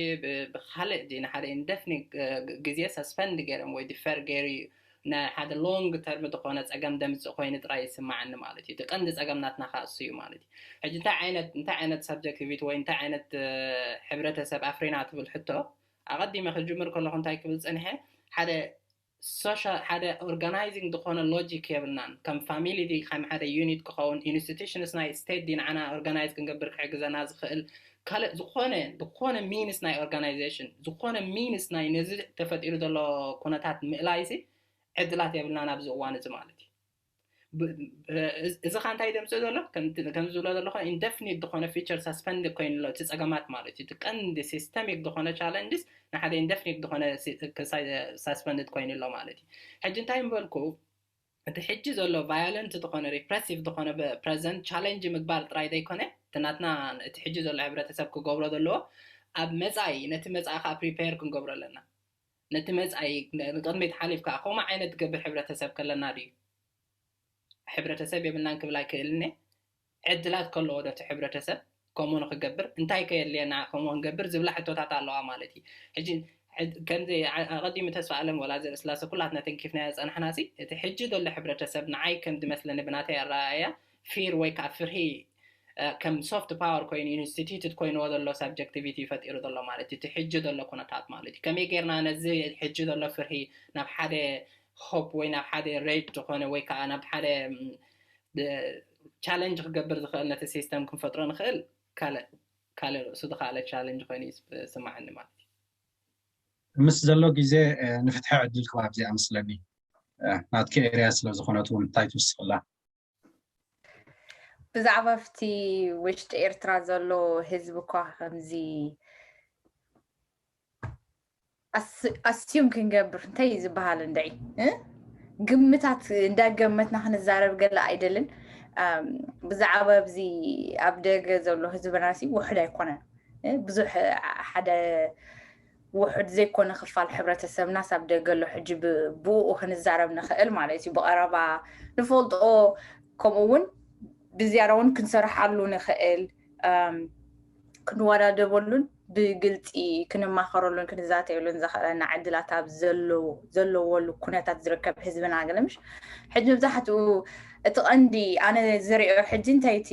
ብካልእ ድ ንሓደ ኢንደፍኒ ግዜ ሰስፐንድ ገይሮም ወይ ዲፈር ገይሩ እዩ ናይ ሓደ ሎንግ ተርም ዝኾነ ፀገም ደምፅእ ኮይኑ ጥራይ ይስማዓኒ ማለት እዩ። እቲ ቀንዲ ፀገም ናትና ከዓ እሱ እዩ ማለት እዩ። ሕጂ እንታይ ዓይነት እንታይ ዓይነት ሳብጀክቲቪቲ ወይ እንታይ ዓይነት ሕብረተሰብ ኣፍሪና ትብል ሕቶ ኣቐዲመ ክጅምር ከለኹ እንታይ ክብል ፀኒሐ ሓደ ሶሻል ሓደ ኦርጋናይዚንግ ዝኾነ ሎጂክ የብልናን። ከም ፋሚሊ ከም ሓደ ዩኒት ክኸውን ኢንስቲቱሽንስ ናይ ስቴት ዲ ንዓና ኦርጋናይዝ ክንገብር ክሕግዘና ዝኽእል ካልእ ዝኾነ ዝኾነ ሚንስ ናይ ኦርጋናይዜሽን ዝኾነ ሚንስ ናይ ነዚ ተፈጢሩ ዘሎ ኩነታት ምእላይሲ ዕድላት የብልናን ኣብዚ እዋን እዚ ማለት እዩ። እዚ ካ እንታይ ደምፅእ ዘሎ ከምዚ ዝብሎ ዘለኹ ኢንደፍኒት ዝኾነ ፊቸር ሳስፐንድ ኮይኑ ኣሎ እቲ ፀገማት ማለት እዩ። እቲ ቀንዲ ሲስተሚክ ዝኾነ ቻለንጅስ ንሓደ ኢንደፍኒት ዝኾነ ሳስፐንድድ ኮይኑ ኣሎ ማለት እዩ። ሕጂ እንታይ ምበልኩ እቲ ሕጂ ዘሎ ቫዮለንት ዝኾነ ሪፕሬሲቭ ዝኾነ ፕረዘንት ቻለንጅ ምግባር ጥራይ ዘይኮነ እቲ ናትና እቲ ሕጂ ዘሎ ሕብረተሰብ ክገብሮ ዘለዎ ኣብ መፃኢ ነቲ መፃኢ ከዓ ፕሪፔር ክንገብሮ ኣለና። ነቲ መፃኢ ንቅድሚት ሓሊፍካ ከምኡ ዓይነት ትገብር ሕብረተሰብ ከለና ድዩ? ሕብረተሰብ የብልናን ክብል ኣይክእልን እየ። ዕድላት ከለዎ ዶ እቲ ሕብረተሰብ ከምኡ ንክገብር እንታይ ከየድልየና ከምኡ ክንገብር ዝብላ ሕቶታት ኣለዋ ማለት እዩ። ሕጂ ከምዚ ኣቐዲሙ ተስፋ ኣለም ወላ ዘርእስላሰ ኩላትና ተንኪፍናዮ ዝፀናሕና ሲ እቲ ሕጂ ዘሎ ሕብረተሰብ ንዓይ ከም ዝመስለኒ ብናተይ ኣረኣእያ ፊር ወይ ከዓ ፍርሂ ከም soft power ኮይኑ instituted ኮይንዎ ዘሎ subjectivity ፈጢሩ ዘሎ ማለት እዩ። እቲ ሕጂ ዘሎ ኩነታት ማለት እዩ። ከመይ ጌርና ነዚ ሕጂ ዘሎ ፍርሂ ናብ ሓደ hope ወይ ናብ ሓደ red ዝኾነ ወይ ከዓ ናብ ሓደ challenge ክገብር ዝኽእል ነቲ system ክንፈጥሮ ንኽእል ካልእ ካልእ ርእሱ ዝኸኣለ challenge ኮይኑ ይስማዓኒ ማለት እዩ። ምስ ዘሎ ግዜ ንፍትሒ ዕድል ክባብ እዚኣ መስለኒ ናትኪ area ስለ ዝኾነት እውን እንታይ ትውስኽላ? ብዛዕባ ኣብቲ ውሽጢ ኤርትራ ዘሎ ህዝቢ እኳ ከምዚ ኣስዩም ክንገብር እንታይ እዩ ዝበሃል እንድዒ ግምታት እንዳገመትና ክንዛረብ ገለ ኣይደልን። ብዛዕባ ኣብዚ ኣብ ደገ ዘሎ ህዝብና ሲ ውሕድ ኣይኮነን። ብዙሕ ሓደ ውሕድ ዘይኮነ ክፋል ሕብረተሰብናስ ኣብ ደገ ኣሎ። ሕጂ ብኡ ክንዛረብ ንኽእል ማለት እዩ። ብቐረባ ንፈልጦ ከምኡ እውን ብዝያዳ እውን ክንሰርሓሉ ንኽእል ክንወዳደበሉን ብግልፂ ክንማኸረሉን ክንዛተየሉን ዘኽእለና ዕድላት ኣብ ዘለዎሉ ኩነታት ዝርከብ ህዝብና ገለ ምሽ ሕጂ መብዛሕትኡ እቲ ቀንዲ ኣነ ዝሪኦ ሕጂ እንታይ እቲ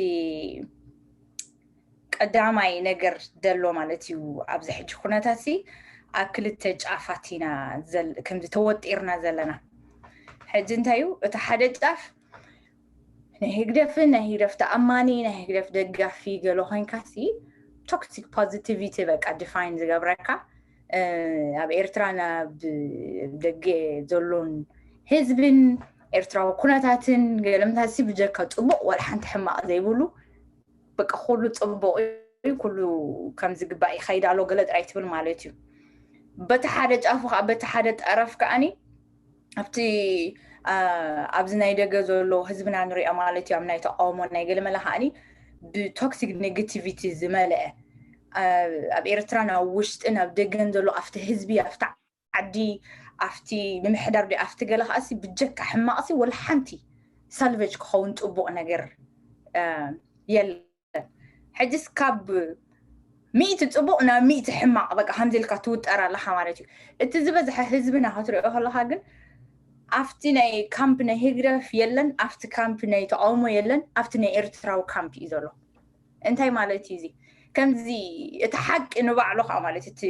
ቀዳማይ ነገር ዘሎ ማለት እዩ። ኣብዚ ሕጂ ኩነታት ሲ ኣብ ክልተ ጫፋት ኢና ከምዚ ተወጢርና ዘለና። ሕጂ እንታይ እዩ እቲ ሓደ ጫፍ ናይ ህግደፍን ናይ ህግደፍ ተኣማኒ ናይ ህግደፍ ደጋፊ ገለ ኮይንካ ሲ toxic positivity በቃ define ዝገብረካ ኣብ ኤርትራ ናብ ደገ ዘሎን ህዝብን ኤርትራዊ ኩነታትን ገለምታት ሲ ብጀካ ፅቡቅ ወላ ሓንቲ ሕማቅ ዘይብሉ በቃ ኩሉ ፅቡቅ እዩ ኩሉ ከም ዝግባእ ይኸይድ ኣሎ ገለ ጥራይ ትብል ማለት እዩ። በቲ ሓደ ጫፉ ከዓ በቲ ሓደ ጠረፍ ከዓኒ ኣብቲ ኣብዚ ናይ ደገ ዘሎ ህዝብና ንሪኦ ማለት እዩ ኣብ ናይ ተቃውሞ ናይ ገለመለ ከዓኒ ብቶክሲክ ኔጋቲቪቲ ዝመልአ ኣብ ኤርትራን ኣብ ውሽጥን ኣብ ደገን ዘሎ ኣብቲ ህዝቢ ኣብቲ ዓዲ ኣብቲ ምምሕዳር ዲ ኣብቲ ገለ ከዓሲ ብጀካ ሕማቅሲ ወላ ሓንቲ ሳልቨጅ ክኸውን ፅቡቅ ነገር የለን። ሕጅስ ካብ ሚእቲ ፅቡቅ ናብ ሚእቲ ሕማቅ በቃ ከምዚ ኢልካ ትውጠር ኣለካ ማለት እዩ። እቲ ዝበዝሐ ህዝብና ክትሪኦ ከለካ ግን ኣብቲ ናይ ካምፕ ናይ ህግደፍ የለን፣ ኣብቲ ካምፕ ናይ ተቃውሞ የለን፣ ኣብቲ ናይ ኤርትራዊ ካምፕ እዩ ዘሎ። እንታይ ማለት እዩ እዚ? ከምዚ እቲ ሓቂ ንባዕሉ ከዓ ማለት እቲ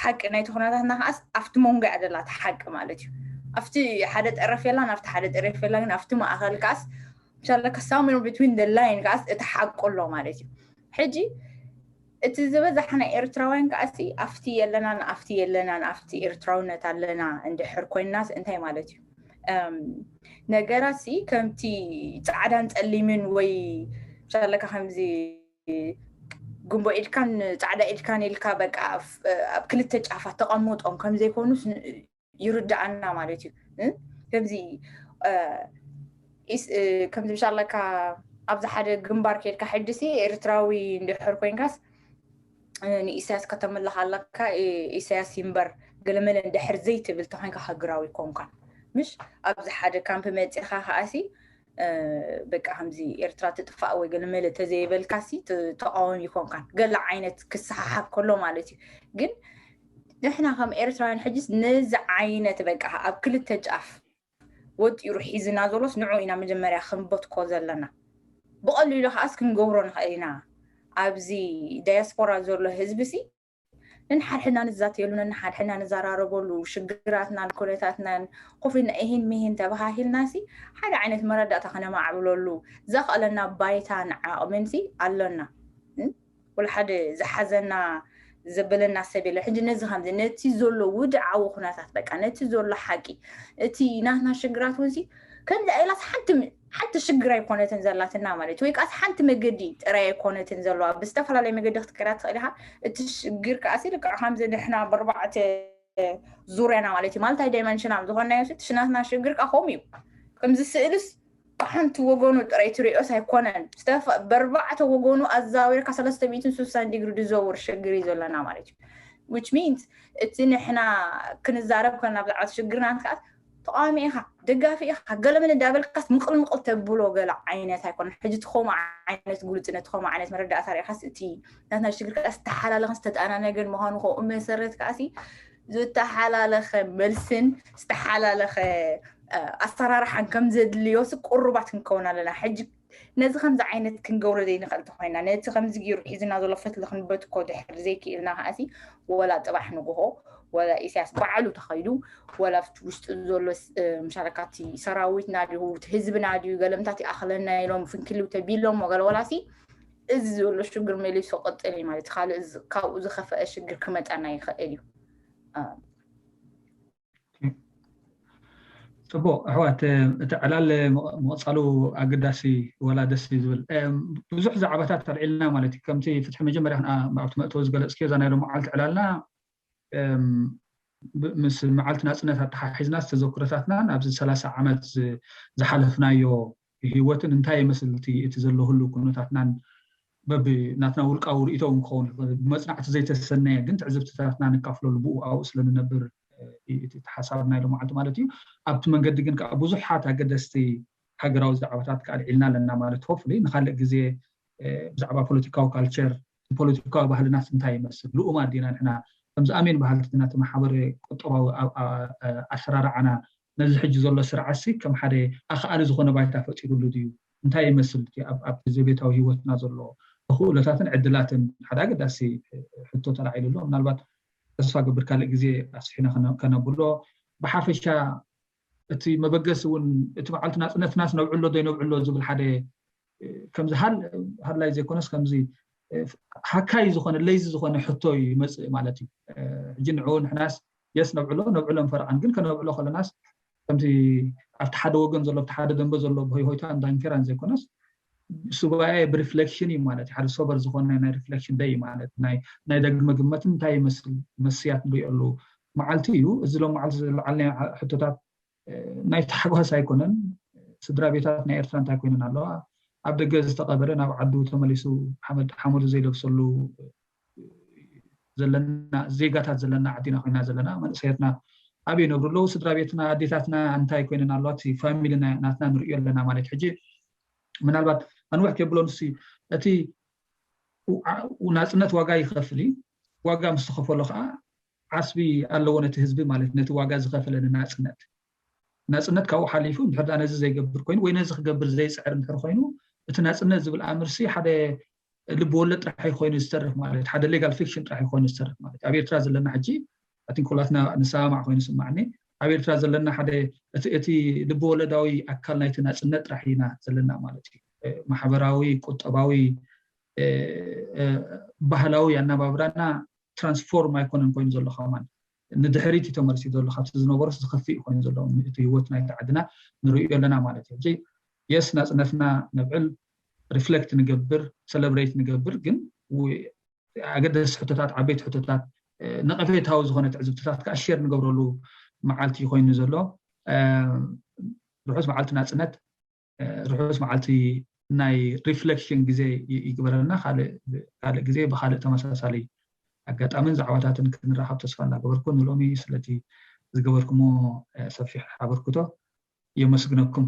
ሓቂ ናይ ተኩነታትና ከዓስ ኣብቲ መንጎ እያ ደላ እቲ ሓቂ ማለት እዩ። ኣብቲ ሓደ ጠረፍ የላን ኣብቲ ሓደ ጠረፍ የላ ግን ኣብቲ ማእኸል ከዓስ ምሻለካ somewhere between the line ከዓስ እቲ ሓቁ ኣሎ ማለት እዩ። ሕጂ እቲ ዝበዛሕና ኤርትራውያን ከዓሲ ኣብቲ የለናን ኣብቲ የለናን ኣብቲ ኤርትራውነት ኣለና እንድሕር ኮይንናስ እንታይ ማለት እዩ? ነገራሲ ከምቲ ጻዕዳን ጸሊምን ወይ ምሻለካ ከምዚ ጉንቦ ኢድካን ጻዕዳ ኢድካን ኢልካ በቃ ኣብ ክልተ ጫፋት ተቐምጦም ከምዘይኮኑስ ይርድኣና ማለት እዩ። ከምዚ ከምዚ ምሻለካ ኣብዚ ሓደ ግንባር ከድካ ሕድሲ ኤርትራዊ እንድሕር ኮይንካስ ንኢሳያስ ከተምልኽ ኣለካ። ኢሳያስ ይንበር ገለመለ እንድሕር ዘይትብል ተኮይንካ ሃገራዊ ኮንካ ምሽ ኣብዚ ሓደ ካምፕ መፂኻ ከዓሲ በቃ ከምዚ ኤርትራ ትጥፋእ ወይ ገለመለ ተዘይበልካሲ ተቃዋሚ ይኮንካን ገለ ዓይነት ክሰሓሓብ ከሎ ማለት እዩ። ግን ንሕና ከም ኤርትራውያን ሕጅስ ነዚ ዓይነት በቃ ኣብ ክልተ ጫፍ ወጢሩ ሒዝና ዘሎስ ንዑ ኢና መጀመርያ ክንበትኮ ዘለና። ብቐሊሉ ከዓስ ክንገብሮ ንኽእል ኢና። ኣብዚ ዳያስፖራ ዘሎ ህዝቢ ሲ ነንሓድሕድና ንዛተየሉ ነንሓድሕድና ንዘራረበሉ ሽግራትናን ኩነታትናን ኮፍ ኢልና እሂን ምሂን ተባሃሂልና ሲ ሓደ ዓይነት መረዳእታ ከነማዕብለሉ ዘኽእለና ባይታን ዓቕምን ሲ ኣሎና። ወላ ሓደ ዝሓዘና ዘበለና ሰብ የለ። ሕጂ ነዚ ከምዚ ነቲ ዘሎ ውድዓዊ ኩነታት በቃ ነቲ ዘሎ ሓቂ እቲ ናትና ሽግራት እውን ሲ ከምዚ ኢላስ ሓንቲ ሓንቲ ሽግር ኣይኮነትን ዘላትና ማለት ወይ ከዓስ ሓንቲ መገዲ ጥራይ ኣይኮነትን ዘለዋ ብዝተፈላለየ መገዲ ክትከዳ ትኽእል ኢኻ። እቲ ሽግር ከዓሲ ልክዕ ከምዚ ንሕና ብርባዕተ ዙርያና ማለት እዩ ማለት ኣይዳይመንሽናል ዝኾንናዮ እቲ ሽናትና ሽግር ከዓ ከምኡ እዩ። ከምዚ ስእልስ ብሓንቲ ወገኑ ጥራይ ትሪኦስ ኣይኮነን። በርባዕተ ወገኑ ኣዛዊርካ ሰለስተ ሚእትን ስሳን ዲግሪ ዝዘውር ሽግር እዩ ዘለና ማለት እዩ። Which means እቲ ንሕና ክንዛረብ ከና ብዛዕባ ሽግርና ንትከኣት ተቃዋሚ ኢኻ፣ ደጋፊ ኢኻ፣ ገለመለ እንዳበልካስ ምቕል ምቕል ተብሎ ገለ ዓይነት ኣይኮነን። ሕጂ እቲ ከምኡ ዓይነት ግሉጽነት፣ እቲ ከምኡ ዓይነት መረዳእታ ርኢኻስ እቲ ናትና ሽግር ከኣ ዝተሓላለኸን ዝተጠናነገን ምዃኑ ከምኡ መሰረት ከኣሲ ዝተሓላለኸ መልስን ዝተሓላለኸ ኣሰራርሓን ከም ዘድልዮስ ቅሩባት ክንከውን ኣለና። ሕጂ ነዚ ከምዚ ዓይነት ክንገብሮ ዘይንኽእል እንተኮይና፣ ነቲ ከምዚ ገይሩ ሒዝና ዘሎ ፈትሊ ክንበትኮ ድሕር ዘይክኢልና ከኣሲ ወላ ጥባሕ ንግሆ ወላ ኢሳያስ ባዕሉ ተኸይዱ ወላ ኣብቲ ውሽጢ ዘሎ ምሻረካቲ ሰራዊትና ድዩ ህዝብና ድዩ ገለምታት ይኣኽለና ኢሎም ፍንክልው ተቢሎም ወገለ ወላሲ እዚ ዘሎ ሽግር መሊሱ ቅጥል እዩ ማለት ካልእ ካብኡ ዝኸፈአ ሽግር ክመፀና ይኽእል እዩ። ፅቡቅ ኣሕዋት፣ እቲ ዕላል ምቕፃሉ ኣገዳሲ ወላ ደስ እዩ ዝብል። ብዙሕ ዛዕባታት ኣልዒልና ማለት እዩ። ከምቲ ፍትሒ መጀመርያ ኣብቲ መእተዊ ዝገለፅክዮ እዛ ናይ ሎመዓልቲ ዕላልና ምስ መዓልቲ ናፅነት ኣተሓሒዝና ዝተዘክረታትናን ኣብዚ ሰላሳ ዓመት ዝሓለፍናዮ ህይወትን እንታይ ይመስል እቲ ዘሎ ህሉ ኩነታትናን በብናትና ውልቃዊ ርእቶ እውን ክኸውን ብመፅናዕቲ ዘይተሰነየ ግን ትዕዝብትታትና ንካፍለሉ ብኡ ኣብኡ ስለንነብር እቲ ሓሳብ ናይ ሎመዓልቲ ማለት እዩ። ኣብቲ መንገዲ ግን ከዓ ብዙሓት ኣገደስቲ ሃገራዊ ዛዕባታት ከዓ ኣልዒልና ኣለና ማለት ሆፍሊ ንካልእ ግዜ ብዛዕባ ፖለቲካዊ ካልቸር ፖለቲካዊ ባህልናስ እንታይ ይመስል ልኡማት ዲና ንሕና ከምዚ ኣሜን ባህልቲ ናቲ ማሕበረ ቁጠባዊ ኣሰራርዓና ነዚ ሕጂ ዘሎ ስርዓትሲ ከም ሓደ ኣኽኣሊ ዝኾነ ባይታ ፈጢሩሉ ድዩ? እንታይ ይመስል ኣብቲ ዘቤታዊ ህይወትና ዘሎ ተኽእሎታትን ዕድላትን ሓደ ኣገዳሲ ሕቶ ተላዒሉ ኣሎ። ምናልባት ተስፋ ገብር ካልእ ግዜ ኣስሒና ከነብሎ ብሓፈሻ እቲ መበገሲ እውን እቲ መዓልቲ ናፅነትናስ ነብዕሎ ዘይነብዕሎ ዝብል ሓደ ከምዚ ሃላይ ዘይኮነስ ከምዚ ሃካይ ዝኾነ ለይዚ ዝኾነ ሕቶ ይመፅእ ማለት እዩ። ሕጂ ንዑ ንሕናስ የስ ነብዕሎ ነብዕሎ ፈረቓን ግን ከነብዕሎ ከለናስ ከምቲ ኣብቲ ሓደ ወገን ዘሎ ኣብቲ ሓደ ደንበ ዘሎ ብሆይሆይታን ዳንኬራን ዘይኮነስ ሱባኤ ብሪፍሌክሽን እዩ ማለት ሓደ ሶበር ዝኾነ ናይ ሪፍሌክሽን ደይ ማለት ናይ ደግመ ግመት እንታይ ይመስል መስያት ንሪኦ ኣለዉ መዓልቲ እዩ። እዚ ሎም መዓልቲ ዝለዓልና ሕቶታት ናይ ታሕጓስ ኣይኮነን። ስድራ ቤታት ናይ ኤርትራ እንታይ ኮይነን ኣለዋ? ኣብ ደገ ዝተቐበረ ናብ ዓዱ ተመሊሱ ሓመድ ሓመዱ ዘይለብሰሉ ዘለና ዜጋታት ዘለና ዓዲና ኮይና ዘለና መንእሰያትና ኣበይ ይነብሩ ኣለዉ? ስድራ ቤትና ኣዴታትና እንታይ ኮይነን ኣለዋ? እቲ ፋሚሊ ናትና ንርእዮ ኣለና ማለት ሕጂ ምናልባት ኣንውሕ ከብሎ ንሱ እቲ ናፅነት ዋጋ ይኸፍል እዩ። ዋጋ ምስ ተኸፈሎ ከዓ ዓስቢ ኣለዎ ነቲ ህዝቢ ማለት ነቲ ዋጋ ዝኸፈለ ንናፅነት ናፅነት ካብኡ ሓሊፉ እንድሕር ነዚ ዘይገብር ኮይኑ ወይ ነዚ ክገብር ዘይፅዕር እንድሕር ኮይኑ እቲ ናፅነት ዝብል ኣምርሲ ሓደ ልቢ ወለድ ጥራሕ ኮይኑ ዝተርፍ ማለት ሓደ ሌጋል ፊክሽን ጥራሕ ኮይኑ ዝተርፍ ማለት ኣብ ኤርትራ ዘለና ሕጂ ኣቲን ኩላትና ንሰማማዕ ኮይኑ ስማዕኒ ኣብ ኤርትራ ዘለና ሓደ እቲ ልቢ ወለዳዊ ኣካል ናይቲ ናፅነት ጥራሕ ኢና ዘለና ማለት እዩ። ማሕበራዊ ቁጠባዊ ባህላዊ ኣነባብራና ትራንስፎርም ኣይኮነን ኮይኑ ዘሎ ከማን ንድሕሪት እዩ ተመልሲ ዘሎ ካብቲ ዝነበሮስ ዝኸፍእ ኮይኑ ዘሎ እቲ ህይወት ናይቲ ዓድና ንርእዮ ኣለና ማለት እዩ። የስ ናፅነትና ነብዕል ሪፍሌክት ንገብር ሰለብሬት ንገብር ግን ኣገደስ ሕቶታት ዓበይቲ ሕቶታት ነቐፌታዊ ዝኾነ ትዕዝብትታት ከዓ ሸር ንገብረሉ መዓልቲ ኮይኑ ዘሎ ርሑስ መዓልቲ ናፅነት ርሑስ መዓልቲ ናይ ሪፍሌክሽን ግዜ ይግበረልና። ካልእ ግዜ ብካልእ ተመሳሳሊ ኣጋጣምን ዛዕባታትን ክንራኸብ ተስፋ እናገበርኩ ንሎሚ ስለቲ ዝገበርኩሞ ሰፊሕ ኣበርክቶ የመስግነኩም።